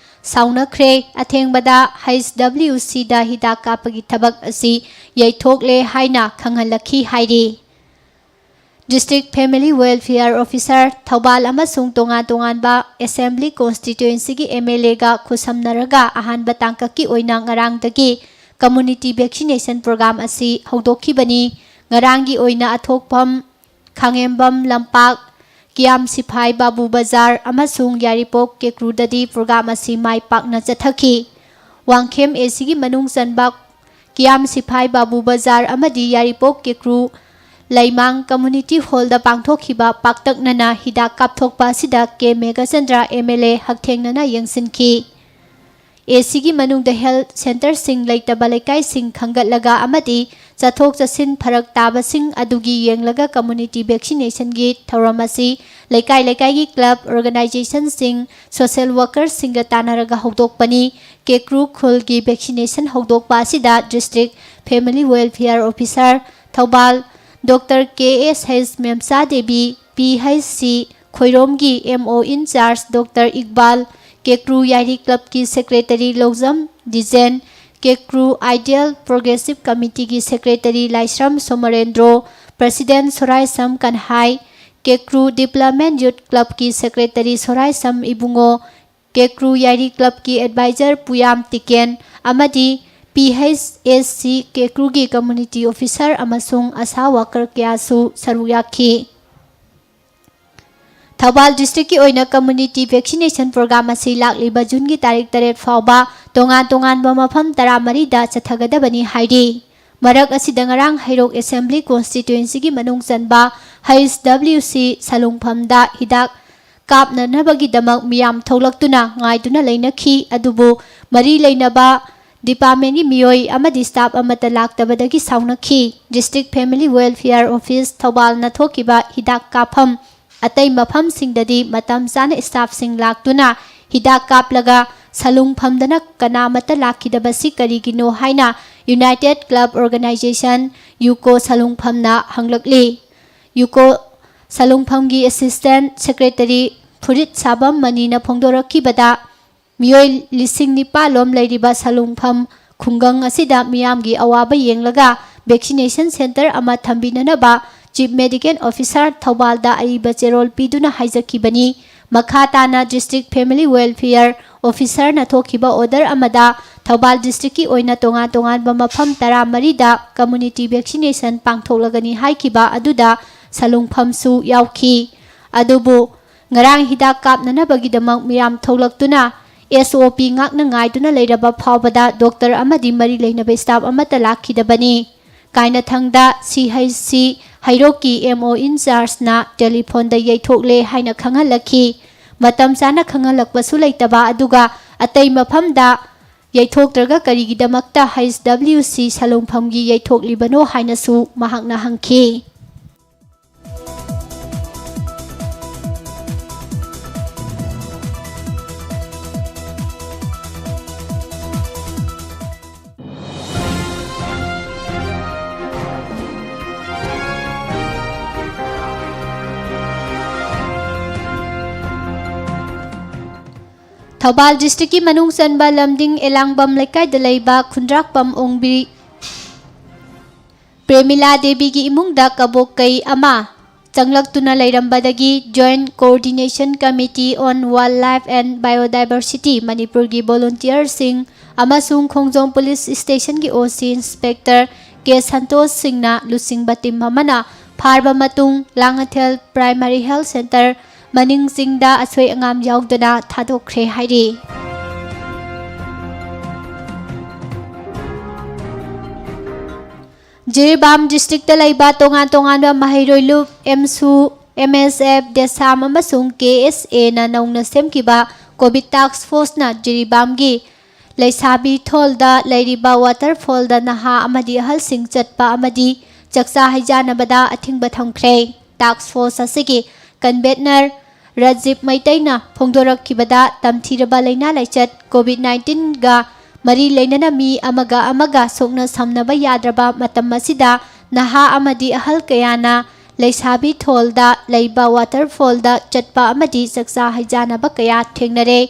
ꯁꯥꯎꯅꯈ꯭ꯔꯦ꯫ ꯑꯊꯦꯡꯕꯗ ꯍꯩꯆ ꯗꯕ꯭ꯂꯤꯎ ꯁꯤꯗ ꯍꯤꯗꯥꯛ ꯀꯥꯞꯄꯒꯤ ꯊꯕꯛ ꯑꯁꯤ ꯌꯩꯊꯣꯛꯂꯦ ꯍꯥꯏꯅ ꯈꯪꯍꯜꯂꯛꯈꯤ ꯍꯥꯏꯔꯤ꯫ District family welfare officer Thoubal ꯑꯃꯁꯨꯡ ꯇꯣꯉꯥꯟ ꯇꯣꯉꯥꯟꯕ ꯑꯦꯁꯦꯝꯕ꯭ꯂꯤ ꯀꯣꯟꯁꯇꯤꯇ꯭ꯋꯦꯟꯁꯤꯒꯤ ꯑꯦꯝ ꯑꯦꯜ ꯑꯦꯒ ꯈꯨꯠꯁꯝꯅꯔꯒ ꯑꯍꯥꯟꯕ ꯇꯥꯡꯀꯛꯀꯤ ꯑꯣꯏꯅ ꯉꯔꯥꯡꯗꯒꯤ ꯀꯝꯃꯨꯅꯤꯇꯤ ꯚꯦꯛꯁꯤꯅꯦꯁꯟ ꯄ꯭ꯔꯣꯒ꯭ꯔꯥꯝ ꯑꯁꯤ ꯍꯧꯗꯣꯛꯈꯤꯕꯅꯤ꯫ ꯉꯔꯥꯡꯒꯤ ꯑꯣꯏꯅ ꯑꯊꯣꯛꯐꯝ, ꯈꯥꯉꯦꯝꯕꯝ ꯂꯝꯄꯥꯛ, ꯀꯤꯌꯥꯝ ꯁꯤꯐꯥꯏ ꯕꯥꯕꯨ ꯕꯖꯥꯔ ꯑꯃꯁꯨꯡ ꯌꯥꯏꯔꯤꯄꯣꯛ ꯀꯦꯀ꯭ꯔꯨꯗꯗꯤ ꯄ꯭ꯔꯣꯒ꯭ꯔꯥꯝ ꯑꯁꯤ ꯃꯥꯏ ꯄꯥꯛꯅ ꯆꯠꯊꯈꯤ꯫ ꯋꯥꯡꯈꯦꯝ ꯑꯦ ꯁꯤꯒꯤ ꯃꯅꯨꯡ ꯆꯟꯕ ꯀꯤꯌꯥꯝ ꯁꯤꯐꯥꯏ ꯕꯥꯕꯨ ꯕꯖꯥꯔ ꯑꯃꯗꯤ ꯌꯥꯏꯔꯤꯄꯣꯛ ꯀꯦꯀ꯭ꯔꯨ ꯂꯩꯃꯥꯡ ꯀꯝꯃꯨꯅꯤꯇꯤ ꯍꯣꯜꯗ ꯄꯥꯡꯊꯣꯛꯈꯤꯕ ꯄꯥꯛꯇꯛꯅꯅ ꯍꯤꯗꯥꯛ ꯀꯥꯞꯊꯣꯛꯄ ꯑꯁꯤꯗ ꯀꯦ ꯃꯦꯘꯆꯟꯗ꯭ꯔ ꯑꯦꯝ ꯑꯦꯜ ꯑꯦ ꯍꯛꯊꯦꯡꯅꯅ ꯌꯦꯡꯁꯤꯟꯈꯤ꯫ ꯑꯦ ꯁꯤꯒꯤ ꯃꯅꯨꯡꯗ ꯍꯦꯜꯊ ꯁꯦꯟꯇꯔꯁꯤꯡ ꯂꯩꯇꯕ ꯂꯩꯀꯥꯏꯁꯤꯡ ꯈꯟꯒꯠꯂꯒ ꯑꯃꯗꯤ ꯆꯠꯊꯣꯛ ꯆꯠꯁꯤꯟ ꯐꯔꯛ ꯇꯥꯕꯁꯤꯡ ꯑꯗꯨꯒꯤ ꯌꯦꯡꯂꯒ ꯀꯝꯃꯨꯅꯤꯇꯤ ꯚꯦꯛꯁꯤꯅꯦꯁꯟꯒꯤ ꯊꯧꯔꯝ ꯑꯁꯤ ꯂꯩꯀꯥꯏ ꯂꯩꯀꯥꯏꯒꯤ ꯀ꯭ꯂꯕ, ꯑꯣꯔꯒꯅꯥꯏꯖꯦꯁꯟꯁꯤꯡ, ꯁꯣꯁꯦꯜ ꯋꯥꯀꯔꯁꯤꯡꯒ ꯇꯥꯟꯅꯔꯒ ꯍꯧꯗꯣꯛꯄꯅꯤ꯫ ꯀꯦꯀ꯭ꯔꯨ ꯈꯨꯜꯒꯤ ꯚꯦꯛꯁꯤꯅꯦꯁꯟ ꯍꯧꯗꯣꯛꯄ ꯑꯁꯤꯗ district family welfare officer Thoubal doctor K S H Memcha Devi, P H C ꯈꯣꯏꯔꯣꯝꯒꯤ ꯑꯦꯝ ꯑꯣ ꯏꯟ ꯆꯥꯔꯖ ꯗꯣꯛꯇꯔ ꯏꯛꯕꯥꯜ, ꯀꯦꯀ꯭ꯔꯨ ꯌꯥꯏꯔꯤ ꯀ꯭ꯂꯕꯀꯤ ꯁꯦꯀ꯭ꯔꯦꯇꯔꯤ ꯂꯧꯖꯝ ꯗꯤꯖꯦꯟ, ꯀꯦꯀ꯭ꯔꯨ ꯑꯥꯏꯗꯤꯌꯦꯜ ꯄ꯭ꯔꯣꯒ꯭ꯔꯦꯁꯤꯞ ꯀꯃꯤꯇꯤꯒꯤ ꯁꯦꯀ꯭ꯔꯦꯇꯔꯤ ꯂꯥꯏꯁ꯭ꯔꯝ ꯁꯣꯃꯣꯔꯦꯟꯗ꯭ꯔꯣ, ꯄ꯭ꯔꯁꯤꯗꯦꯟ ꯁꯣꯔꯥꯏꯁꯝ ꯀꯟꯍꯥꯏ, ꯀꯦꯀ꯭ꯔꯨ ꯗꯤꯕ꯭ꯂꯞꯃꯦꯟ ꯌꯨꯠ ꯀ꯭ꯂꯕꯀꯤ ꯁꯦꯀ꯭ꯔꯦꯇꯔꯤ ꯁꯣꯔꯥꯏꯁꯝ ꯏꯕꯨꯡꯉꯣ, ꯀꯦꯀ꯭ꯔꯨ ꯌꯥꯏꯔꯤ ꯀ꯭ꯂꯕꯀꯤ ꯑꯦꯗꯚꯥꯏꯖꯔ ꯄꯨꯌꯥꯝ ꯇꯤꯀꯦꯟ ꯑꯃꯗꯤ P H S C ꯀꯦꯀ꯭ꯔꯨꯒꯤ community officer ꯑꯃꯁꯨꯡ ASHA worker ꯀꯌꯥꯁꯨ ꯁꯔꯨꯛ ꯌꯥꯈꯤ꯫ ꯊꯧꯕꯥꯜ districtꯀꯤ ꯑꯣꯏꯅ community vaccination program ꯑꯁꯤ ꯂꯥꯛꯂꯤꯕ Juneꯒꯤ ꯇꯥꯔꯤꯛ ꯇꯔꯦꯠ ꯐꯥꯎꯕ ꯇꯣꯉꯥꯟ ꯇꯣꯉꯥꯟꯕ ꯃꯐꯝ ꯇꯔꯥꯃꯔꯤꯗ ꯆꯠꯊꯒꯗꯕꯅꯤ ꯍꯥꯏꯔꯤ꯫ ꯃꯔꯛ ꯑꯁꯤꯗ ꯉꯔꯥꯡ ꯍꯩꯔꯣꯛ Assembly constituencyꯒꯤ ꯃꯅꯨꯡ ꯆꯟꯕ H W C ꯁꯂꯨꯡꯐꯝꯗ ꯍꯤꯗꯥꯛ ꯀꯥꯞꯅꯅꯕꯒꯤꯗꯃꯛ ꯃꯤꯌꯥꯝ ꯊꯣꯛꯂꯛꯇꯨꯅ ꯉꯥꯏꯗꯨꯅ ꯂꯩꯅꯈꯤ꯫ ꯑꯗꯨꯕꯨ ꯃꯔꯤ ꯂꯩꯅꯕ departmentꯀꯤ ꯃꯤꯑꯣꯏ ꯑꯃꯗꯤ staff ꯑꯃꯠꯇ ꯂꯥꯛꯇꯕꯗꯒꯤ ꯁꯥꯎꯅꯈꯤ꯫ District Family Welfare Office ꯊꯧꯕꯥꯜꯅ ꯊꯣꯛꯈꯤꯕ ꯍꯤꯗꯥꯛ ꯀꯥꯞꯐꯝ ꯑꯇꯩ ꯃꯐꯝꯁꯤꯡꯗꯗꯤ ꯃꯇꯝ ꯆꯥꯅ staffꯁꯤꯡ ꯂꯥꯛꯇꯨꯅ ꯍꯤꯗꯥꯛ ꯀꯥꯞꯂꯒ ꯁꯂꯨꯡꯐꯝꯗꯅ ꯀꯅꯥꯃꯠꯇ ꯂꯥꯛꯈꯤꯗꯕꯁꯤ ꯀꯔꯤꯒꯤꯅꯣ ꯍꯥꯏꯅ United Club Organisation, UCO ꯁꯂꯨꯡꯐꯝꯅ ꯍꯪꯂꯛꯂꯤ꯫ UCO ꯁꯂꯨꯡꯐꯝꯒꯤ assistant secretary ꯐꯨꯔꯤꯠ ꯁꯥꯕꯝ ꯃꯅꯤꯅ ꯐꯣꯡꯗꯣꯔꯛꯈꯤꯕꯗ, ꯃꯤꯑꯣꯏ ꯂꯤꯁꯤꯡ ꯅꯤꯄꯥꯜ ꯂꯣꯝ ꯂꯩꯔꯤꯕ ꯁꯂꯨꯡꯐꯝ ꯈꯨꯡꯒꯪ ꯑꯁꯤꯗ ꯃꯤꯌꯥꯝꯒꯤ ꯑꯋꯥꯕ ꯌꯦꯡꯂꯒ vaccination center ꯑꯃ ꯊꯝꯕꯤꯅꯅꯕ Chief Medical Officer ꯊꯧꯕꯥꯜꯗ ꯑꯏꯕ ꯆꯦꯔꯣꯜ ꯄꯤꯗꯨꯅ ꯍꯥꯏꯖꯈꯤꯕꯅꯤ꯫ ꯃꯈꯥ ꯇꯥꯅ District Family Welfare Officerꯅ ꯊꯣꯛꯈꯤꯕ order ꯑꯃꯗ ꯊꯧꯕꯥꯜ districtꯀꯤ ꯑꯣꯏꯅ ꯇꯣꯉꯥꯟ ꯇꯣꯉꯥꯟꯕ ꯃꯐꯝ ꯇꯔꯥꯃꯔꯤꯗ community vaccination ꯄꯥꯡꯊꯣꯛꯂꯒꯅꯤ ꯍꯥꯏꯈꯤꯕ ꯑꯗꯨꯗ ꯁꯂꯨꯡꯐꯝꯁꯨ ꯌꯥꯎꯈꯤ꯫ ꯑꯗꯨꯕꯨ ꯉꯔꯥꯡ ꯍꯤꯗꯥꯛ ꯀꯥꯞꯅꯅꯕꯒꯤꯗꯃꯛ ꯃꯤꯌꯥꯝ ꯊꯣꯛꯂꯛꯇꯨꯅ S O P ꯉꯥꯛꯅ ꯉꯥꯏꯗꯨꯅ ꯂꯩꯔꯕ ꯐꯥꯎꯕꯗ doctor ꯑꯃꯗꯤ ꯃꯔꯤ ꯂꯩꯅꯕ staff ꯑꯃꯠꯇ ꯂꯥꯛꯈꯤꯗꯕꯅꯤ꯫ ꯀꯥꯏꯅꯊꯪꯗ C H C ꯍꯩꯔꯣꯛꯀꯤ M O in chargeꯅ telephoneꯗ ꯌꯩꯊꯣꯛꯂꯦ ꯍꯥꯏꯅ ꯈꯪꯍꯜꯂꯛꯈꯤ꯫ ꯃꯇꯝ ꯆꯥꯅ ꯈꯪꯍꯜꯂꯛꯄꯁꯨ ꯂꯩꯇꯕ, ꯑꯗꯨꯒ ꯑꯇꯩ ꯃꯐꯝꯗ ꯌꯩꯊꯣꯛꯇ꯭ꯔꯒ ꯀꯔꯤꯒꯤꯗꯃꯛꯇ H W C ꯁꯂꯨꯡꯐꯝꯒꯤ ꯌꯩꯊꯣꯛꯂꯤꯕꯅꯣ ꯍꯥꯏꯅꯁꯨ ꯃꯍꯥꯛꯅ ꯍꯪꯈꯤ꯫ ꯊꯧꯕꯥꯜ districtꯀꯤ ꯃꯅꯨꯡ ꯆꯟꯕ ꯂꯝꯗꯤꯡ ꯑꯦꯂꯥꯡꯕꯝ ꯂꯩꯀꯥꯏꯗ ꯂꯩꯕ ꯈꯨꯟꯗ꯭ꯔꯥꯛꯄꯝ ꯑꯣꯡꯕꯤ ꯄ꯭ꯔꯦꯃꯤꯂꯥ ꯗꯦꯕꯤꯒꯤ ꯏꯃꯨꯡꯗ ꯀꯕꯣꯛ ꯀꯩ ꯑꯃ, ꯆꯪꯂꯛꯇꯨꯅ ꯂꯩꯔꯝꯕꯗꯒꯤ Joint Coordination Committee on Wildlife and Biodiversity ꯃꯅꯤꯄꯨꯔꯒꯤ ꯚꯣꯂꯨꯟꯇꯤꯌꯔꯁꯤꯡ ꯑꯃꯁꯨꯡ ꯈꯣꯡꯖꯣꯝ ꯄꯨꯂꯤꯁ ꯁ꯭ꯇꯦꯁꯟꯒꯤ ꯑꯣ ꯁꯤ ꯏꯟꯁꯄꯦꯛꯇꯔ ꯀꯦ ꯁꯟꯇꯣꯁ ꯁꯤꯡꯅ ꯂꯨꯆꯤꯡꯕ ꯇꯤꯝ ꯑꯃꯅ ꯐꯥꯔꯕ ꯃꯇꯨꯡ ꯂꯥꯡꯉꯊꯦꯜ ꯄ꯭ꯔꯥꯏꯃꯥꯔꯤ ꯍꯦꯜꯊ ꯁꯦꯟꯇꯔ ꯃꯅꯤꯡ ꯆꯤꯡꯗ ꯑꯁꯣꯏ ꯑꯉꯥꯝ ꯌꯥꯎꯗꯅ ꯊꯥꯗꯣꯛꯈ꯭ꯔꯦ ꯍꯥꯏꯔꯤ꯫ ꯖꯤꯔꯤꯕꯥꯝ ꯗꯤꯁꯇ꯭ꯔꯤꯛꯇ ꯂꯩꯕ ꯇꯣꯉꯥꯟ ꯇꯣꯉꯥꯟꯕ ꯃꯍꯩꯔꯣꯏ ꯂꯨꯞ, ꯑꯦꯝꯁꯨ, ꯑꯦꯝ ꯑꯦꯁ ꯑꯦꯐ, ꯗꯦꯁꯥꯝ ꯑꯃꯁꯨꯡ ꯀꯦ ꯑꯦꯁ ꯑꯦꯅ ꯅꯧꯅ ꯁꯦꯝꯈꯤꯕ ꯀꯣꯚꯤꯗ ꯇꯥꯛꯁ ꯐꯣꯔꯁꯅ ꯖꯤꯔꯤꯕꯥꯝꯒꯤ ꯂꯩꯁꯥꯕꯤ ꯊꯣꯜꯗ ꯂꯩꯔꯤꯕ ꯋꯥꯇꯔꯐꯣꯜꯗ ꯅꯍꯥ ꯑꯃꯗꯤ ꯑꯍꯜꯁꯤꯡ ꯆꯠꯄ ꯑꯃꯗꯤ ꯆꯥꯛꯆꯥ ꯍꯩꯖꯥꯟꯅꯕꯗ ꯑꯊꯤꯡꯕ ꯊꯝꯈ꯭ꯔꯦ꯫ ꯇꯥꯛꯁ ꯐꯣꯔꯁ ꯑꯁꯤꯒꯤ ꯀꯟꯚꯦꯅꯔ ꯔꯥꯖꯤꯕ ꯃꯩꯇꯩꯅ ꯐꯣꯡꯗꯣꯔꯛꯈꯤꯕꯗ, ꯇꯝꯊꯤꯔꯕ ꯂꯥꯏꯅꯥ ꯂꯥꯏꯆꯠ ꯀꯣꯚꯤꯗ ꯅꯥꯏꯟꯇꯤꯟꯒ ꯃꯔꯤ ꯂꯩꯅꯅ ꯃꯤ ꯑꯃꯒ ꯑꯃꯒ ꯁꯣꯛꯅ ꯁꯝꯅꯕ ꯌꯥꯗ꯭ꯔꯕ ꯃꯇꯝ ꯑꯁꯤꯗ ꯅꯍꯥ ꯑꯃꯗꯤ ꯑꯍꯜ ꯀꯌꯥꯅ ꯂꯩꯁꯥꯕꯤ ꯊꯣꯜꯗ ꯂꯩꯕ ꯋꯥꯇꯔꯐꯣꯜꯗ ꯆꯠꯄ ꯑꯃꯗꯤ ꯆꯥꯛꯆꯥ ꯍꯩꯖꯥꯟꯅꯕ ꯀꯌꯥ ꯊꯦꯡꯅꯔꯦ꯫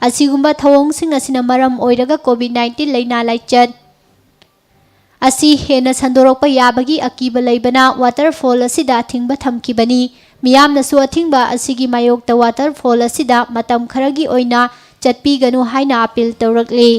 ꯑꯁꯤꯒꯨꯝꯕ ꯊꯧꯑꯣꯡꯁꯤꯡ ꯑꯁꯤꯅ ꯃꯔꯝ ꯑꯣꯏꯔꯒ ꯀꯣꯚꯤꯗ ꯅꯥꯏꯟꯇꯤꯟ ꯂꯥꯏꯅꯥ ꯂꯥꯏꯆꯠ ꯑꯁꯤ ꯍꯦꯟꯅ ꯁꯟꯗꯣꯔꯛꯄ ꯌꯥꯕꯒꯤ ꯑꯀꯤꯕ ꯂꯩꯕꯅ ꯋꯥꯇꯔꯐꯣꯜ ꯑꯁꯤꯗ ꯑꯊꯤꯡꯕ ꯊꯝꯈꯤꯕꯅꯤ꯫ ꯃꯤꯌꯥꯝꯅꯁꯨ ꯑꯊꯤꯡꯕ ꯑꯁꯤꯒꯤ ꯃꯥꯌꯣꯛꯇ ꯋꯥꯇꯔꯐꯣꯜ ꯑꯁꯤꯗ ꯃꯇꯝ ꯈꯔꯒꯤ ꯑꯣꯏꯅ ꯆꯠꯄꯤꯒꯅꯨ ꯍꯥꯏꯅ ꯑꯄꯤꯜ ꯇꯧꯔꯛꯂꯤ꯫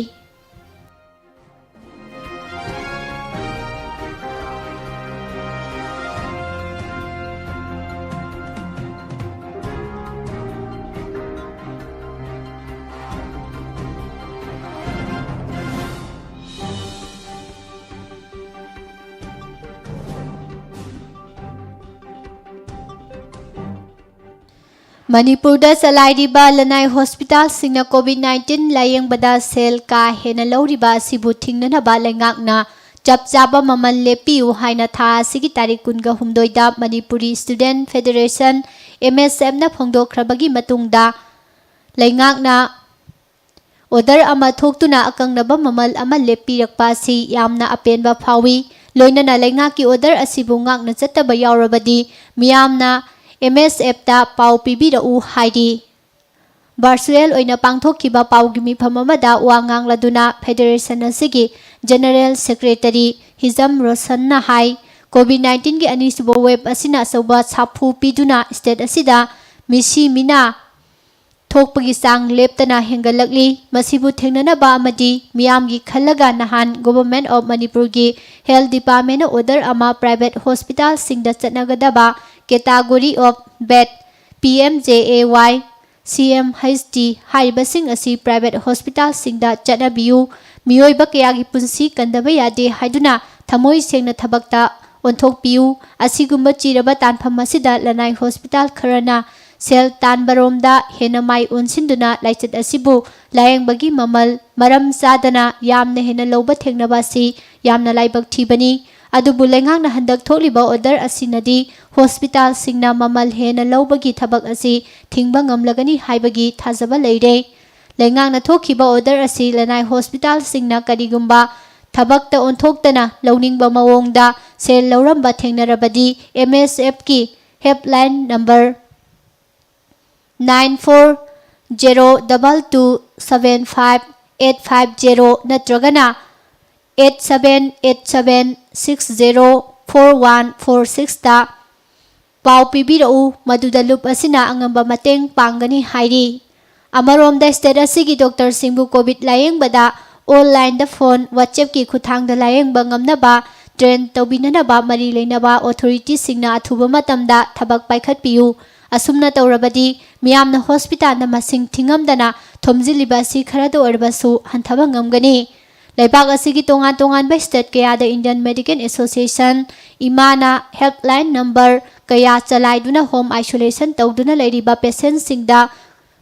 ꯃꯅꯤꯄꯨꯔꯗ ꯆꯂꯥꯏꯔꯤꯕ ꯂꯅꯥꯏ ꯍꯣꯁꯄꯤꯇꯥꯜꯁꯤꯡꯅ ꯀꯣꯚꯤꯗ ꯅꯥꯏꯟꯇꯤꯟ ꯂꯥꯌꯦꯡꯕꯗ ꯁꯦꯜ ꯀꯥ ꯍꯦꯟꯅ ꯂꯧꯔꯤꯕ ꯑꯁꯤꯕꯨ ꯊꯤꯡꯅꯅꯕ ꯂꯩꯉꯥꯛꯅ ꯆꯞ ꯆꯥꯕ ꯃꯃꯜ ꯂꯦꯞꯄꯤꯌꯨ ꯍꯥꯏꯅ ꯊꯥ ꯑꯁꯤꯒꯤ ꯇꯥꯔꯤꯛ ꯀꯨꯟꯒ ꯍꯨꯝꯗꯣꯏꯗ ꯃꯅꯤꯄꯨꯔꯤ ꯁ꯭ꯇꯨꯗꯦꯟꯠ ꯐꯦꯗꯔꯦꯁꯟ, ꯑꯦꯝ ꯑꯦꯁ ꯑꯦꯐꯅ ꯐꯣꯡꯗꯣꯛꯈ꯭ꯔꯕꯒꯤ ꯃꯇꯨꯡꯗ ꯂꯩꯉꯥꯛꯅ ꯑꯣꯔꯗꯔ ꯑꯃ ꯊꯣꯛꯇꯨꯅ ꯑꯀꯛꯅꯕ ꯃꯃꯜ ꯑꯃ ꯂꯦꯞꯄꯤꯔꯛꯄ ꯑꯁꯤ ꯌꯥꯝꯅ ꯑꯄꯦꯟꯕ ꯐꯥꯎꯏ꯫ ꯂꯣꯏꯅꯅ ꯂꯩꯉꯥꯛꯀꯤ ꯑꯣꯔꯗꯔ ꯑꯁꯤꯕꯨ ꯉꯥꯛꯅ ꯆꯠꯇꯕ ꯌꯥꯎꯔꯕꯗꯤ ꯃꯤꯌꯥꯝꯅ ꯑꯦꯝ ꯑꯦꯁ ꯑꯦꯐꯇ ꯄꯥꯎ ꯄꯤꯕꯤꯔꯛꯎ ꯍꯥꯏꯔꯤ꯫ ꯚꯔꯆꯨꯑꯦꯜ ꯑꯣꯏꯅ ꯄꯥꯡꯊꯣꯛꯈꯤꯕ ꯄꯥꯎꯒꯤ ꯃꯤꯐꯝ ꯑꯃꯗ ꯋꯥ ꯉꯥꯡꯂꯗꯨꯅ ꯐꯦꯗꯔꯦꯁꯟ ꯑꯁꯤꯒꯤ ꯖꯦꯅꯔꯦꯜ ꯁꯦꯀ꯭ꯔꯦꯇꯔꯤ ꯍꯤꯖꯝ ꯔꯣꯁꯟꯅ ꯍꯥꯏ, ꯀꯣꯚꯤꯗ ꯅꯥꯏꯟꯇꯤꯟꯒꯤ ꯑꯅꯤꯁꯨꯕ ꯋꯦꯕ ꯑꯁꯤꯅ ꯑꯆꯧꯕ ꯁꯥꯐꯨ ꯄꯤꯗꯨꯅ ꯁ꯭ꯇꯦꯠ ꯑꯁꯤꯗ ꯃꯤꯁꯤ ꯃꯤꯅꯥ ꯊꯣꯛꯄꯒꯤ ꯆꯥꯡ ꯂꯦꯞꯇꯅ ꯍꯦꯟꯒꯠꯂꯛꯂꯤ꯫ ꯃꯁꯤꯕꯨ ꯊꯦꯡꯅꯅꯕ ꯑꯃꯗꯤ ꯃꯤꯌꯥꯝꯒꯤ ꯈꯜꯂꯒ ꯅꯍꯥꯟ Government of ꯃꯅꯤꯄꯨꯔꯒꯤ ꯍꯦꯜꯊ ꯗꯤꯄꯥꯔꯠꯃꯦꯟꯅ ꯑꯣꯔꯗꯔ ꯑꯃ ꯄ꯭ꯔꯥꯏꯚꯦꯠ ꯍꯣꯁꯄꯤꯇꯥꯜꯁꯤꯡꯗ ꯆꯠꯅꯒꯗꯕ category of bed, P M J A Y, C M H T ꯍꯥꯏꯔꯤꯕꯁꯤꯡ ꯑꯁꯤ ꯄ꯭ꯔꯥꯏꯚꯦꯠ ꯍꯣꯁꯄꯤꯇꯥꯜꯁꯤꯡꯗ ꯆꯠꯅꯕꯤꯌꯨ꯫ ꯃꯤꯑꯣꯏꯕ ꯀꯌꯥꯒꯤ ꯄꯨꯟꯁꯤ ꯀꯟꯗꯕ ꯌꯥꯗꯦ ꯍꯥꯏꯗꯨꯅ ꯊꯃꯣꯏ ꯁꯦꯡꯅ ꯊꯕꯛꯇ ꯑꯣꯟꯊꯣꯛꯄꯤꯌꯨ꯫ ꯑꯁꯤꯒꯨꯝꯕ ꯆꯤꯔꯕ ꯇꯥꯟꯐꯝ ꯑꯁꯤꯗ ꯂꯅꯥꯏ ꯍꯣꯁꯄꯤꯇꯥꯜ ꯈꯔꯅ ꯁꯦꯜ ꯇꯥꯟꯕꯔꯣꯝꯗ ꯍꯦꯟꯅ ꯃꯥꯏ ꯑꯣꯟꯁꯤꯟꯗꯨꯅ ꯂꯥꯏꯆꯠ ꯑꯁꯤꯕꯨ ꯂꯥꯌꯦꯡꯕꯒꯤ ꯃꯃꯜ ꯃꯔꯝ ꯆꯥꯗꯅ ꯌꯥꯝꯅ ꯍꯦꯟꯅ ꯂꯧꯕ ꯊꯦꯡꯅꯕ ꯑꯁꯤ ꯌꯥꯝꯅ ꯂꯥꯏꯕꯛ ꯊꯤꯕꯅꯤ꯫ ꯑꯗꯨꯕꯨ ꯂꯩꯉꯥꯛꯅ ꯍꯟꯗꯛ ꯊꯣꯛꯂꯤꯕ ꯑꯣꯔꯗꯔ ꯑꯁꯤꯅꯗꯤ ꯍꯣꯁꯄꯤꯇꯥꯜꯁꯤꯡꯅ ꯃꯃꯜ ꯍꯦꯟꯅ ꯂꯧꯕꯒꯤ ꯊꯕꯛ ꯑꯁꯤ ꯊꯤꯡꯕ ꯉꯝꯂꯒꯅꯤ ꯍꯥꯏꯕꯒꯤ ꯊꯥꯖꯕ ꯂꯩꯔꯦ꯫ ꯂꯩꯉꯥꯛꯅ ꯊꯣꯛꯈꯤꯕ ꯑꯣꯔꯗꯔ ꯑꯁꯤ ꯂꯅꯥꯏ ꯍꯣꯁꯄꯤꯇꯥꯜꯁꯤꯡꯅ ꯀꯔꯤꯒꯨꯝꯕ ꯊꯕꯛꯇ ꯑꯣꯟꯊꯣꯛꯇꯅ ꯂꯧꯅꯤꯡꯕ ꯃꯑꯣꯡꯗ ꯁꯦꯜ ꯂꯧꯔꯝꯕ ꯊꯦꯡꯅꯔꯕꯗꯤ M S F ꯀꯤ helpline number nine four zero double two seven five eight five zero ꯅꯠꯇ꯭ꯔꯒꯅ eight seven eight seven six zero four one four six ꯇ ꯄꯥꯎ ꯄꯤꯕꯤꯔꯛꯎ, ꯃꯗꯨꯗ ꯂꯨꯞ ꯑꯁꯤꯅ ꯑꯉꯝꯕ ꯃꯇꯦꯡ ꯄꯥꯡꯒꯅꯤ ꯍꯥꯏꯔꯤ꯫ ꯑꯃꯔꯣꯝꯗ, ꯁ꯭ꯇꯦꯠ ꯑꯁꯤꯒꯤ ꯗꯣꯛꯇꯔꯁꯤꯡꯕꯨ ꯀꯣꯚꯤꯗ ꯂꯥꯌꯦꯡꯕꯗ ꯑꯣꯟꯂꯥꯏꯟꯗ ꯐꯣꯟ, WhatsApp ꯀꯤ ꯈꯨꯠꯊꯥꯡꯗ ꯂꯥꯌꯦꯡꯕ ꯉꯝꯅꯕ ꯇ꯭ꯔꯦꯟ ꯇꯧꯕꯤꯅꯅꯕ ꯃꯔꯤ ꯂꯩꯅꯕ ꯑꯣꯊꯣꯔꯤꯇꯤꯁꯤꯡꯅ ꯑꯊꯨꯕ ꯃꯇꯝꯗ ꯊꯕꯛ ꯄꯥꯏꯈꯠꯄꯤꯌꯨ꯫ ꯑꯁꯨꯝꯅ ꯇꯧꯔꯕꯗꯤ ꯃꯤꯌꯥꯝꯅ ꯍꯣꯁꯄꯤꯇꯥꯜꯗ ꯃꯁꯤꯡ ꯊꯤꯉꯝꯗꯅ ꯊꯣꯝꯖꯤꯜꯂꯤꯕ ꯑꯁꯤ ꯈꯔꯗ ꯑꯣꯏꯔꯕꯁꯨ ꯍꯟꯊꯕ ꯉꯝꯒꯅꯤ꯫ ꯂꯩꯕꯥꯛ ꯑꯁꯤꯒꯤ ꯇꯣꯉꯥꯟ ꯇꯣꯉꯥꯟꯕ ꯁ꯭ꯇꯦꯠ ꯀꯌꯥꯗ Indian Medical Association, ꯏꯃꯥꯅ helpline number ꯀꯌꯥ ꯆꯂꯥꯏꯗꯨꯅ home isolation ꯇꯧꯗꯨꯅ ꯂꯩꯔꯤꯕ ꯄꯦꯁꯦꯟꯁꯤꯡꯗ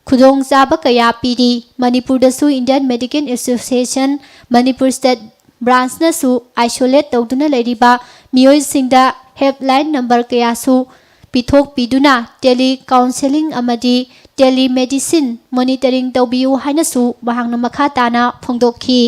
ꯈꯨꯗꯣꯡꯆꯥꯕ ꯀꯌꯥ ꯄꯤꯔꯤ꯫ ꯃꯅꯤꯄꯨꯔꯗꯁꯨ Indian Medical Association Manipur state ꯕ꯭ꯔꯥꯟꯁꯅꯁꯨ isolate ꯇꯧꯗꯨꯅ ꯂꯩꯔꯤꯕ ꯃꯤꯑꯣꯏꯁꯤꯡꯗ helpline number ꯀꯌꯥꯁꯨ ꯄꯤꯊꯣꯛꯄꯤꯗꯨꯅ tele counselling ꯑꯃꯗꯤ telemedicine monitoring ꯇꯧꯕꯤꯌꯨ ꯍꯥꯏꯅꯁꯨ ꯃꯍꯥꯛꯅ ꯃꯈꯥ ꯇꯥꯅ ꯐꯣꯡꯗꯣꯛꯈꯤ꯫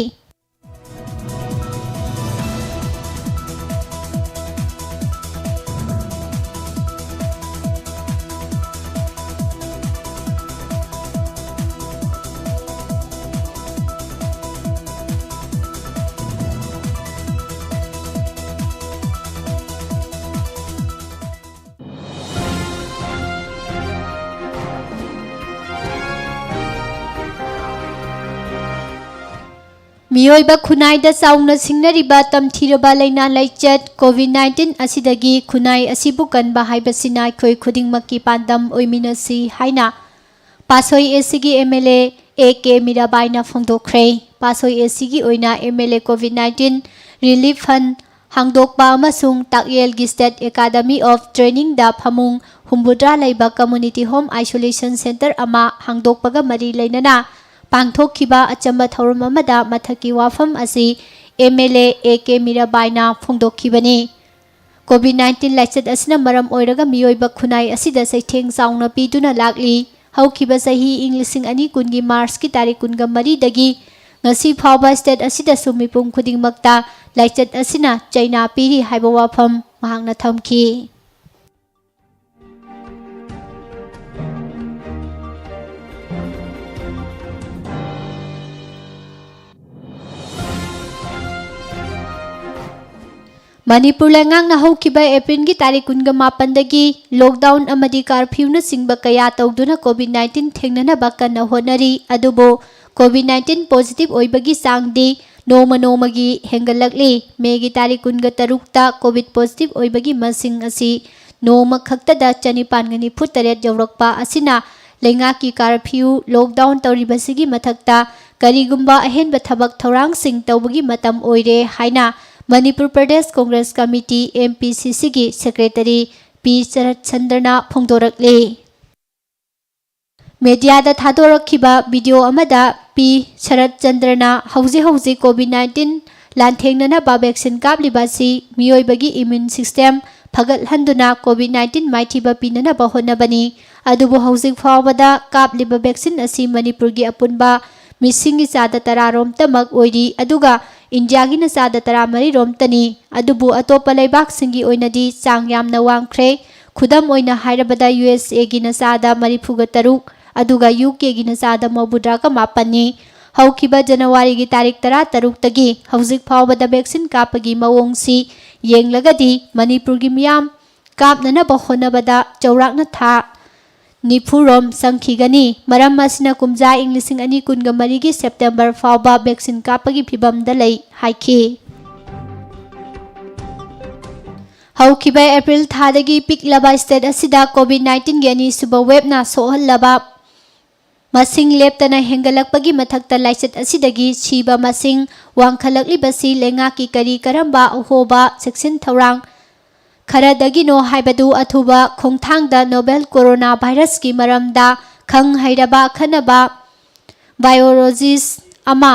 ꯃꯤꯑꯣꯏꯕ ꯈꯨꯟꯅꯥꯏꯗ ꯆꯥꯎꯅ ꯁꯤꯡꯅꯔꯤꯕ ꯇꯝꯊꯤꯔꯕ ꯂꯥꯏꯅꯥ ꯂꯥꯏꯆꯠ COVID nineteen ꯑꯁꯤꯗꯒꯤ ꯈꯨꯟꯅꯥꯏ ꯑꯁꯤꯕꯨ ꯀꯟꯕ ꯍꯥꯏꯕꯁꯤꯅ ꯑꯩꯈꯣꯏ ꯈꯨꯗꯤꯡꯃꯛꯀꯤ ꯄꯥꯟꯗꯝ ꯑꯣꯏꯃꯤꯟꯅꯁꯤ ꯍꯥꯏꯅ ꯄꯥꯁꯣꯏ ACꯒꯤ MLA A K ꯃꯤꯔꯥꯕꯥꯏꯅ ꯐꯣꯡꯗꯣꯛꯈ꯭ꯔꯦ꯫ ꯄꯥꯁꯣꯏ ACꯒꯤ ꯑꯣꯏꯅ MLA COVID nineteen relief fund ꯍꯥꯡꯗꯣꯛꯄ ꯑꯃꯁꯨꯡ ꯇꯥꯛꯌꯦꯜꯒꯤ State Academy of Trainingꯗ ꯐꯃꯨꯡ ꯍꯨꯝꯐꯨꯇꯔꯥ ꯂꯩꯕ Community Home Isolation Centre ꯑꯃ ꯍꯥꯡꯗꯣꯛꯄꯒ ꯃꯔꯤ ꯂꯩꯅꯅ ꯄꯥꯡꯊꯣꯛꯈꯤꯕ ꯑꯆꯝꯕ ꯊꯧꯔꯝ ꯑꯃꯗ ꯃꯊꯛꯀꯤ ꯋꯥꯐꯝ ꯑꯁꯤ MLA A K ꯃꯤꯔꯥꯕꯥꯏꯅ ꯐꯣꯡꯗꯣꯛꯈꯤꯕꯅꯤ꯫ COVID nineteen ꯂꯥꯏꯆꯠ ꯑꯁꯤꯅ ꯃꯔꯝ ꯑꯣꯏꯔꯒ ꯃꯤꯑꯣꯏꯕ ꯈꯨꯟꯅꯥꯏ ꯑꯁꯤꯗ ꯆꯩꯊꯦꯡ ꯆꯥꯎꯅ ꯄꯤꯗꯨꯅ ꯂꯥꯛꯂꯤ꯫ ꯍꯧꯈꯤꯕ ꯆꯍꯤ ꯏꯪ ꯂꯤꯁꯤꯡ ꯑꯅꯤ ꯀꯨꯟꯒꯤ Marchꯀꯤ ꯇꯥꯔꯤꯛ ꯀꯨꯟꯒ ꯃꯔꯤꯗꯒꯤ ꯉꯁꯤ ꯐꯥꯎꯕ state ꯑꯁꯤꯗꯁꯨ ꯃꯤꯄꯨꯝ ꯈꯨꯗꯤꯡꯃꯛꯇ ꯂꯥꯏꯆꯠ ꯑꯁꯤꯅ ꯆꯩꯅꯥ ꯄꯤꯔꯤ ꯍꯥꯏꯕ ꯋꯥꯐꯝ ꯃꯍꯥꯛꯅ ꯊꯝꯈꯤ꯫ ꯃꯅꯤꯄꯨꯔ ꯂꯩꯉꯥꯛꯅ ꯍꯧꯈꯤꯕ Aprilꯒꯤ ꯇꯥꯔꯤꯛ ꯀꯨꯟꯒ ꯃꯥꯄꯟꯗꯒꯤ lockdown ꯑꯃꯗꯤ curfewꯅꯆꯤꯡꯕ ꯀꯌꯥ ꯇꯧꯗꯨꯅ COVID nineteen ꯊꯦꯡꯅꯅꯕ ꯀꯟꯅ ꯍꯣꯠꯅꯔꯤ꯫ ꯑꯗꯨꯕꯨ COVID nineteen positive ꯑꯣꯏꯕꯒꯤ ꯆꯥꯡꯗꯤ ꯅꯣꯡꯃ ꯅꯣꯡꯃꯒꯤ ꯍꯦꯟꯒꯠꯂꯛꯂꯤ꯫ Mayꯒꯤ ꯇꯥꯔꯤꯛ ꯀꯨꯟꯒ ꯇꯔꯨꯛꯇ COVID positive ꯑꯣꯏꯕꯒꯤ ꯃꯁꯤꯡ ꯑꯁꯤ ꯅꯣꯡꯃ ꯈꯛꯇꯗ ꯆꯅꯤꯄꯥꯟꯒ ꯅꯤꯐꯨ ꯇꯔꯦꯠ ꯌꯧꯔꯛꯄ ꯑꯁꯤꯅ ꯂꯩꯉꯥꯛꯀꯤ curfew, lockdown ꯇꯧꯔꯤꯕꯁꯤꯒꯤ ꯃꯊꯛꯇ ꯀꯔꯤꯒꯨꯝꯕ ꯑꯍꯦꯟꯕ ꯊꯕꯛ ꯊꯧꯔꯥꯡꯁꯤꯡ ꯇꯧꯕꯒꯤ ꯃꯇꯝ ꯑꯣꯏꯔꯦ ꯍꯥꯏꯅ ꯃꯅꯤꯄꯨꯔ ꯄ꯭ꯔꯗꯦꯁ ꯀꯣꯡꯒ꯭ꯔꯦꯁ ꯀꯃꯤꯇꯤ, MPCCꯒꯤ secretary P ꯁꯔꯠ ꯆꯟꯗ꯭ꯔꯅ ꯐꯣꯡꯗꯣꯔꯛꯂꯤ꯫ Mediaꯗ ꯊꯥꯗꯣꯔꯛꯈꯤꯕ video ꯑꯃꯗ P ꯁꯔꯠ ꯆꯟꯗ꯭ꯔꯅ ꯍꯧꯖꯤꯛ ꯍꯧꯖꯤꯛ COVID nineteen ꯂꯥꯟꯊꯦꯡꯅꯅꯕ vaccine ꯀꯥꯞꯂꯤꯕ ꯑꯁꯤ ꯃꯤꯑꯣꯏꯕꯒꯤ immune system ꯐꯒꯠꯍꯟꯗꯨꯅ COVID nineteen ꯃꯥꯏꯊꯤꯕ ꯄꯤꯅꯅꯕ ꯍꯣꯠꯅꯕꯅꯤ꯫ ꯑꯗꯨꯕꯨ ꯍꯧꯖꯤꯛ ꯐꯥꯎꯕꯗ ꯀꯥꯞꯂꯤꯕ vaccine ꯑꯁꯤ ꯃꯅꯤꯄꯨꯔꯒꯤ ꯑꯄꯨꯟꯕ ꯃꯤꯁꯤꯡꯒꯤ ꯆꯥꯗ ꯇꯔꯥꯔꯣꯝꯇꯃꯛ ꯑꯣꯏꯔꯤ, ꯑꯗꯨꯒ ꯏꯟꯗꯤꯌꯥꯒꯤꯅ ꯆꯥꯗ ꯇꯔꯥꯃꯔꯤꯔꯣꯝꯇꯅꯤ꯫ ꯑꯗꯨꯕꯨ ꯑꯇꯣꯞꯄ ꯂꯩꯕꯥꯛꯁꯤꯡꯒꯤ ꯑꯣꯏꯅꯗꯤ ꯆꯥꯡ ꯌꯥꯝꯅ ꯋꯥꯡꯈ꯭ꯔꯦ꯫ ꯈꯨꯗꯝ ꯑꯣꯏꯅ ꯍꯥꯏꯔꯕꯗ USAꯒꯤꯅ ꯆꯥꯗ ꯃꯔꯤꯐꯨꯒ ꯇꯔꯨꯛ, ꯑꯗꯨꯒ UKꯒꯤꯅ ꯆꯥꯗ ꯃꯧꯗ꯭ꯔꯥꯒ ꯃꯥꯄꯟꯅꯤ꯫ ꯍꯧꯈꯤꯕ Januaryꯒꯤ ꯇꯥꯔꯤꯛ ꯇꯔꯥꯇꯔꯨꯛꯇꯒꯤ ꯍꯧꯖꯤꯛ ꯐꯥꯎꯕꯗ vaccine ꯀꯥꯞꯄꯒꯤ ꯃꯑꯣꯡꯁꯤ ꯌꯦꯡꯂꯒꯗꯤ ꯃꯅꯤꯄꯨꯔꯒꯤ ꯃꯤꯌꯥꯝ ꯀꯥꯞꯅꯅꯕ ꯍꯣꯠꯅꯕꯗ ꯆꯥꯎꯔꯥꯛꯅ ꯊꯥ ꯅꯤꯐꯨ ꯔꯣꯝ ꯆꯪꯈꯤꯒꯅꯤ꯫ ꯃꯔꯝ ꯑꯁꯤꯅ ꯀꯨꯝꯖꯥ ꯏꯪ ꯂꯤꯁꯤꯡ ꯑꯅꯤ ꯀꯨꯟꯒ ꯃꯔꯤꯒꯤ ꯁꯦꯞꯇꯦꯝꯕꯔ ꯐꯥꯎꯕ vaccine ꯀꯥꯞꯄꯒꯤ ꯐꯤꯚꯝꯗ ꯂꯩ ꯍꯥꯏꯈꯤ꯫ ꯍꯧꯈꯤꯕ ꯑꯦꯄ꯭ꯔꯤꯜ ꯊꯥꯗꯒꯤ ꯄꯤꯛꯂꯕ state ꯑꯁꯤꯗ COVID nineteenꯒꯤ ꯑꯅꯤꯁꯨꯕ waveꯅ ꯁꯣꯛꯍꯜꯂꯕ ꯃꯁꯤꯡ ꯂꯦꯞꯇꯅ ꯍꯦꯟꯒꯠꯂꯛꯄꯒꯤ ꯃꯊꯛꯇ ꯂꯥꯏꯆꯠ ꯑꯁꯤꯗꯒꯤ ꯁꯤꯕ ꯃꯁꯤꯡ ꯋꯥꯡꯈꯠꯂꯛꯂꯤꯕꯁꯤ ꯂꯩꯉꯥꯛꯀꯤ ꯀꯔꯤ ꯀꯔꯝꯕ ꯑꯍꯣꯕ ꯆꯦꯛꯁꯤꯟ ꯊꯧꯔꯥꯡ ꯈꯔꯗꯒꯤꯅꯣ ꯍꯥꯏꯕꯗꯨ ꯑꯊꯨꯕ ꯈꯣꯡꯊꯥꯡꯗ novel coronavirusꯀꯤ ꯃꯔꯝꯗ ꯈꯪ ꯍꯩꯔꯕ ꯑꯈꯟꯅꯕ virologist ꯑꯃ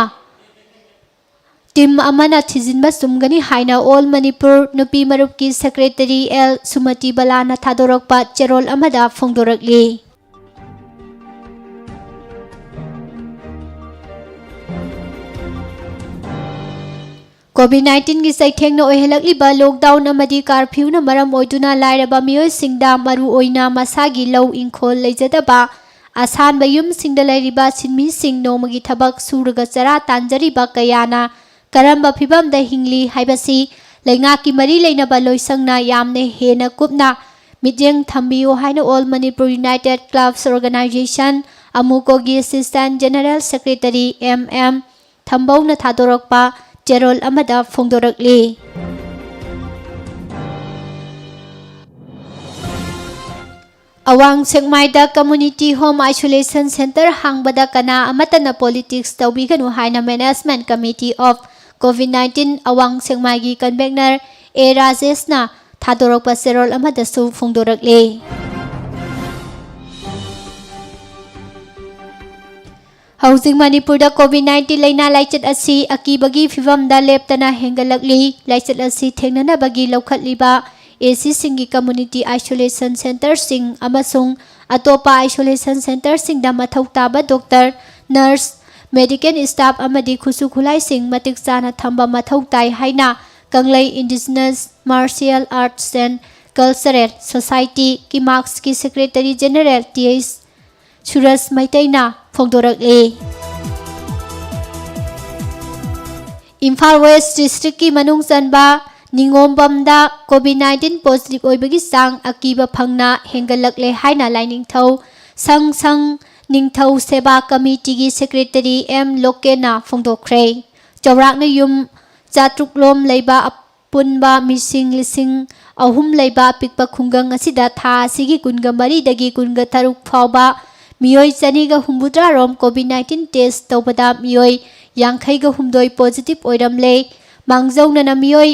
team ꯑꯃꯅ ꯊꯤꯖꯤꯟꯕ ꯆꯨꯝꯒꯅꯤ ꯍꯥꯏꯅ All Manipur ꯅꯨꯄꯤ ꯃꯔꯨꯞꯀꯤ secretary ꯑꯦꯜ ꯁꯨꯃꯇꯤ ꯕꯂꯥꯅ ꯊꯥꯗꯣꯔꯛꯄ ꯆꯦꯔꯣꯜ ꯑꯃꯗ ꯐꯣꯡꯗꯣꯔꯛꯂꯤ꯫ COVID nineteenꯒꯤ ꯆꯩꯊꯦꯡꯅ ꯑꯣꯏꯍꯜꯂꯛꯂꯤꯕ lockdown ꯑꯃꯗꯤ curfewꯅ ꯃꯔꯝ ꯑꯣꯏꯗꯨꯅ ꯂꯥꯏꯔꯕ ꯃꯤꯑꯣꯏꯁꯤꯡꯗ, ꯃꯔꯨꯑꯣꯏꯅ ꯃꯁꯥꯒꯤ ꯂꯧ ꯏꯪꯈꯣꯜ ꯂꯩꯖꯗꯕ ꯑꯁꯥꯟꯕ ꯌꯨꯝꯁꯤꯡꯗ ꯂꯩꯔꯤꯕ ꯁꯤꯟꯃꯤꯁꯤꯡ, ꯅꯣꯡꯃꯒꯤ ꯊꯕꯛ ꯁꯨꯔꯒ ꯆꯔꯥ ꯇꯥꯟꯖꯔꯤꯕ ꯀꯌꯥꯅ ꯀꯔꯝꯕ ꯐꯤꯚꯝꯗ ꯍꯤꯡꯂꯤ ꯍꯥꯏꯕꯁꯤ ꯂꯩꯉꯥꯛꯀꯤ ꯃꯔꯤ ꯂꯩꯅꯕ ꯂꯣꯏꯁꯪꯅ ꯌꯥꯝꯅ ꯍꯦꯟꯅ ꯀꯨꯞꯅ ꯃꯤꯠꯌꯦꯡ ꯊꯝꯕꯤꯌꯨ ꯍꯥꯏꯅ All Manipur United Clubs Organization, ꯑꯃꯨꯀꯣꯒꯤ Assistant General Secretary M M ꯊꯝꯕꯧꯅ ꯊꯥꯗꯣꯔꯛꯄ ꯆꯦꯔꯣꯜ ꯑꯃꯗ ꯐꯣꯡꯗꯣꯔꯛꯂꯤ꯫ ꯑꯋꯥꯡ ꯁꯦꯛꯃꯥꯏꯗ community home isolation center ꯍꯥꯡꯕꯗ ꯀꯅꯥ ꯑꯃꯠꯇꯅ politics ꯇꯧꯕꯤꯒꯅꯨ ꯍꯥꯏꯅ Management Committee of COVID nineteen ꯑꯋꯥꯡ ꯁꯦꯛꯃꯥꯏꯒꯤ convener ꯑꯦ ꯔꯥꯖꯦꯁꯅ ꯊꯥꯗꯣꯔꯛꯄ ꯆꯦꯔꯣꯜ ꯑꯃꯗꯁꯨ ꯐꯣꯡꯗꯣꯔꯛꯂꯤ꯫ ꯍꯧꯖꯤꯛ ꯃꯅꯤꯄꯨꯔꯗ COVID nineteen ꯂꯩꯅꯥ ꯂꯥꯏꯆꯠ ꯑꯁꯤ ꯑꯀꯤꯕꯒꯤ ꯐꯤꯚꯝꯗ ꯂꯦꯞꯇꯅ ꯍꯦꯟꯒꯠꯂꯛꯂꯤ꯫ ꯂꯥꯏꯆꯠ ꯑꯁꯤ ꯊꯦꯡꯅꯅꯕꯒꯤ ꯂꯧꯈꯠꯂꯤꯕ ꯑꯦ ꯁꯤꯁꯤꯡꯒꯤ community isolation centerꯁꯤꯡ ꯑꯃꯁꯨꯡ ꯑꯇꯣꯞꯄ isolation centerꯁꯤꯡꯗ ꯃꯊꯧ ꯇꯥꯕ doctor, nurse, medical staff ꯑꯃꯗꯤ ꯈꯨꯠꯁꯨ ꯈꯨꯠꯂꯥꯏꯁꯤꯡ ꯃꯇꯤꯛ ꯆꯥꯅ ꯊꯝꯕ ꯃꯊꯧ ꯇꯥꯏ ꯍꯥꯏꯅ Kanglei Indigenous Martial Arts and Cultural Society, ꯀꯤꯃꯥꯛꯁꯀꯤ Secretary General T H Suraj ꯃꯩꯇꯩꯅ ꯐꯣꯡꯗꯣꯔꯛꯂꯤ꯫ ꯏꯝꯐꯥꯜ West Districtꯀꯤ ꯃꯅꯨꯡ ꯆꯟꯕ ꯅꯤꯉꯣꯝꯕꯝꯗ COVID nineteen positive ꯑꯣꯏꯕꯒꯤ ꯆꯥꯡ ꯑꯀꯤꯕ ꯐꯪꯅ ꯍꯦꯟꯒꯠꯂꯛꯂꯦ ꯍꯥꯏꯅ ꯂꯥꯏꯅꯤꯡꯊꯧ ꯁꯪ ꯁꯪ ꯅꯤꯡꯊꯧ ꯁꯦꯕꯥ ꯀꯃꯤꯇꯤꯒꯤ ꯁꯦꯀ꯭ꯔꯦꯇꯔꯤ ꯑꯦꯝ ꯂꯣꯀꯦꯟꯅ ꯐꯣꯡꯗꯣꯛꯈ꯭ꯔꯦ꯫ ꯆꯥꯎꯔꯥꯛꯅ ꯌꯨꯝ ꯆꯥꯇ꯭ꯔꯨꯛ ꯂꯣꯝ ꯂꯩꯕ ꯑꯄꯨꯟꯕ ꯃꯤꯁꯤꯡ ꯂꯤꯁꯤꯡ ꯑꯍꯨꯝ ꯂꯩꯕ ꯑꯄꯤꯛꯄ ꯈꯨꯡꯒꯪ ꯑꯁꯤꯗ ꯊꯥ ꯑꯁꯤꯒꯤ ꯀꯨꯟꯒ ꯃꯔꯤꯗꯒꯤ ꯀꯨꯟꯒ ꯇꯔꯨꯛ ꯐꯥꯎꯕ ꯃꯤꯑꯣꯏ ꯆꯅꯤꯒ ꯍꯨꯝꯐꯨꯇꯔꯥ ꯔꯣꯝ COVID nineteen test ꯇꯧꯕꯗ ꯃꯤꯑꯣꯏ ꯌꯥꯡꯈꯩꯒ ꯍꯨꯝꯗꯣꯏ positive ꯑꯣꯏꯔꯝꯂꯦ꯫ ꯃꯥꯡꯖꯧꯅꯅ ꯃꯤꯑꯣꯏ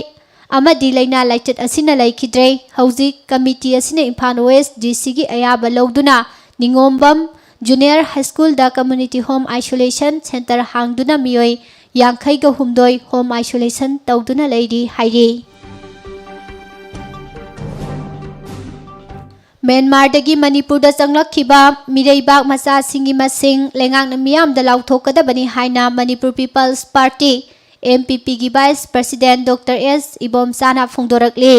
ꯑꯃꯗꯤ ꯂꯥꯏꯅꯥ ꯂꯥꯏꯆꯠ ꯑꯁꯤꯅ ꯂꯩꯈꯤꯗ꯭ꯔꯦ꯫ ꯍꯧꯖꯤꯛ ꯀꯃꯤꯇꯤ ꯑꯁꯤꯅ ꯏꯝꯐꯥꯜ West DC ꯒꯤ ꯑꯌꯥꯕ ꯂꯧꯗꯨꯅ ꯅꯤꯉꯣꯝꯕꯝ Junior High School ꯗ Community Home Isolation Center ꯍꯥꯡꯗꯨꯅ ꯃꯤꯑꯣꯏ ꯌꯥꯡꯈꯩꯒ ꯍꯨꯝꯗꯣꯏ home isolation ꯇꯧꯗꯨꯅ ꯂꯩꯔꯤ ꯍꯥꯏꯔꯤ꯫ ꯃ꯭ꯌꯥꯟꯃꯥꯔꯗꯒꯤ ꯃꯅꯤꯄꯨꯔꯗ ꯆꯪꯂꯛꯈꯤꯕ ꯃꯤꯔꯩꯕꯥꯛ ꯃꯆꯥꯁꯤꯡꯒꯤ ꯃꯁꯤꯡ ꯂꯩꯉꯥꯛꯅ ꯃꯤꯌꯥꯝꯗ ꯂꯥꯎꯊꯣꯛꯀꯗꯕꯅꯤ ꯍꯥꯏꯅ ꯃꯅꯤꯄꯨꯔ People's Party, MPP ꯒꯤ Vice President Doctor S ꯏꯕꯣꯝꯆꯥꯅ ꯐꯣꯡꯗꯣꯔꯛꯂꯤ꯫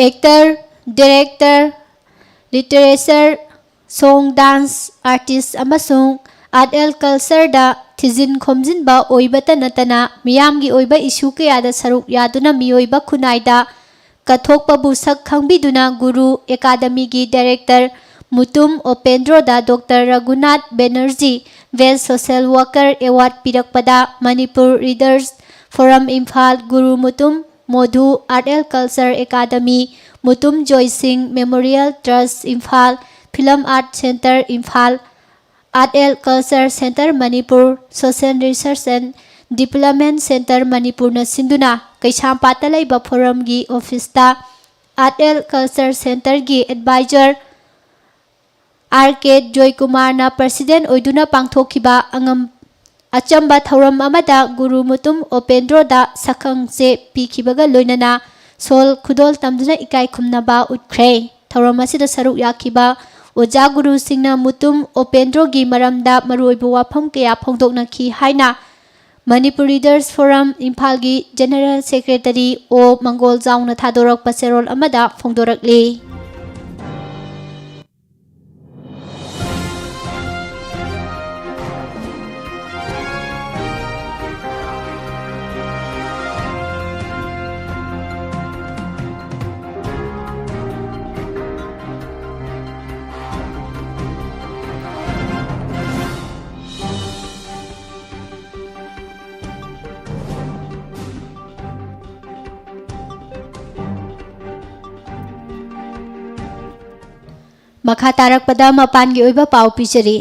Actor, director, literature, song, dance artist ꯑꯃꯁꯨꯡ art and culture ꯗ ꯊꯤꯖꯤꯟ ꯈꯣꯝꯖꯤꯟꯕ ꯑꯣꯏꯕꯇ ꯅꯠꯇꯅ ꯃꯤꯌꯥꯝꯒꯤ ꯑꯣꯏꯕ issue ꯀꯌꯥꯗ ꯁꯔꯨꯛ ꯌꯥꯗꯨꯅ ꯃꯤꯑꯣꯏꯕ ꯈꯨꯟꯅꯥꯏꯗ ꯀꯠꯊꯣꯛꯄꯕꯨ ꯁꯛ ꯈꯪꯕꯤꯗꯨꯅ ꯒꯨꯔꯨ ꯑꯦꯀꯥꯗꯃꯤꯒꯤ director Mutum ꯎꯄꯦꯟꯗ꯭ꯔꯣꯗ Doctor Raghunath Banerjee Best Social Worker Award ꯄꯤꯔꯛꯄꯗ Manipur Readers Forum Imphal, Guru Mutum ꯃꯣꯙꯨ Art and Culture Academy, Mutum ꯖꯣꯏꯁꯤꯡ Memorial Trust Imphal, Film Art Centre Imphal, Art and Culture Centre Manipur, Social Research and Development Centre ꯃꯅꯤꯄꯨꯔꯅ ꯁꯤꯟꯗꯨꯅ ꯀꯩꯁꯥꯝꯄꯥꯠꯇ ꯂꯩꯕ forum ꯒꯤ office ꯇ Art and Culture Centre ꯒꯤ advisor R K ꯖꯣꯏꯀꯨꯃꯥꯔꯅ president ꯑꯣꯏꯗꯨꯅ ꯄꯥꯡꯊꯣꯛꯈꯤꯕ ꯑꯉꯝ-, ꯑꯆꯝꯕ ꯊꯧꯔꯝ ꯑꯃꯗ ꯒꯨꯔꯨ ꯃꯨꯇꯨꯝ ꯎꯄꯦꯟꯗ꯭ꯔꯣꯗ ꯁꯛꯈꯪꯆꯦ ꯄꯤꯈꯤꯕꯒ ꯂꯣꯏꯅꯅ ꯁꯣꯜ ꯈꯨꯗꯣꯜ ꯇꯝꯗꯨꯅ ꯏꯀꯥꯏ ꯈꯨꯝꯅꯕ ꯎꯠꯈ꯭ꯔꯦ꯫ ꯊꯧꯔꯝ ꯑꯁꯤꯗ ꯁꯔꯨꯛ ꯌꯥꯈꯤꯕ ꯑꯣꯖꯥ ꯒꯨꯔꯨꯁꯤꯡꯅ ꯃꯨꯇꯨꯝ ꯎꯄꯦꯟꯗ꯭ꯔꯣꯒꯤ ꯃꯔꯝꯗ ꯃꯔꯨꯑꯣꯏꯕ ꯋꯥꯐꯝ ꯀꯌꯥ ꯐꯣꯡꯗꯣꯛꯅꯈꯤ ꯍꯥꯏꯅ Manipur Readers Forum ꯏꯝꯐꯥꯜꯒꯤ General Secretary ꯑꯣ ꯃꯪꯒꯣꯜꯖꯥꯎꯅ ꯊꯥꯗꯣꯔꯛꯄ ꯆꯦꯔꯣꯜ ꯑꯃꯗ ꯐꯣꯡꯗꯣꯔꯛꯂꯤ꯫ ꯃꯈꯥ ꯇꯥꯔꯛꯄꯗ ꯃꯄꯥꯟꯒꯤ ꯑꯣꯏꯕ ꯄꯥꯎ ꯄꯤꯖꯔꯤ꯫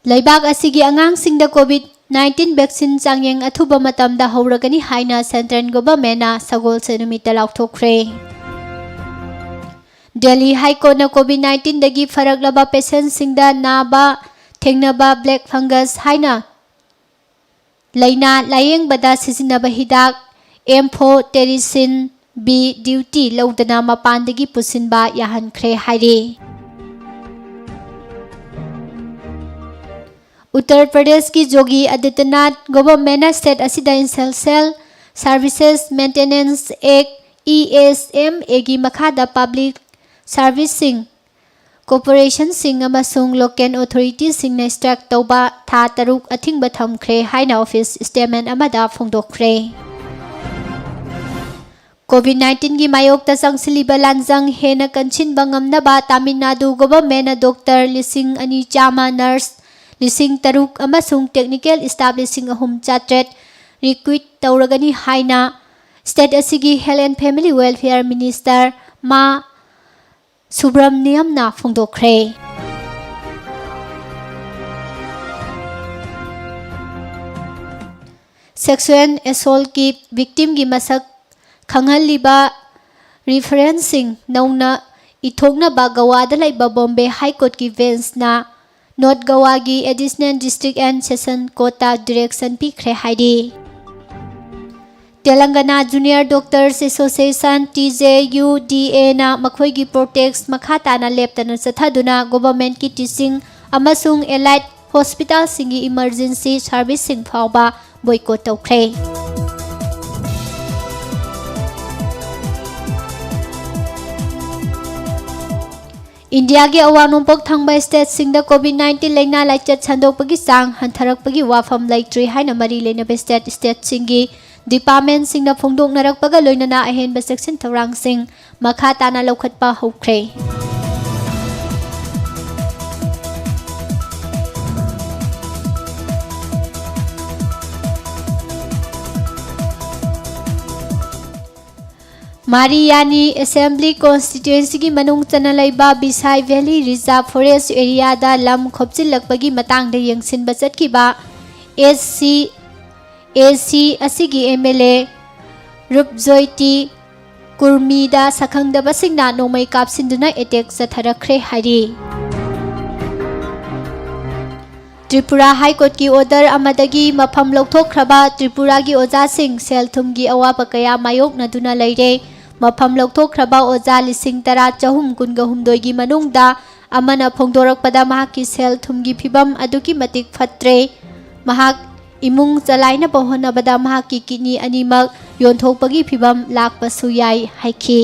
ꯂꯩꯕꯥꯛ ꯑꯁꯤꯒꯤ ꯑꯉꯥꯡꯁꯤꯡꯗ COVID nineteen vaccine ꯆꯥꯡꯌꯦꯡ ꯑꯊꯨꯕ ꯃꯇꯝꯗ ꯍꯧꯔꯒꯅꯤ ꯍꯥꯏꯅ Central Governmentꯅ ꯁꯒꯣꯜꯁꯦꯟ ꯅꯨꯃꯤꯠꯇ ꯂꯥꯎꯊꯣꯛꯈ꯭ꯔꯦ꯫ Delhi High Courtꯅ COVID nineteenꯗꯒꯤ ꯐꯔꯛꯂꯕ patientꯁꯤꯡꯗ ꯅꯥꯕ ꯊꯦꯡꯅꯕ black fungus ꯍꯥꯏꯅ ꯂꯥꯏꯅꯥ ꯂꯥꯌꯦꯡꯕꯗ ꯁꯤꯖꯤꯟꯅꯕ ꯍꯤꯗꯥꯛ amphotericin B duty ꯂꯧꯗꯅ ꯃꯄꯥꯟꯗꯒꯤ ꯄꯨꯁꯤꯟꯕ ꯌꯥꯍꯟꯈ꯭ꯔꯦ ꯍꯥꯏꯔꯤ꯫ ꯎꯠꯇꯔ ꯄ꯭ꯔꯗꯦꯁꯀꯤ ꯌꯣꯒꯤ ꯑꯗꯤꯇ꯭ꯌꯅꯥꯊ governmentꯅ state ꯑꯁꯤꯗ Essential Services Maintenance Act, ESMAꯒꯤ ꯃꯈꯥꯗ public serviceꯁꯤꯡ, corporationꯁꯤꯡ ꯑꯃꯁꯨꯡ local authorityꯁꯤꯡꯅ strike ꯇꯧꯕ ꯊꯥ ꯇꯔꯨꯛ ꯑꯊꯤꯡꯕ ꯊꯝꯈ꯭ꯔꯦ ꯍꯥꯏꯅ office statement ꯑꯃꯗ ꯐꯣꯡꯗꯣꯛꯈ꯭ꯔꯦ꯫ COVID nineteenꯒꯤ ꯃꯥꯌꯣꯛꯇ ꯆꯪꯁꯤꯜꯂꯤꯕ ꯂꯥꯟꯖꯪ ꯍꯦꯟꯅ ꯀꯟꯁꯤꯟꯕ ꯉꯝꯅꯕ ꯇꯥꯃꯤꯜ ꯅꯥꯗꯨ governmentꯅ doctor ꯂꯤꯁꯤꯡ ꯑꯅꯤ ꯆꯥꯝꯃ, nurse ꯂꯤꯁꯤꯡ ꯇꯔꯨꯛ ꯑꯃꯁꯨꯡ technical staff ꯂꯤꯁꯤꯡ ꯑꯍꯨꯝ ꯆꯥꯇ꯭ꯔꯦꯠ recruit ꯇꯧꯔꯒꯅꯤ ꯍꯥꯏꯅ state ꯑꯁꯤꯒꯤ Health and Family Welfare Minister ꯃꯥ ꯁꯨꯕ꯭ꯔꯃꯅꯤꯌꯝꯅ ꯐꯣꯡꯗꯣꯛꯈ꯭ꯔꯦ꯫ Sexual assaultꯀꯤ victimꯒꯤ ꯃꯁꯛ ꯈꯪꯍꯜꯂꯤꯕ referenceꯁꯤꯡ ꯅꯧꯅ ꯏꯊꯣꯛꯅꯕ ꯒꯋꯥꯗ ꯂꯩꯕ Bombay High Courtꯀꯤ benchꯅ North Goaꯒꯤ Additional District and Session Courtꯇ direction ꯄꯤꯈ꯭ꯔꯦ ꯍꯥꯏꯔꯤ꯫ Telangana Junior Doctors Association, T J U D A ꯅ ꯃꯈꯣꯏꯒꯤ protest ꯃꯈꯥ ꯇꯥꯅ ꯂꯦꯞꯇꯅ ꯆꯠꯊꯗꯨꯅ government ꯀꯤ teaching ꯑꯃꯁꯨꯡ allied hospital ꯁꯤꯡꯒꯤ emergency service ꯁꯤꯡ ꯐꯥꯎꯕ boycott ꯇꯧꯈ꯭ꯔꯦ꯫ ꯏꯟꯗꯤꯌꯥꯒꯤ ꯑꯋꯥꯡ ꯅꯣꯡꯄꯣꯛ ꯊꯪꯕ state ꯁꯤꯡꯗ COVID nineteen ꯂꯩꯅꯥ ꯂꯥꯏꯆꯠ ꯁꯟꯗꯣꯛꯄꯒꯤ ꯆꯥꯡ ꯍꯟꯊꯔꯛꯄꯒꯤ ꯋꯥꯐꯝ ꯂꯩꯇ꯭ꯔꯤ ꯍꯥꯏꯅ ꯃꯔꯤ ꯂꯩꯅꯕ state, state ꯁꯤꯡꯒꯤ department ꯁꯤꯡꯅ ꯐꯣꯡꯗꯣꯛꯅꯔꯛꯄꯒ ꯂꯣꯏꯅꯅ ꯑꯍꯦꯟꯕ ꯆꯦꯛꯁꯤꯟ ꯊꯧꯔꯥꯡꯁꯤꯡ ꯃꯈꯥ ꯇꯥꯅ ꯂꯧꯈꯠꯄ ꯍꯧꯈ꯭ꯔꯦ꯫ ꯃꯥꯔꯤꯌꯥꯅꯤ Assembly Constituency ꯒꯤ ꯃꯅꯨꯡ ꯆꯟꯅ ꯂꯩꯕ ꯕꯤꯁꯥꯏ Valley Reserve Forest area ꯗ ꯂꯝ ꯈꯣꯞꯆꯤꯜꯂꯛꯄꯒꯤ ꯃꯇꯥꯡꯗ ꯌꯦꯡꯁꯤꯟꯕ ꯆꯠꯈꯤꯕ S C A C ꯑꯁꯤꯒꯤ M L A ꯔꯨꯞꯖꯣꯏꯇꯤ ꯀꯨꯔꯃꯤꯗ ꯁꯛꯈꯪꯗꯕꯁꯤꯡꯅ ꯅꯣꯡꯃꯩ ꯀꯥꯞꯁꯤꯟꯗꯨꯅ attack ꯆꯠꯊꯔꯛꯈ꯭ꯔꯦ ꯍꯥꯏꯔꯤ꯫ ꯇ꯭ꯔꯤꯄꯨꯔꯥ High Court ꯀꯤ order ꯑꯃꯗꯒꯤ ꯃꯐꯝ ꯂꯧꯊꯣꯛꯈ꯭ꯔꯕ ꯇ꯭ꯔꯤꯄꯨꯔꯥꯒꯤ ꯑꯣꯖꯥꯁꯤꯡ ꯁꯦꯜ ꯊꯨꯝꯒꯤ ꯑꯋꯥꯕ ꯀꯌꯥ ꯃꯥꯌꯣꯛꯅꯗꯨꯅ ꯂꯩꯔꯦ꯫ ꯃꯐꯝ ꯂꯧꯊꯣꯛꯈ꯭ꯔꯕ ꯑꯣꯖꯥ ꯂꯤꯁꯤꯡ ꯇꯔꯥ ꯆꯍꯨꯝ ꯀꯨꯟꯒ ꯍꯨꯝꯗꯣꯏꯒꯤ ꯃꯅꯨꯡꯗ ꯑꯃꯅ ꯐꯣꯡꯗꯣꯔꯛꯄꯗ ꯃꯍꯥꯛꯀꯤ ꯁꯦꯜ ꯊꯨꯝꯒꯤ ꯐꯤꯕꯝ ꯑꯗꯨꯛꯀꯤ ꯃꯇꯤꯛ ꯐꯠꯇ꯭ꯔꯦ꯫ ꯃꯍꯥꯛ ꯏꯃꯨꯡ ꯆꯂꯥꯏꯅꯕ ꯍꯣꯠꯅꯕꯗ ꯃꯍꯥꯛꯀꯤ kidney ꯑꯅꯤꯃꯛ ꯌꯣꯟꯊꯣꯛꯄꯒꯤ ꯐꯤꯕꯝ ꯂꯥꯛꯄꯁꯨ ꯌꯥꯏ ꯍꯥꯏꯈꯤ꯫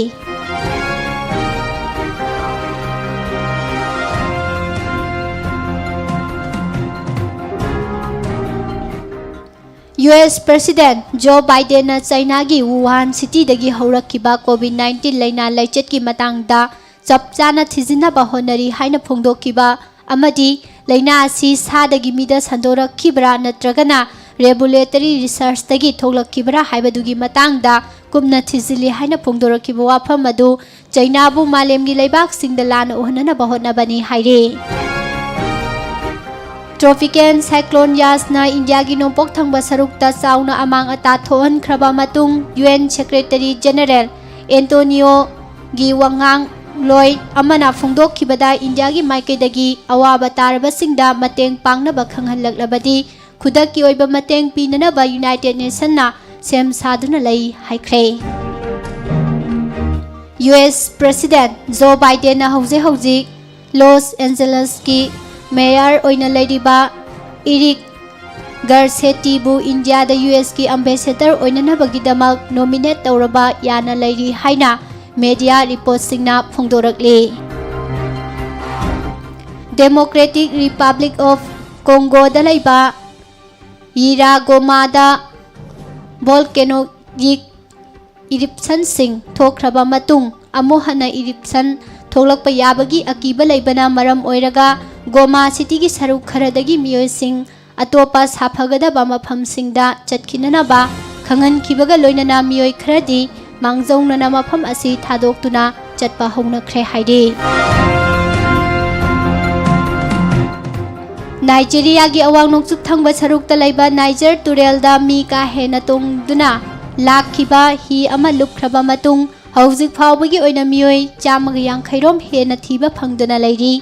U S President Joe Biden ꯅ ꯆꯥꯏꯅꯥꯒꯤ ꯋꯨꯍꯥꯟ city ꯗꯒꯤ ꯍꯧꯔꯛꯈꯤꯕ COVID nineteen ꯂꯩꯅꯥ ꯂꯥꯏꯆꯠꯀꯤ ꯃꯇꯥꯡꯗ ꯆꯞ ꯆꯥꯅ ꯊꯤꯖꯤꯟꯅꯕ ꯍꯣꯠꯅꯔꯤ ꯍꯥꯏꯅ ꯐꯣꯡꯗꯣꯛꯈꯤꯕ ꯑꯃꯗꯤ ꯂꯩꯅꯥ ꯑꯁꯤ ꯁꯥꯗꯒꯤ ꯃꯤꯗ ꯁꯟꯗꯣꯔꯛꯈꯤꯕ꯭ꯔꯥ ꯅꯠꯇ꯭ꯔꯒꯅ laboratory research ꯇꯒꯤ ꯊꯣꯛꯂꯛꯈꯤꯕ꯭ꯔꯥ ꯍꯥꯏꯕꯗꯨꯒꯤ ꯃꯇꯥꯡꯗ ꯀꯨꯞꯅ ꯊꯤꯖꯤꯜꯂꯤ ꯍꯥꯏꯅ ꯐꯣꯡꯗꯣꯔꯛꯈꯤꯕ ꯋꯥꯐꯝ ꯑꯗꯨ ꯆꯥꯏꯅꯥꯕꯨ ꯃꯥꯂꯦꯝꯒꯤ ꯂꯩꯕꯥꯛꯁꯤꯡꯗ ꯂꯥꯟꯅ ꯎꯍꯟꯅꯅꯕ ꯍꯣꯠꯅꯕꯅꯤ ꯍꯥꯏꯔꯤ꯫ Tropical Cyclone Yaas ꯅ ꯏꯟꯗꯤꯌꯥꯒꯤ ꯅꯣꯡꯄꯣꯛ ꯊꯪꯕ ꯁꯔꯨꯛꯇ ꯆꯥꯎꯅ ꯑꯃꯥꯡ ꯑꯇꯥ ꯊꯣꯛꯍꯟꯈ꯭ꯔꯕ ꯃꯇꯨꯡ, U N Secretary General Antonio ꯒꯤ ꯋꯥꯉꯥꯡꯂꯣꯏ ꯑꯃꯅ ꯐꯣꯡꯗꯣꯛꯈꯤꯕꯗ, ꯏꯟꯗꯤꯌꯥꯒꯤ ꯃꯥꯏꯀꯩꯗꯒꯤ ꯑꯋꯥꯕ ꯇꯥꯔꯕꯁꯤꯡꯗ ꯃꯇꯦꯡ ꯄꯥꯡꯅꯕ ꯈꯪꯍꯜꯂꯛꯂꯕꯗꯤ, ꯈꯨꯗꯛꯀꯤ ꯑꯣꯏꯕ ꯃꯇꯦꯡ ꯄꯤꯅꯅꯕ United Nation ꯅ ꯁꯦꯝ ꯁꯥꯗꯨꯅ ꯂꯩ ꯍꯥꯏꯈ꯭ꯔꯦ꯫ ꯌꯨ ꯑꯦꯁ President Joe Bidenꯅ ꯍꯧꯖꯤꯛ ꯍꯧꯖꯤꯛ ꯂꯣꯁ ꯑꯦꯟꯖꯦꯂꯁꯀꯤ ꯃꯦꯌꯔ ꯑꯣꯏꯅ ꯂꯩꯔꯤꯕ ꯏꯔꯤꯛ ꯒꯔꯁꯦꯇꯤꯕꯨ ꯏꯟꯗꯤꯌꯥꯗ ꯌꯨ ꯑꯦꯁꯀꯤ ꯑꯦꯝꯕꯦꯁꯦꯗꯔ ꯑꯣꯏꯅꯅꯕꯒꯤꯗꯃꯛ ꯅꯣꯃꯤꯅꯦꯠ ꯇꯧꯔꯕ ꯌꯥꯅ ꯂꯩꯔꯤ ꯍꯥꯏꯅ ꯃꯦꯗꯤꯌꯥ ꯔꯤꯄꯣꯔꯠꯁꯤꯡꯅ ꯐꯣꯡꯗꯣꯔꯛꯂꯤ꯫ Democratic Republic of Congoꯗ ꯂꯩꯕ ꯌꯤꯔꯥꯒꯣꯃꯥꯗ volcanic eruptionꯁꯤꯡ ꯊꯣꯛꯈ꯭ꯔꯕ ꯃꯇꯨꯡ ꯑꯃꯨꯛ ꯍꯟꯅ eruption ꯊꯣꯛꯂꯛꯄ ꯌꯥꯕꯒꯤ ꯑꯀꯤꯕ ꯂꯩꯕꯅ ꯃꯔꯝ ꯑꯣꯏꯔꯒ ꯒꯣꯃꯥ ꯁꯤꯇꯤꯒꯤ ꯁꯔꯨꯛ ꯈꯔꯗꯒꯤ ꯃꯤꯑꯣꯏꯁꯤꯡ ꯑꯇꯣꯞꯄ ꯁꯥꯐꯒꯗꯕ ꯃꯐꯝꯁꯤꯡꯗ ꯆꯠꯈꯤꯅꯅꯕ ꯈꯪꯍꯟꯈꯤꯕꯒ ꯂꯣꯏꯅꯅ ꯃꯤꯑꯣꯏ ꯈꯔꯗꯤ ꯃꯥꯡꯖꯧꯅꯅ ꯃꯐꯝ ꯑꯁꯤ ꯊꯥꯗꯣꯛꯇꯨꯅ ꯆꯠꯄ ꯍꯧꯅꯈ꯭ꯔꯦ ꯍꯥꯏꯔꯤ꯫ ꯅꯥꯏꯖꯦꯔꯤꯌꯥꯒꯤ ꯑꯋꯥꯡ ꯅꯣꯡꯆꯨꯞ ꯊꯪꯕ ꯁꯔꯨꯛꯇ ꯂꯩꯕ ꯅꯥꯏꯖꯔ ꯇꯨꯔꯦꯜꯗ ꯃꯤ ꯀꯥ ꯍꯦꯟꯅ ꯇꯣꯡꯗꯨꯅ ꯂꯥꯛꯈꯤꯕ ꯍꯤ ꯑꯃ ꯂꯨꯞꯈ꯭ꯔꯕ ꯃꯇꯨꯡ ꯍꯧꯖꯤꯛ ꯐꯥꯎꯕꯒꯤ ꯑꯣꯏꯅ ꯃꯤꯑꯣꯏ ꯆꯥꯝꯃꯒ ꯌꯥꯡꯈꯩ ꯔꯣꯝ ꯍꯦꯟꯅ ꯊꯤꯕ ꯐꯪꯗꯅ ꯂꯩꯔꯤ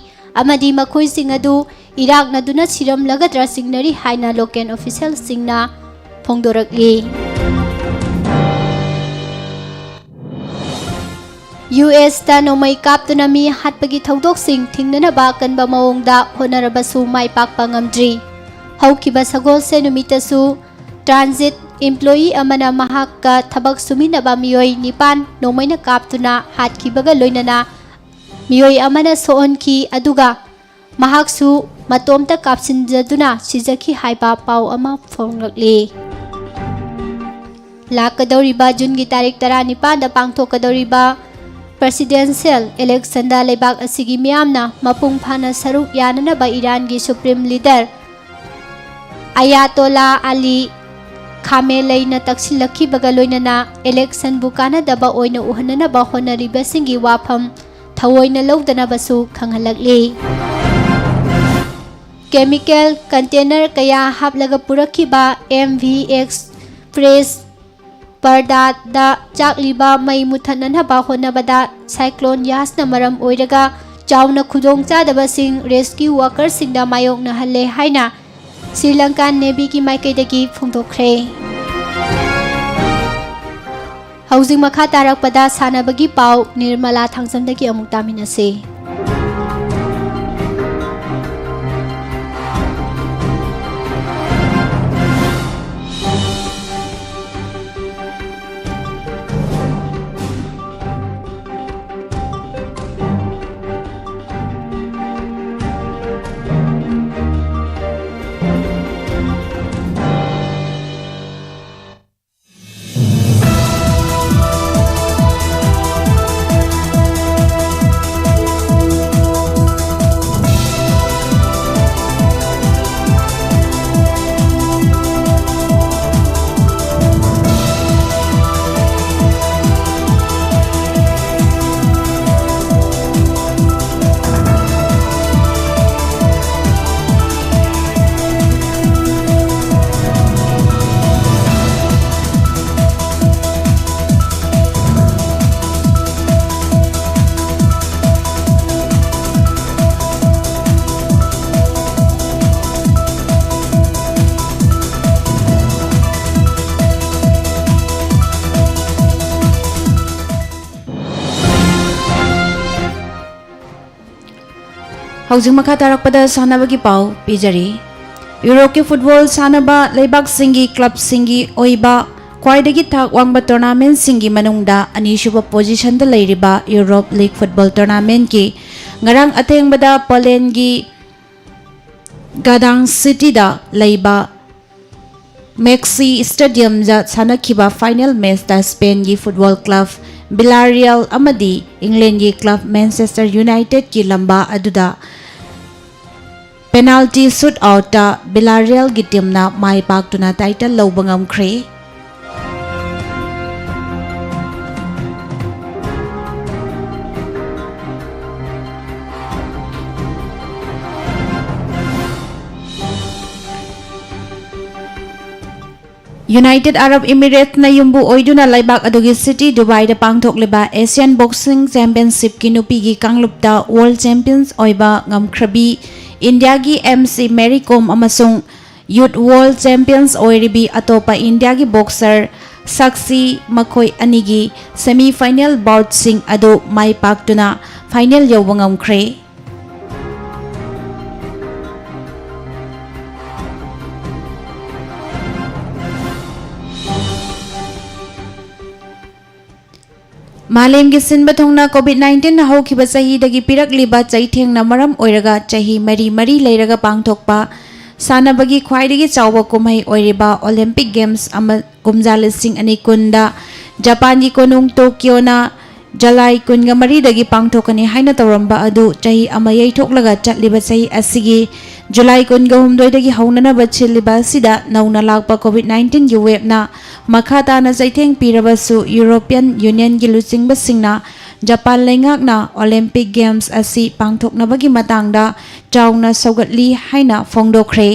ꯑꯃꯗꯤ ꯃꯈꯣꯏꯁꯤꯡ ꯑꯗꯨ ꯏꯔꯥꯛꯅꯗꯨꯅ ꯁꯤꯔꯝꯂꯒꯗ꯭ꯔꯥ ꯆꯤꯡꯅꯔꯤ ꯍꯥꯏꯅ local officialꯁꯤꯡꯅ ꯐꯣꯡꯗꯣꯔꯛꯂꯤ꯫ ꯌꯨ ꯑꯦꯁꯇ ꯅꯣꯡꯃꯩ ꯀꯥꯞꯇꯨꯅ ꯃꯤ ꯍꯥꯠꯄꯒꯤ ꯊꯧꯗꯣꯛꯁꯤꯡ ꯊꯤꯡꯅꯅꯕ ꯑꯀꯟꯕ ꯃꯑꯣꯡꯗ ꯍꯣꯠꯅꯔꯕꯁꯨ ꯃꯥꯏ ꯄꯥꯛꯄ ꯉꯝꯗ꯭ꯔꯤ꯫ ꯍꯧꯈꯤꯕ ꯁꯒꯣꯜꯁꯦꯟ ꯅꯨꯃꯤꯠꯇꯁꯨ transit employee ꯑꯃꯅ ꯃꯍꯥꯛꯀ ꯊꯕꯛ ꯁꯨꯃꯤꯟꯅꯕ ꯃꯤꯑꯣꯏ ꯅꯤꯄꯥꯟ ꯅꯣꯡꯃꯩꯅ ꯀꯥꯞꯇꯨꯅ ꯍꯥꯠꯈꯤꯕꯒ ꯂꯣꯏꯅꯅ ꯃꯤꯑꯣꯏ ꯑꯃꯅ ꯁꯣꯛꯍꯟꯈꯤ, ꯑꯗꯨꯒ ꯃꯍꯥꯛꯁꯨ ꯃꯇꯣꯝꯇ ꯀꯥꯞꯁꯤꯟꯖꯗꯨꯅ ꯁꯤꯖꯈꯤ ꯍꯥꯏꯕ ꯄꯥꯎ ꯑꯃ ꯐꯣꯡꯂꯛꯂꯤ꯫ ꯂꯥꯛꯀꯗꯧꯔꯤꯕ ꯖꯨꯟꯒꯤ ꯇꯥꯔꯤꯛ ꯇꯔꯥꯅꯤꯄꯥꯟꯗ ꯄꯥꯡꯊꯣꯛꯀꯗꯧꯔꯤꯕ presidential electionꯗ ꯂꯩꯕꯥꯛ ꯑꯁꯤꯒꯤ ꯃꯤꯌꯥꯝꯅ ꯃꯄꯨꯡ ꯐꯥꯅ ꯁꯔꯨꯛ ꯌꯥꯅꯅꯕ ꯏꯔꯥꯟꯒꯤ supreme leader ꯑꯌꯥꯇꯣꯂꯥ ꯑꯂꯤ ꯈꯥꯃꯦꯂꯩꯅ ꯇꯛꯁꯤꯜꯂꯛꯈꯤꯕꯒ ꯂꯣꯏꯅꯅ electionꯕꯨ ꯀꯥꯟꯅꯗꯕ ꯑꯣꯏꯅ ꯎꯍꯟꯅꯅꯕ ꯍꯣꯠꯅꯔꯤꯕꯁꯤꯡꯒꯤ ꯋꯥꯐꯝ ꯊꯑꯣꯏꯅ ꯂꯧꯗꯅꯕꯁꯨ ꯈꯪꯍꯜꯂꯛꯂꯤ꯫ Chemical container ꯀꯌꯥ ꯍꯥꯞꯂꯒ ꯄꯨꯔꯛꯈꯤꯕ M V Express ꯄꯔꯗꯥꯗ ꯆꯥꯛꯂꯤꯕ ꯃꯩ ꯃꯨꯊꯠꯅꯅꯕ ꯍꯣꯠꯅꯕꯗ cyclone ꯌꯥꯁꯅ ꯃꯔꯝ ꯑꯣꯏꯔꯒ ꯆꯥꯎꯅ ꯈꯨꯗꯣꯡꯆꯥꯗꯕꯁꯤꯡ rescue workerꯁꯤꯡꯗ ꯃꯥꯌꯣꯛꯅꯍꯜꯂꯦ ꯍꯥꯏꯅ ꯁ꯭ꯔꯤ ꯂꯪꯀꯥ Navyꯒꯤ ꯃꯥꯏꯀꯩꯗꯒꯤ ꯐꯣꯡꯗꯣꯛꯈ꯭ꯔꯦ꯫ ꯍꯧꯖꯤꯛ ꯃꯈꯥ ꯇꯥꯔꯛꯄꯗ ꯁꯥꯟꯅꯕꯒꯤ ꯄꯥꯎ ꯅꯤꯔꯃꯂꯥ ꯊꯥꯡꯖꯝꯗꯒꯤ ꯑꯃꯨꯛ ꯇꯥꯃꯤꯟꯅꯁꯤ꯫ ꯍꯧꯖꯤꯛ ꯃꯈꯥ ꯇꯥꯔꯛꯄꯗ ꯁꯥꯟꯅꯕꯒꯤ ꯄꯥꯎ ꯄꯤꯖꯔꯤ꯫ ꯌꯨꯔꯣꯞꯀꯤ ꯐꯨꯠꯕꯣꯜ ꯁꯥꯟꯅꯕ ꯂꯩꯕꯥꯛꯁꯤꯡꯒꯤ ꯀ꯭ꯂꯕꯁꯤꯡꯒꯤ ꯑꯣꯏꯕ ꯈ꯭ꯋꯥꯏꯗꯒꯤ ꯊꯥꯛ ꯋꯥꯡꯕ ꯇꯣꯔꯅꯥꯃꯦꯟꯁꯤꯡꯒꯤ ꯃꯅꯨꯡꯗ ꯑꯅꯤꯁꯨꯕ ꯄꯣꯖꯤꯁꯟꯗ ꯂꯩꯔꯤꯕ ꯌꯨꯔꯣꯞ ꯂꯤꯒ ꯐꯨꯠꯕꯣꯜ ꯇꯣꯔꯅꯥꯃꯦꯟꯒꯤ ꯉꯔꯥꯡ ꯑꯊꯦꯡꯕꯗ ꯄꯣꯂꯦꯟꯒꯤ ꯒꯗꯥꯡ ꯁꯤꯇꯤꯗ ꯂꯩꯕ ꯃꯦꯛꯁꯤ ꯁ꯭ꯇꯦꯗꯤꯌꯝꯗ ꯁꯥꯟꯅꯈꯤꯕ ꯐꯥꯏꯅꯦꯜ ꯃꯦꯆꯇ ꯁ꯭ꯄꯦꯟꯒꯤ ꯐꯨꯠꯕꯣꯜ ꯀ꯭ꯂꯕ ꯕꯤꯂꯥꯔꯤꯌꯦꯜ ꯑꯃꯗꯤ ꯏꯪꯂꯦꯟꯒꯤ ꯀ꯭ꯂꯕ ꯃꯦꯟꯆꯦꯁꯇꯔ ꯌꯨꯅꯥꯏꯇꯦꯗꯀꯤ ꯂꯝꯕꯥ ꯑꯗꯨꯗ ꯄꯦꯅꯥꯜꯇꯤ ꯁꯨꯠ ꯑꯥꯎꯠꯇ ꯕꯤꯂꯥꯔꯤꯌꯦꯜꯒꯤ ꯇꯤꯝꯅ ꯃꯥꯏ ꯄꯥꯛꯇꯨꯅ ꯇꯥꯏꯇꯜ ꯂꯧꯕ ꯉꯝꯈ꯭ꯔꯦ꯫ ꯌꯨꯅꯥꯏꯇꯦꯗ ꯑꯔꯕ ꯏꯃꯤꯔꯦꯠꯁꯅ ꯌꯨꯝꯕꯨ ꯑꯣꯏꯗꯨꯅ ꯂꯩꯕꯥꯛ ꯑꯗꯨꯒꯤ ꯁꯤꯇꯤ ꯗꯨꯕꯥꯏꯗ ꯄꯥꯡꯊꯣꯛꯂꯤꯕ ꯑꯦꯁꯤꯌꯥꯟ ꯕꯣꯛꯁꯤꯡ ꯆꯦꯝꯄꯤꯌꯟꯁꯤꯞꯀꯤ ꯅꯨꯄꯤꯒꯤ ꯀꯥꯡꯂꯨꯞꯇ ꯋꯥꯔꯜꯗ ꯆꯦꯝꯄꯤꯌꯟꯁ ꯑꯣꯏꯕ ꯉꯝꯈ꯭ꯔꯕꯤ ꯏꯟꯗꯤꯌꯥꯒꯤ ꯑꯦꯝ ꯁꯤ ꯃꯦꯔꯤ ꯀꯣꯝ ꯑꯃꯁꯨꯡ ꯌꯨꯠ ꯋꯥꯔꯜꯗ ꯆꯦꯝꯄꯤꯌꯟꯁ ꯑꯣꯏꯔꯤꯕꯤ ꯑꯇꯣꯞꯄ ꯏꯟꯗꯤꯌꯥꯒꯤ ꯕꯣꯛꯁꯔ ꯁꯥꯛꯁꯤ ꯃꯈꯣꯏ ꯑꯅꯤꯒꯤ semi final boutꯁꯤꯡ ꯑꯗꯨ ꯃꯥꯏ ꯄꯥꯛꯇꯨꯅ final ꯌꯧꯕ ꯉꯝꯈ꯭ꯔꯦ꯫ ꯃꯥꯂꯦꯝꯒꯤ ꯁꯤꯟꯕ ꯊꯨꯡꯅ COVID nineteen ꯍꯧꯈꯤꯕ ꯆꯍꯤꯗꯒꯤ ꯄꯤꯔꯛꯂꯤꯕ ꯆꯩꯊꯦꯡꯅ ꯃꯔꯝ ꯑꯣꯏꯔꯒ ꯆꯍꯤ ꯃꯔꯤ ꯃꯔꯤ ꯂꯩꯔꯒ ꯄꯥꯡꯊꯣꯛꯄ ꯁꯥꯟꯅꯕꯒꯤ ꯈ꯭ꯋꯥꯏꯗꯒꯤ ꯆꯥꯎꯕ ꯀꯨꯝꯍꯩ ꯑꯣꯏꯔꯤꯕ Olympic Games ꯑꯃ ꯀꯨꯝꯖꯥ ꯂꯤꯁꯤꯡ ꯑꯅꯤ ꯀꯨꯟꯗ ꯖꯄꯥꯟꯒꯤ ꯀꯣꯅꯨꯡ ꯇꯣꯀꯤꯌꯣꯅ ꯖꯨꯂꯥꯏ ꯀꯨꯟꯒ ꯃꯔꯤꯗꯒꯤ ꯄꯥꯡꯊꯣꯛꯀꯅꯤ ꯍꯥꯏꯅ ꯇꯧꯔꯝꯕ ꯑꯗꯨ ꯆꯍꯤ ꯑꯃ ꯌꯩꯊꯣꯛꯂꯒ ꯆꯠꯂꯤꯕ ꯆꯍꯤ ꯑꯁꯤꯒꯤ ꯖꯨꯂꯥꯏ ꯀꯨꯟꯒ ꯍꯨꯝꯗꯣꯏꯗꯒꯤ ꯍꯧꯅꯅꯕ ꯁꯤꯜꯂꯤꯕ ꯑꯁꯤꯗ ꯅꯧꯅ ꯂꯥꯛꯄ COVID nineteenꯒꯤ waveꯅ ꯃꯈꯥ ꯇꯥꯅ ꯆꯩꯊꯦꯡ ꯄꯤꯔꯕꯁꯨ, European Unionꯒꯤ ꯂꯨꯆꯤꯡꯕꯁꯤꯡꯅ ꯖꯄꯥꯟ ꯂꯩꯉꯥꯛꯅ Olympic Games ꯑꯁꯤ ꯄꯥꯡꯊꯣꯛꯅꯕꯒꯤ ꯃꯇꯥꯡꯗ ꯆꯥꯎꯅ ꯁꯧꯒꯠꯂꯤ ꯍꯥꯏꯅ ꯐꯣꯡꯗꯣꯛꯈ꯭ꯔꯦ꯫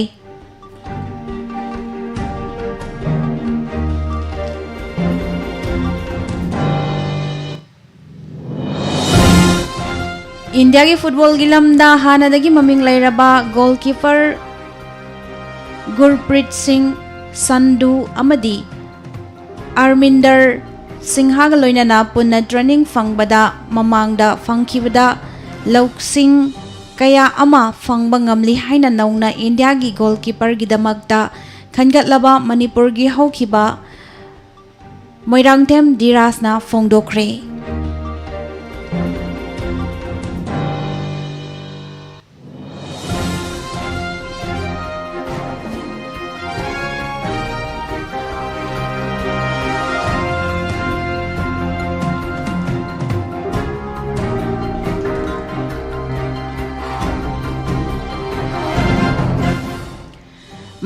ꯏꯟꯗꯤꯌꯥꯒꯤ ꯐꯨꯠꯕꯣꯜꯒꯤ ꯂꯝꯗ ꯍꯥꯟꯅꯗꯒꯤ ꯃꯃꯤꯡ ꯂꯩꯔꯕ goalkeeper ꯒꯨꯔꯄ꯭ꯔꯤꯠ ꯁꯤꯡ ꯁꯟꯙꯨ ꯑꯃꯗꯤ ꯑꯔꯃꯤꯟꯗꯔ ꯁꯤꯡꯍꯒ ꯂꯣꯏꯅꯅ ꯄꯨꯟꯅ training ꯐꯪꯕꯗ ꯃꯃꯥꯡꯗ ꯐꯪꯈꯤꯕꯗ ꯂꯧꯁꯤꯡ ꯀꯌꯥ ꯑꯃ ꯐꯪꯕ ꯉꯝꯂꯤ ꯍꯥꯏꯅ ꯅꯧꯅ ꯏꯟꯗꯤꯌꯥꯒꯤ goalkeeperꯒꯤꯗꯃꯛꯇ ꯈꯟꯒꯠꯂꯕ ꯃꯅꯤꯄꯨꯔꯒꯤ ꯍꯧꯈꯤꯕ ꯃꯣꯏꯔꯥꯡꯊꯦꯝ ꯙꯤꯔꯥꯖꯅ ꯐꯣꯡꯗꯣꯛꯈ꯭ꯔꯦ꯫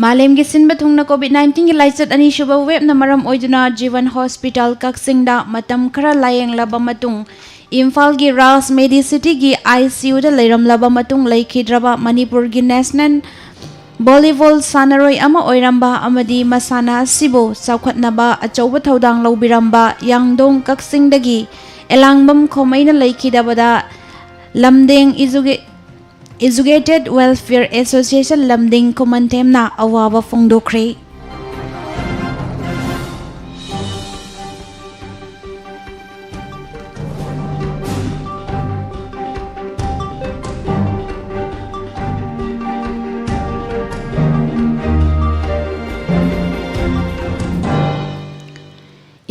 ꯃꯥꯂꯦꯝꯒꯤ ꯁꯤꯟꯕ ꯊꯨꯡꯅ COVID nineteenꯒꯤ ꯂꯥꯏꯆꯠ ꯑꯅꯤꯁꯨꯕ waveꯅ ꯃꯔꯝ ꯑꯣꯏꯗꯨꯅ ꯖꯤꯕꯟ ꯍꯣꯁꯄꯤꯇꯥꯜ ꯀꯛꯆꯤꯡꯗ ꯃꯇꯝ ꯈꯔ ꯂꯥꯌꯦꯡꯂꯕ ꯃꯇꯨꯡ, ꯏꯝꯐꯥꯜꯒꯤ ꯔꯥꯖ ꯃꯦꯗꯤꯁꯤꯇꯤꯒꯤ ICUꯗ ꯂꯩꯔꯝꯂꯕ ꯃꯇꯨꯡ ꯂꯩꯈꯤꯗ꯭ꯔꯕ ꯃꯅꯤꯄꯨꯔꯒꯤ national volleyball ꯁꯥꯟꯅꯔꯣꯏ ꯑꯃ ꯑꯣꯏꯔꯝꯕ ꯑꯃꯗꯤ ꯃꯁꯥꯟꯅ ꯑꯁꯤꯕꯨ ꯆꯥꯎꯈꯠꯅꯕ ꯑꯆꯧꯕ ꯊꯧꯗꯥꯡ ꯂꯧꯕꯤꯔꯝꯕ ꯌꯥꯡꯗꯣꯡ ꯀꯛꯆꯤꯡꯗꯒꯤ ꯑꯦꯂꯥꯡꯕꯝ ꯈꯣꯃꯩꯅ ꯂꯩꯈꯤꯗꯕꯗ ꯂꯝꯗꯦꯡ Educa-, Educated Welfare Association ꯂꯝꯗꯤꯡ ꯈꯨꯃꯟꯊꯦꯝꯅ ꯑꯋꯥꯕ ꯐꯣꯡꯗꯣꯛꯈ꯭ꯔꯦ꯫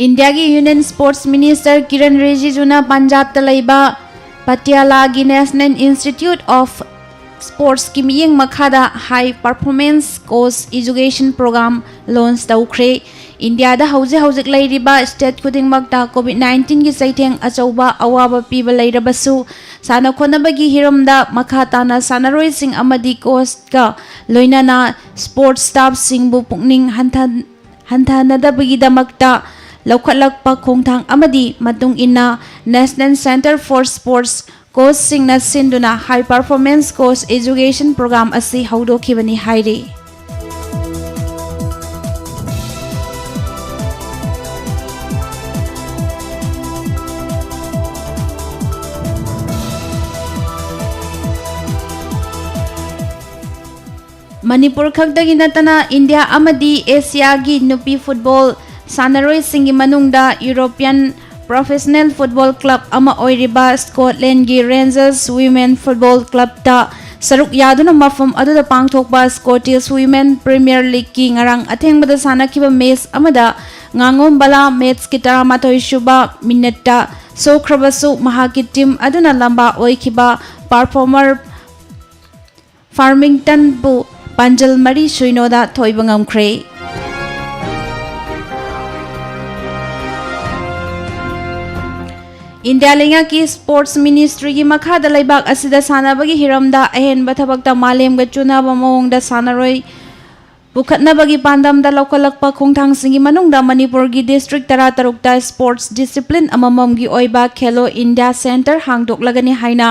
ꯏꯟꯗꯤꯌꯥꯒꯤ ꯌꯨꯅꯤꯌꯟ ꯁ꯭ꯄꯣꯔꯠꯁ ꯃꯤꯅꯤꯁꯇꯔ ꯀꯤꯔꯟ ꯔꯤꯖꯤꯖꯨꯅ ꯄꯟꯖꯥꯕꯇ ꯂꯩꯕ ꯄꯇꯤꯌꯥꯂꯥꯒꯤ National Institute of Sportsꯀꯤ ꯃꯤꯠꯌꯦꯡ ꯃꯈꯥꯗ High Performance Coach Education Program launch ꯇꯧꯈ꯭ꯔꯦ꯫ ꯏꯟꯗꯤꯌꯥꯗ ꯍꯧꯖꯤꯛ ꯍꯧꯖꯤꯛ ꯂꯩꯔꯤꯕ ꯁ꯭ꯇꯦꯠ ꯈꯨꯗꯤꯡꯃꯛꯇ ꯀꯣꯚꯤꯗ ꯅꯥꯏꯟꯇꯤꯟꯒꯤ ꯆꯩꯊꯦꯡ ꯑꯆꯧꯕ ꯑꯋꯥꯕ ꯄꯤꯕ ꯂꯩꯔꯕꯁꯨ, ꯁꯥꯟꯅ ꯈꯣꯠꯅꯕꯒꯤ ꯍꯤꯔꯝꯗ ꯃꯈꯥ ꯇꯥꯅ ꯁꯥꯟꯅꯔꯣꯏꯁꯤꯡ ꯑꯃꯗꯤ ꯀꯣꯆꯀ ꯂꯣꯏꯅꯅ ꯁ꯭ꯄꯣꯔꯠꯁ ꯁ꯭ꯇꯥꯐꯁꯤꯡꯕꯨ ꯄꯨꯛꯅꯤꯡ ꯍꯟꯊ-, ꯍꯟꯊꯅꯗꯕꯒꯤꯗꯃꯛꯇ ꯂꯧꯈꯠꯂꯛꯄ ꯈꯣꯡꯊꯥꯡ ꯑꯃꯗꯤ ꯃꯇꯨꯡ ꯏꯟꯅ National Centre for Sports Coachꯁꯤꯡꯅ ꯁꯤꯟꯗꯨꯅ High Performance Coach Education Program ꯑꯁꯤ ꯍꯧꯗꯣꯛꯈꯤꯕꯅꯤ ꯍꯥꯏꯔꯤ꯫ ꯃꯅꯤꯄꯨꯔ ꯈꯛꯇꯒꯤ ꯅꯠꯇꯅ ꯏꯟꯗꯤꯌꯥ ꯑꯃꯗꯤ ꯑꯦꯁꯤꯌꯥꯒꯤ ꯅꯨꯄꯤ ꯐꯨꯠꯕꯣꯜ ꯁꯥꯟꯅꯔꯣꯏꯁꯤꯡꯒꯤ ꯃꯅꯨꯡꯗ ꯌꯨꯔꯣꯄꯤꯌꯟ ꯄ꯭ꯔꯣꯐꯦꯁꯅꯦꯜ ꯐꯨꯠꯕꯣꯜ ꯀ꯭ꯂꯕ ꯑꯃ ꯑꯣꯏꯔꯤꯕ ꯁ꯭ꯀꯣꯠꯂꯦꯟꯒꯤ Rangers Women Football Clubꯇ ꯁꯔꯨꯛ ꯌꯥꯗꯨꯅ ꯃꯐꯝ ꯑꯗꯨꯗ ꯄꯥꯡꯊꯣꯛꯄ Scottish Women Premier Leagueꯀꯤ ꯉꯔꯥꯡ ꯑꯊꯦꯡꯕꯗ ꯁꯥꯟꯅꯈꯤꯕ ꯃꯦꯆ ꯑꯃꯗ ꯉꯥꯉꯣꯝꯕꯂꯥ ꯃꯦꯆꯀꯤ ꯇꯔꯥꯃꯥꯊꯣꯏ ꯁꯨꯕ ꯃꯤꯅꯠꯇ ꯁꯣꯛꯈ꯭ꯔꯕꯁꯨ, ꯃꯍꯥꯛꯀꯤ ꯇꯤꯝ ꯑꯗꯨꯅ ꯂꯝꯕꯥ ꯑꯣꯏꯈꯤꯕ ꯄꯔꯐꯣꯔꯃꯔ ꯐꯥꯔꯃꯤꯡꯇꯟꯕꯨ ꯄꯥꯟꯖꯜ ꯃꯔꯤ ꯁꯨꯏꯅꯣꯗ ꯊꯣꯏꯕ ꯉꯝꯈ꯭ꯔꯦ꯫ ꯏꯟꯗꯤꯌꯥ ꯂꯩꯉꯥꯛꯀꯤ ꯁ꯭ꯄꯣꯔꯠꯁ ꯃꯤꯅꯤꯁꯇ꯭ꯔꯤꯒꯤ ꯃꯈꯥꯗ ꯂꯩꯕꯥꯛ ꯑꯁꯤꯗ ꯁꯥꯟꯅꯕꯒꯤ ꯍꯤꯔꯝꯗ ꯑꯍꯦꯟꯕ ꯊꯕꯛꯇ ꯃꯥꯂꯦꯝꯒ ꯆꯨꯅꯕ ꯃꯑꯣꯡꯗ ꯁꯥꯟꯅꯔꯣꯏ ꯄꯨꯈꯠꯅꯕꯒꯤ ꯄꯥꯟꯗꯝꯗ ꯂꯧꯈꯠꯂꯛꯄ ꯈꯣꯡꯊꯥꯡꯁꯤꯡꯒꯤ ꯃꯅꯨꯡꯗ ꯃꯅꯤꯄꯨꯔꯒꯤ ꯗꯤꯁꯇ꯭ꯔꯤꯛ ꯇꯔꯥꯇꯔꯨꯛꯇ ꯁ꯭ꯄꯣꯔꯠꯁ ꯗꯤꯁꯤꯄ꯭ꯂꯤꯟ ꯑꯃꯃꯝꯒꯤ ꯑꯣꯏꯕ ꯈꯦꯂꯣ ꯏꯟꯗꯤꯌꯥ ꯁꯦꯟꯇꯔ ꯍꯥꯡꯗꯣꯛꯂꯒꯅꯤ ꯍꯥꯏꯅ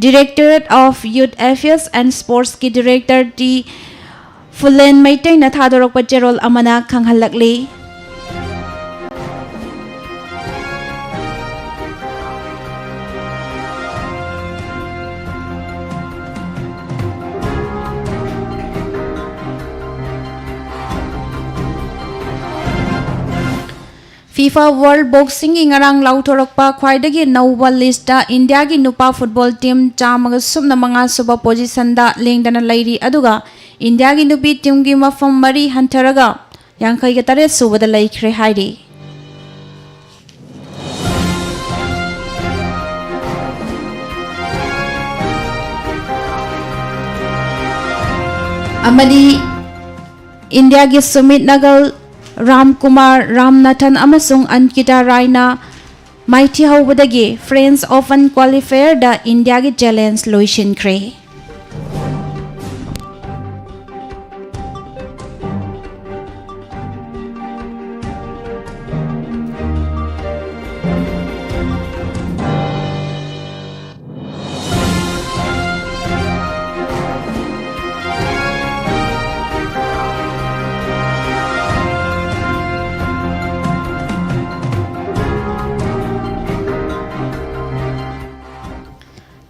Directorate of Youth Affairs and Sportsꯀꯤ ꯗꯤꯔꯦꯛꯇꯔ ꯇꯤ ꯐꯨꯂꯦꯟ ꯃꯩꯇꯩꯅ ꯊꯥꯗꯣꯔꯛꯄ ꯆꯦꯔꯣꯜ ꯑꯃꯅ ꯈꯪꯍꯜꯂꯛꯂꯤ꯫ FIFA World Boxingꯒꯤ ꯉꯔꯥꯡ ꯂꯥꯎꯊꯣꯔꯛꯄ ꯈ꯭ꯋꯥꯏꯗꯒꯤ ꯅꯧꯕ ꯂꯤꯁꯇ ꯏꯟꯗꯤꯌꯥꯒꯤ ꯅꯨꯄꯥ ꯐꯨꯠꯕꯣꯜ ꯇꯤꯝ ꯆꯥꯝꯃꯒ ꯁꯨꯞꯅ ꯃꯉꯥ ꯁꯨꯕ ꯄꯣꯖꯤꯁꯟꯗ ꯂꯦꯡꯗꯅ ꯂꯩꯔꯤ, ꯑꯗꯨꯒ ꯏꯟꯗꯤꯌꯥꯒꯤ ꯅꯨꯄꯤ ꯇꯤꯝꯒꯤ ꯃꯐꯝ ꯃꯔꯤ ꯍꯟꯊꯔꯒ ꯌꯥꯡꯈꯩꯒ ꯇꯔꯦꯠ ꯁꯨꯕꯗ ꯂꯩꯈ꯭ꯔꯦ ꯍꯥꯏꯔꯤ꯫ ꯑꯃꯗꯤ ꯏꯟꯗꯤꯌꯥꯒꯤ ꯁꯨꯃꯤꯠ ꯅꯒꯜ, ꯔꯥꯝ ꯀꯨꯃꯥꯔ ꯔꯥꯝꯅꯥꯊꯟ ꯑꯃꯁꯨꯡ ꯑꯟꯀꯤꯇꯥ ꯔꯥꯏꯅ ꯃꯥꯏꯊꯤꯍꯧꯕꯗꯒꯤ French Open qualifierꯗ ꯏꯟꯗꯤꯌꯥꯒꯤ challenge ꯂꯣꯏꯁꯤꯟꯈ꯭ꯔꯦ꯫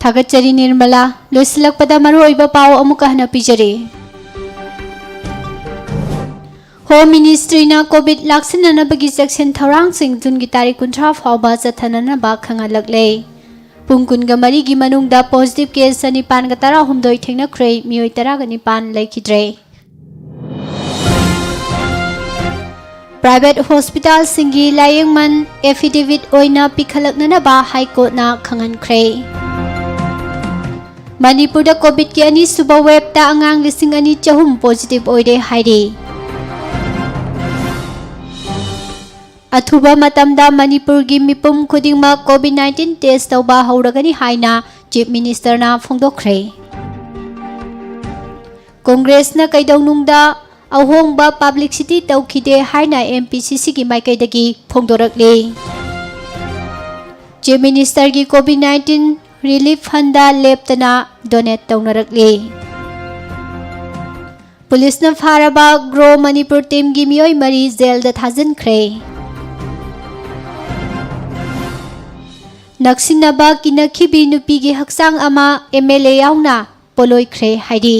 ꯊꯥꯒꯠꯆꯔꯤ ꯅꯤꯔꯃꯂꯥ꯫ ꯂꯣꯏꯁꯤꯜꯂꯛꯄꯗ ꯃꯔꯨꯑꯣꯏꯕ ꯄꯥꯎ ꯑꯃꯨꯛꯀ ꯍꯟꯅ ꯄꯤꯖꯔꯤ꯫ Home Ministryꯅ COVID ꯂꯥꯛꯁꯤꯟꯅꯅꯕꯒꯤ ꯆꯦꯛꯁꯤꯟ ꯊꯧꯔꯥꯡꯁꯤꯡ ꯖꯨꯟꯒꯤ ꯇꯥꯔꯤꯛ ꯀꯨꯟꯊ꯭ꯔꯥ ꯐꯥꯎꯕ ꯆꯠꯊꯅꯅꯕ ꯈꯪꯍꯜꯂꯛꯂꯦ꯫ ꯄꯨꯡ ꯀꯨꯟꯒ ꯃꯔꯤꯒꯤ ꯃꯅꯨꯡꯗ positive case ꯆꯅꯤꯄꯥꯟꯒ ꯇꯔꯥꯍꯨꯝꯗꯣꯏ ꯊꯦꯡꯅꯈ꯭ꯔꯦ, ꯃꯤꯑꯣꯏ ꯇꯔꯥꯒ ꯅꯤꯄꯥꯟ ꯂꯩꯈꯤꯗ꯭ꯔꯦ꯫ Private hospitalꯁꯤꯡꯒꯤ ꯂꯥꯌꯦꯡꯃꯟ affidavit ꯑꯣꯏꯅ ꯄꯤꯈꯠꯂꯛꯅꯅꯕ High Courtꯅ ꯈꯪꯍꯟꯈ꯭ꯔꯦ꯫ ꯃꯅꯤꯄꯨꯔꯗ COVIDꯀꯤ ꯑꯅꯤꯁꯨꯕ waveꯇ ꯑꯉꯥꯡ ꯂꯤꯁꯤꯡ ꯑꯅꯤ ꯆꯍꯨꯝ positive ꯑꯣꯏꯔꯦ ꯍꯥꯏꯔꯤ꯫ ꯑꯊꯨꯕ ꯃꯇꯝꯗ ꯃꯅꯤꯄꯨꯔꯒꯤ ꯃꯤꯄꯨꯝ ꯈꯨꯗꯤꯡꯃꯛ COVID nineteen test ꯇꯧꯕ ꯍꯧꯔꯒꯅꯤ ꯍꯥꯏꯅ Chief Ministerꯅ ꯐꯣꯡꯗꯣꯛꯈ꯭ꯔꯦ꯫ Congressꯅ ꯀꯩꯗꯧꯅꯨꯡꯗ ꯑꯍꯣꯡꯕ publicity ꯇꯧꯈꯤꯗꯦ ꯍꯥꯏꯅ MPCCꯒꯤ ꯃꯥꯏꯀꯩꯗꯒꯤ ꯐꯣꯡꯗꯣꯔꯛꯂꯤ꯫ Chief Ministerꯒꯤ COVID nineteen relief fundꯗ ꯂꯦꯞꯇꯅ donate ꯇꯧꯅꯔꯛꯂꯤ꯫ ꯄꯨꯂꯤꯁꯅ ꯐꯥꯔꯕ Grow Manipur teamꯒꯤ ꯃꯤꯑꯣꯏ ꯃꯔꯤ jailꯗ ꯊꯥꯖꯤꯟꯈ꯭ꯔꯦ꯫ ꯅꯛꯁꯤꯟꯅꯕ ꯀꯤꯅꯈꯤꯕꯤ ꯅꯨꯄꯤꯒꯤ ꯍꯛꯆꯥꯡ ꯑꯃ MLA ꯌꯥꯎꯅ ꯄꯣꯂꯣꯏꯈ꯭ꯔꯦ ꯍꯥꯏꯔꯤ꯫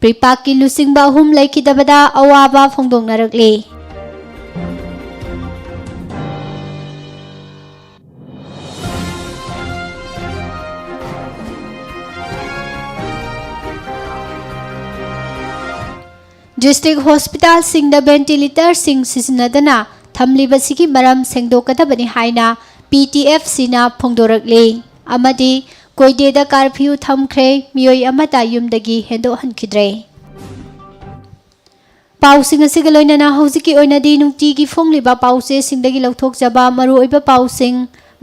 ꯄ꯭ꯔꯤꯄꯥꯛꯀꯤ ꯂꯨꯆꯤꯡꯕ ꯑꯍꯨꯝ ꯂꯩꯈꯤꯗꯕꯗ ꯑꯋꯥꯕ ꯐꯣꯡꯗꯣꯛꯅꯔꯛꯂꯤ꯫ District hospitalꯁꯤꯡꯗ ventilatorꯁꯤꯡ ꯁꯤꯖꯤꯟꯅꯗꯅ ꯊꯝꯂꯤꯕꯁꯤꯒꯤ ꯃꯔꯝ ꯁꯦꯡꯗꯣꯛꯀꯗꯕꯅꯤ ꯍꯥꯏꯅ PTFCꯅ ꯐꯣꯡꯗꯣꯔꯛꯂꯤ ꯑꯃꯗꯤ ꯀꯣꯏꯗꯦꯗ ꯀꯥꯔꯐ꯭ꯌꯨ ꯊꯝꯈ꯭ꯔꯦ꯫ ꯃꯤꯑꯣꯏ ꯑꯃꯠꯇ ꯌꯨꯝꯗꯒꯤ ꯍꯦꯟꯗꯣꯛꯍꯟꯈꯤꯗ꯭ꯔꯦ꯫ ꯄꯥꯎꯁꯤꯡ ꯑꯁꯤꯒ ꯂꯣꯏꯅꯅ ꯍꯧꯖꯤꯛꯀꯤ ꯑꯣꯏꯅꯗꯤ ꯅꯨꯡꯇꯤꯒꯤ ꯐꯣꯡꯂꯤꯕ ꯄꯥꯎ ꯆꯦꯁꯤꯡꯗꯒꯤ ꯂꯧꯊꯣꯛꯆꯕ ꯃꯔꯨꯑꯣꯏꯕ ꯄꯥꯎꯁꯤꯡ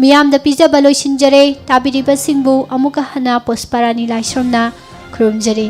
ꯃꯤꯌꯥꯝꯗ ꯄꯤꯖꯕ ꯂꯣꯏꯁꯤꯟꯖꯔꯦ꯫ ꯇꯥꯕꯤꯔꯤꯕꯁꯤꯡꯕꯨ ꯑꯃꯨꯛꯀ ꯍꯟꯅ ꯄꯨꯁꯄꯥꯔꯥꯅꯤ ꯂꯥꯏꯁ꯭ꯔꯝꯅ ꯈꯨꯔꯨꯝꯖꯔꯤ꯫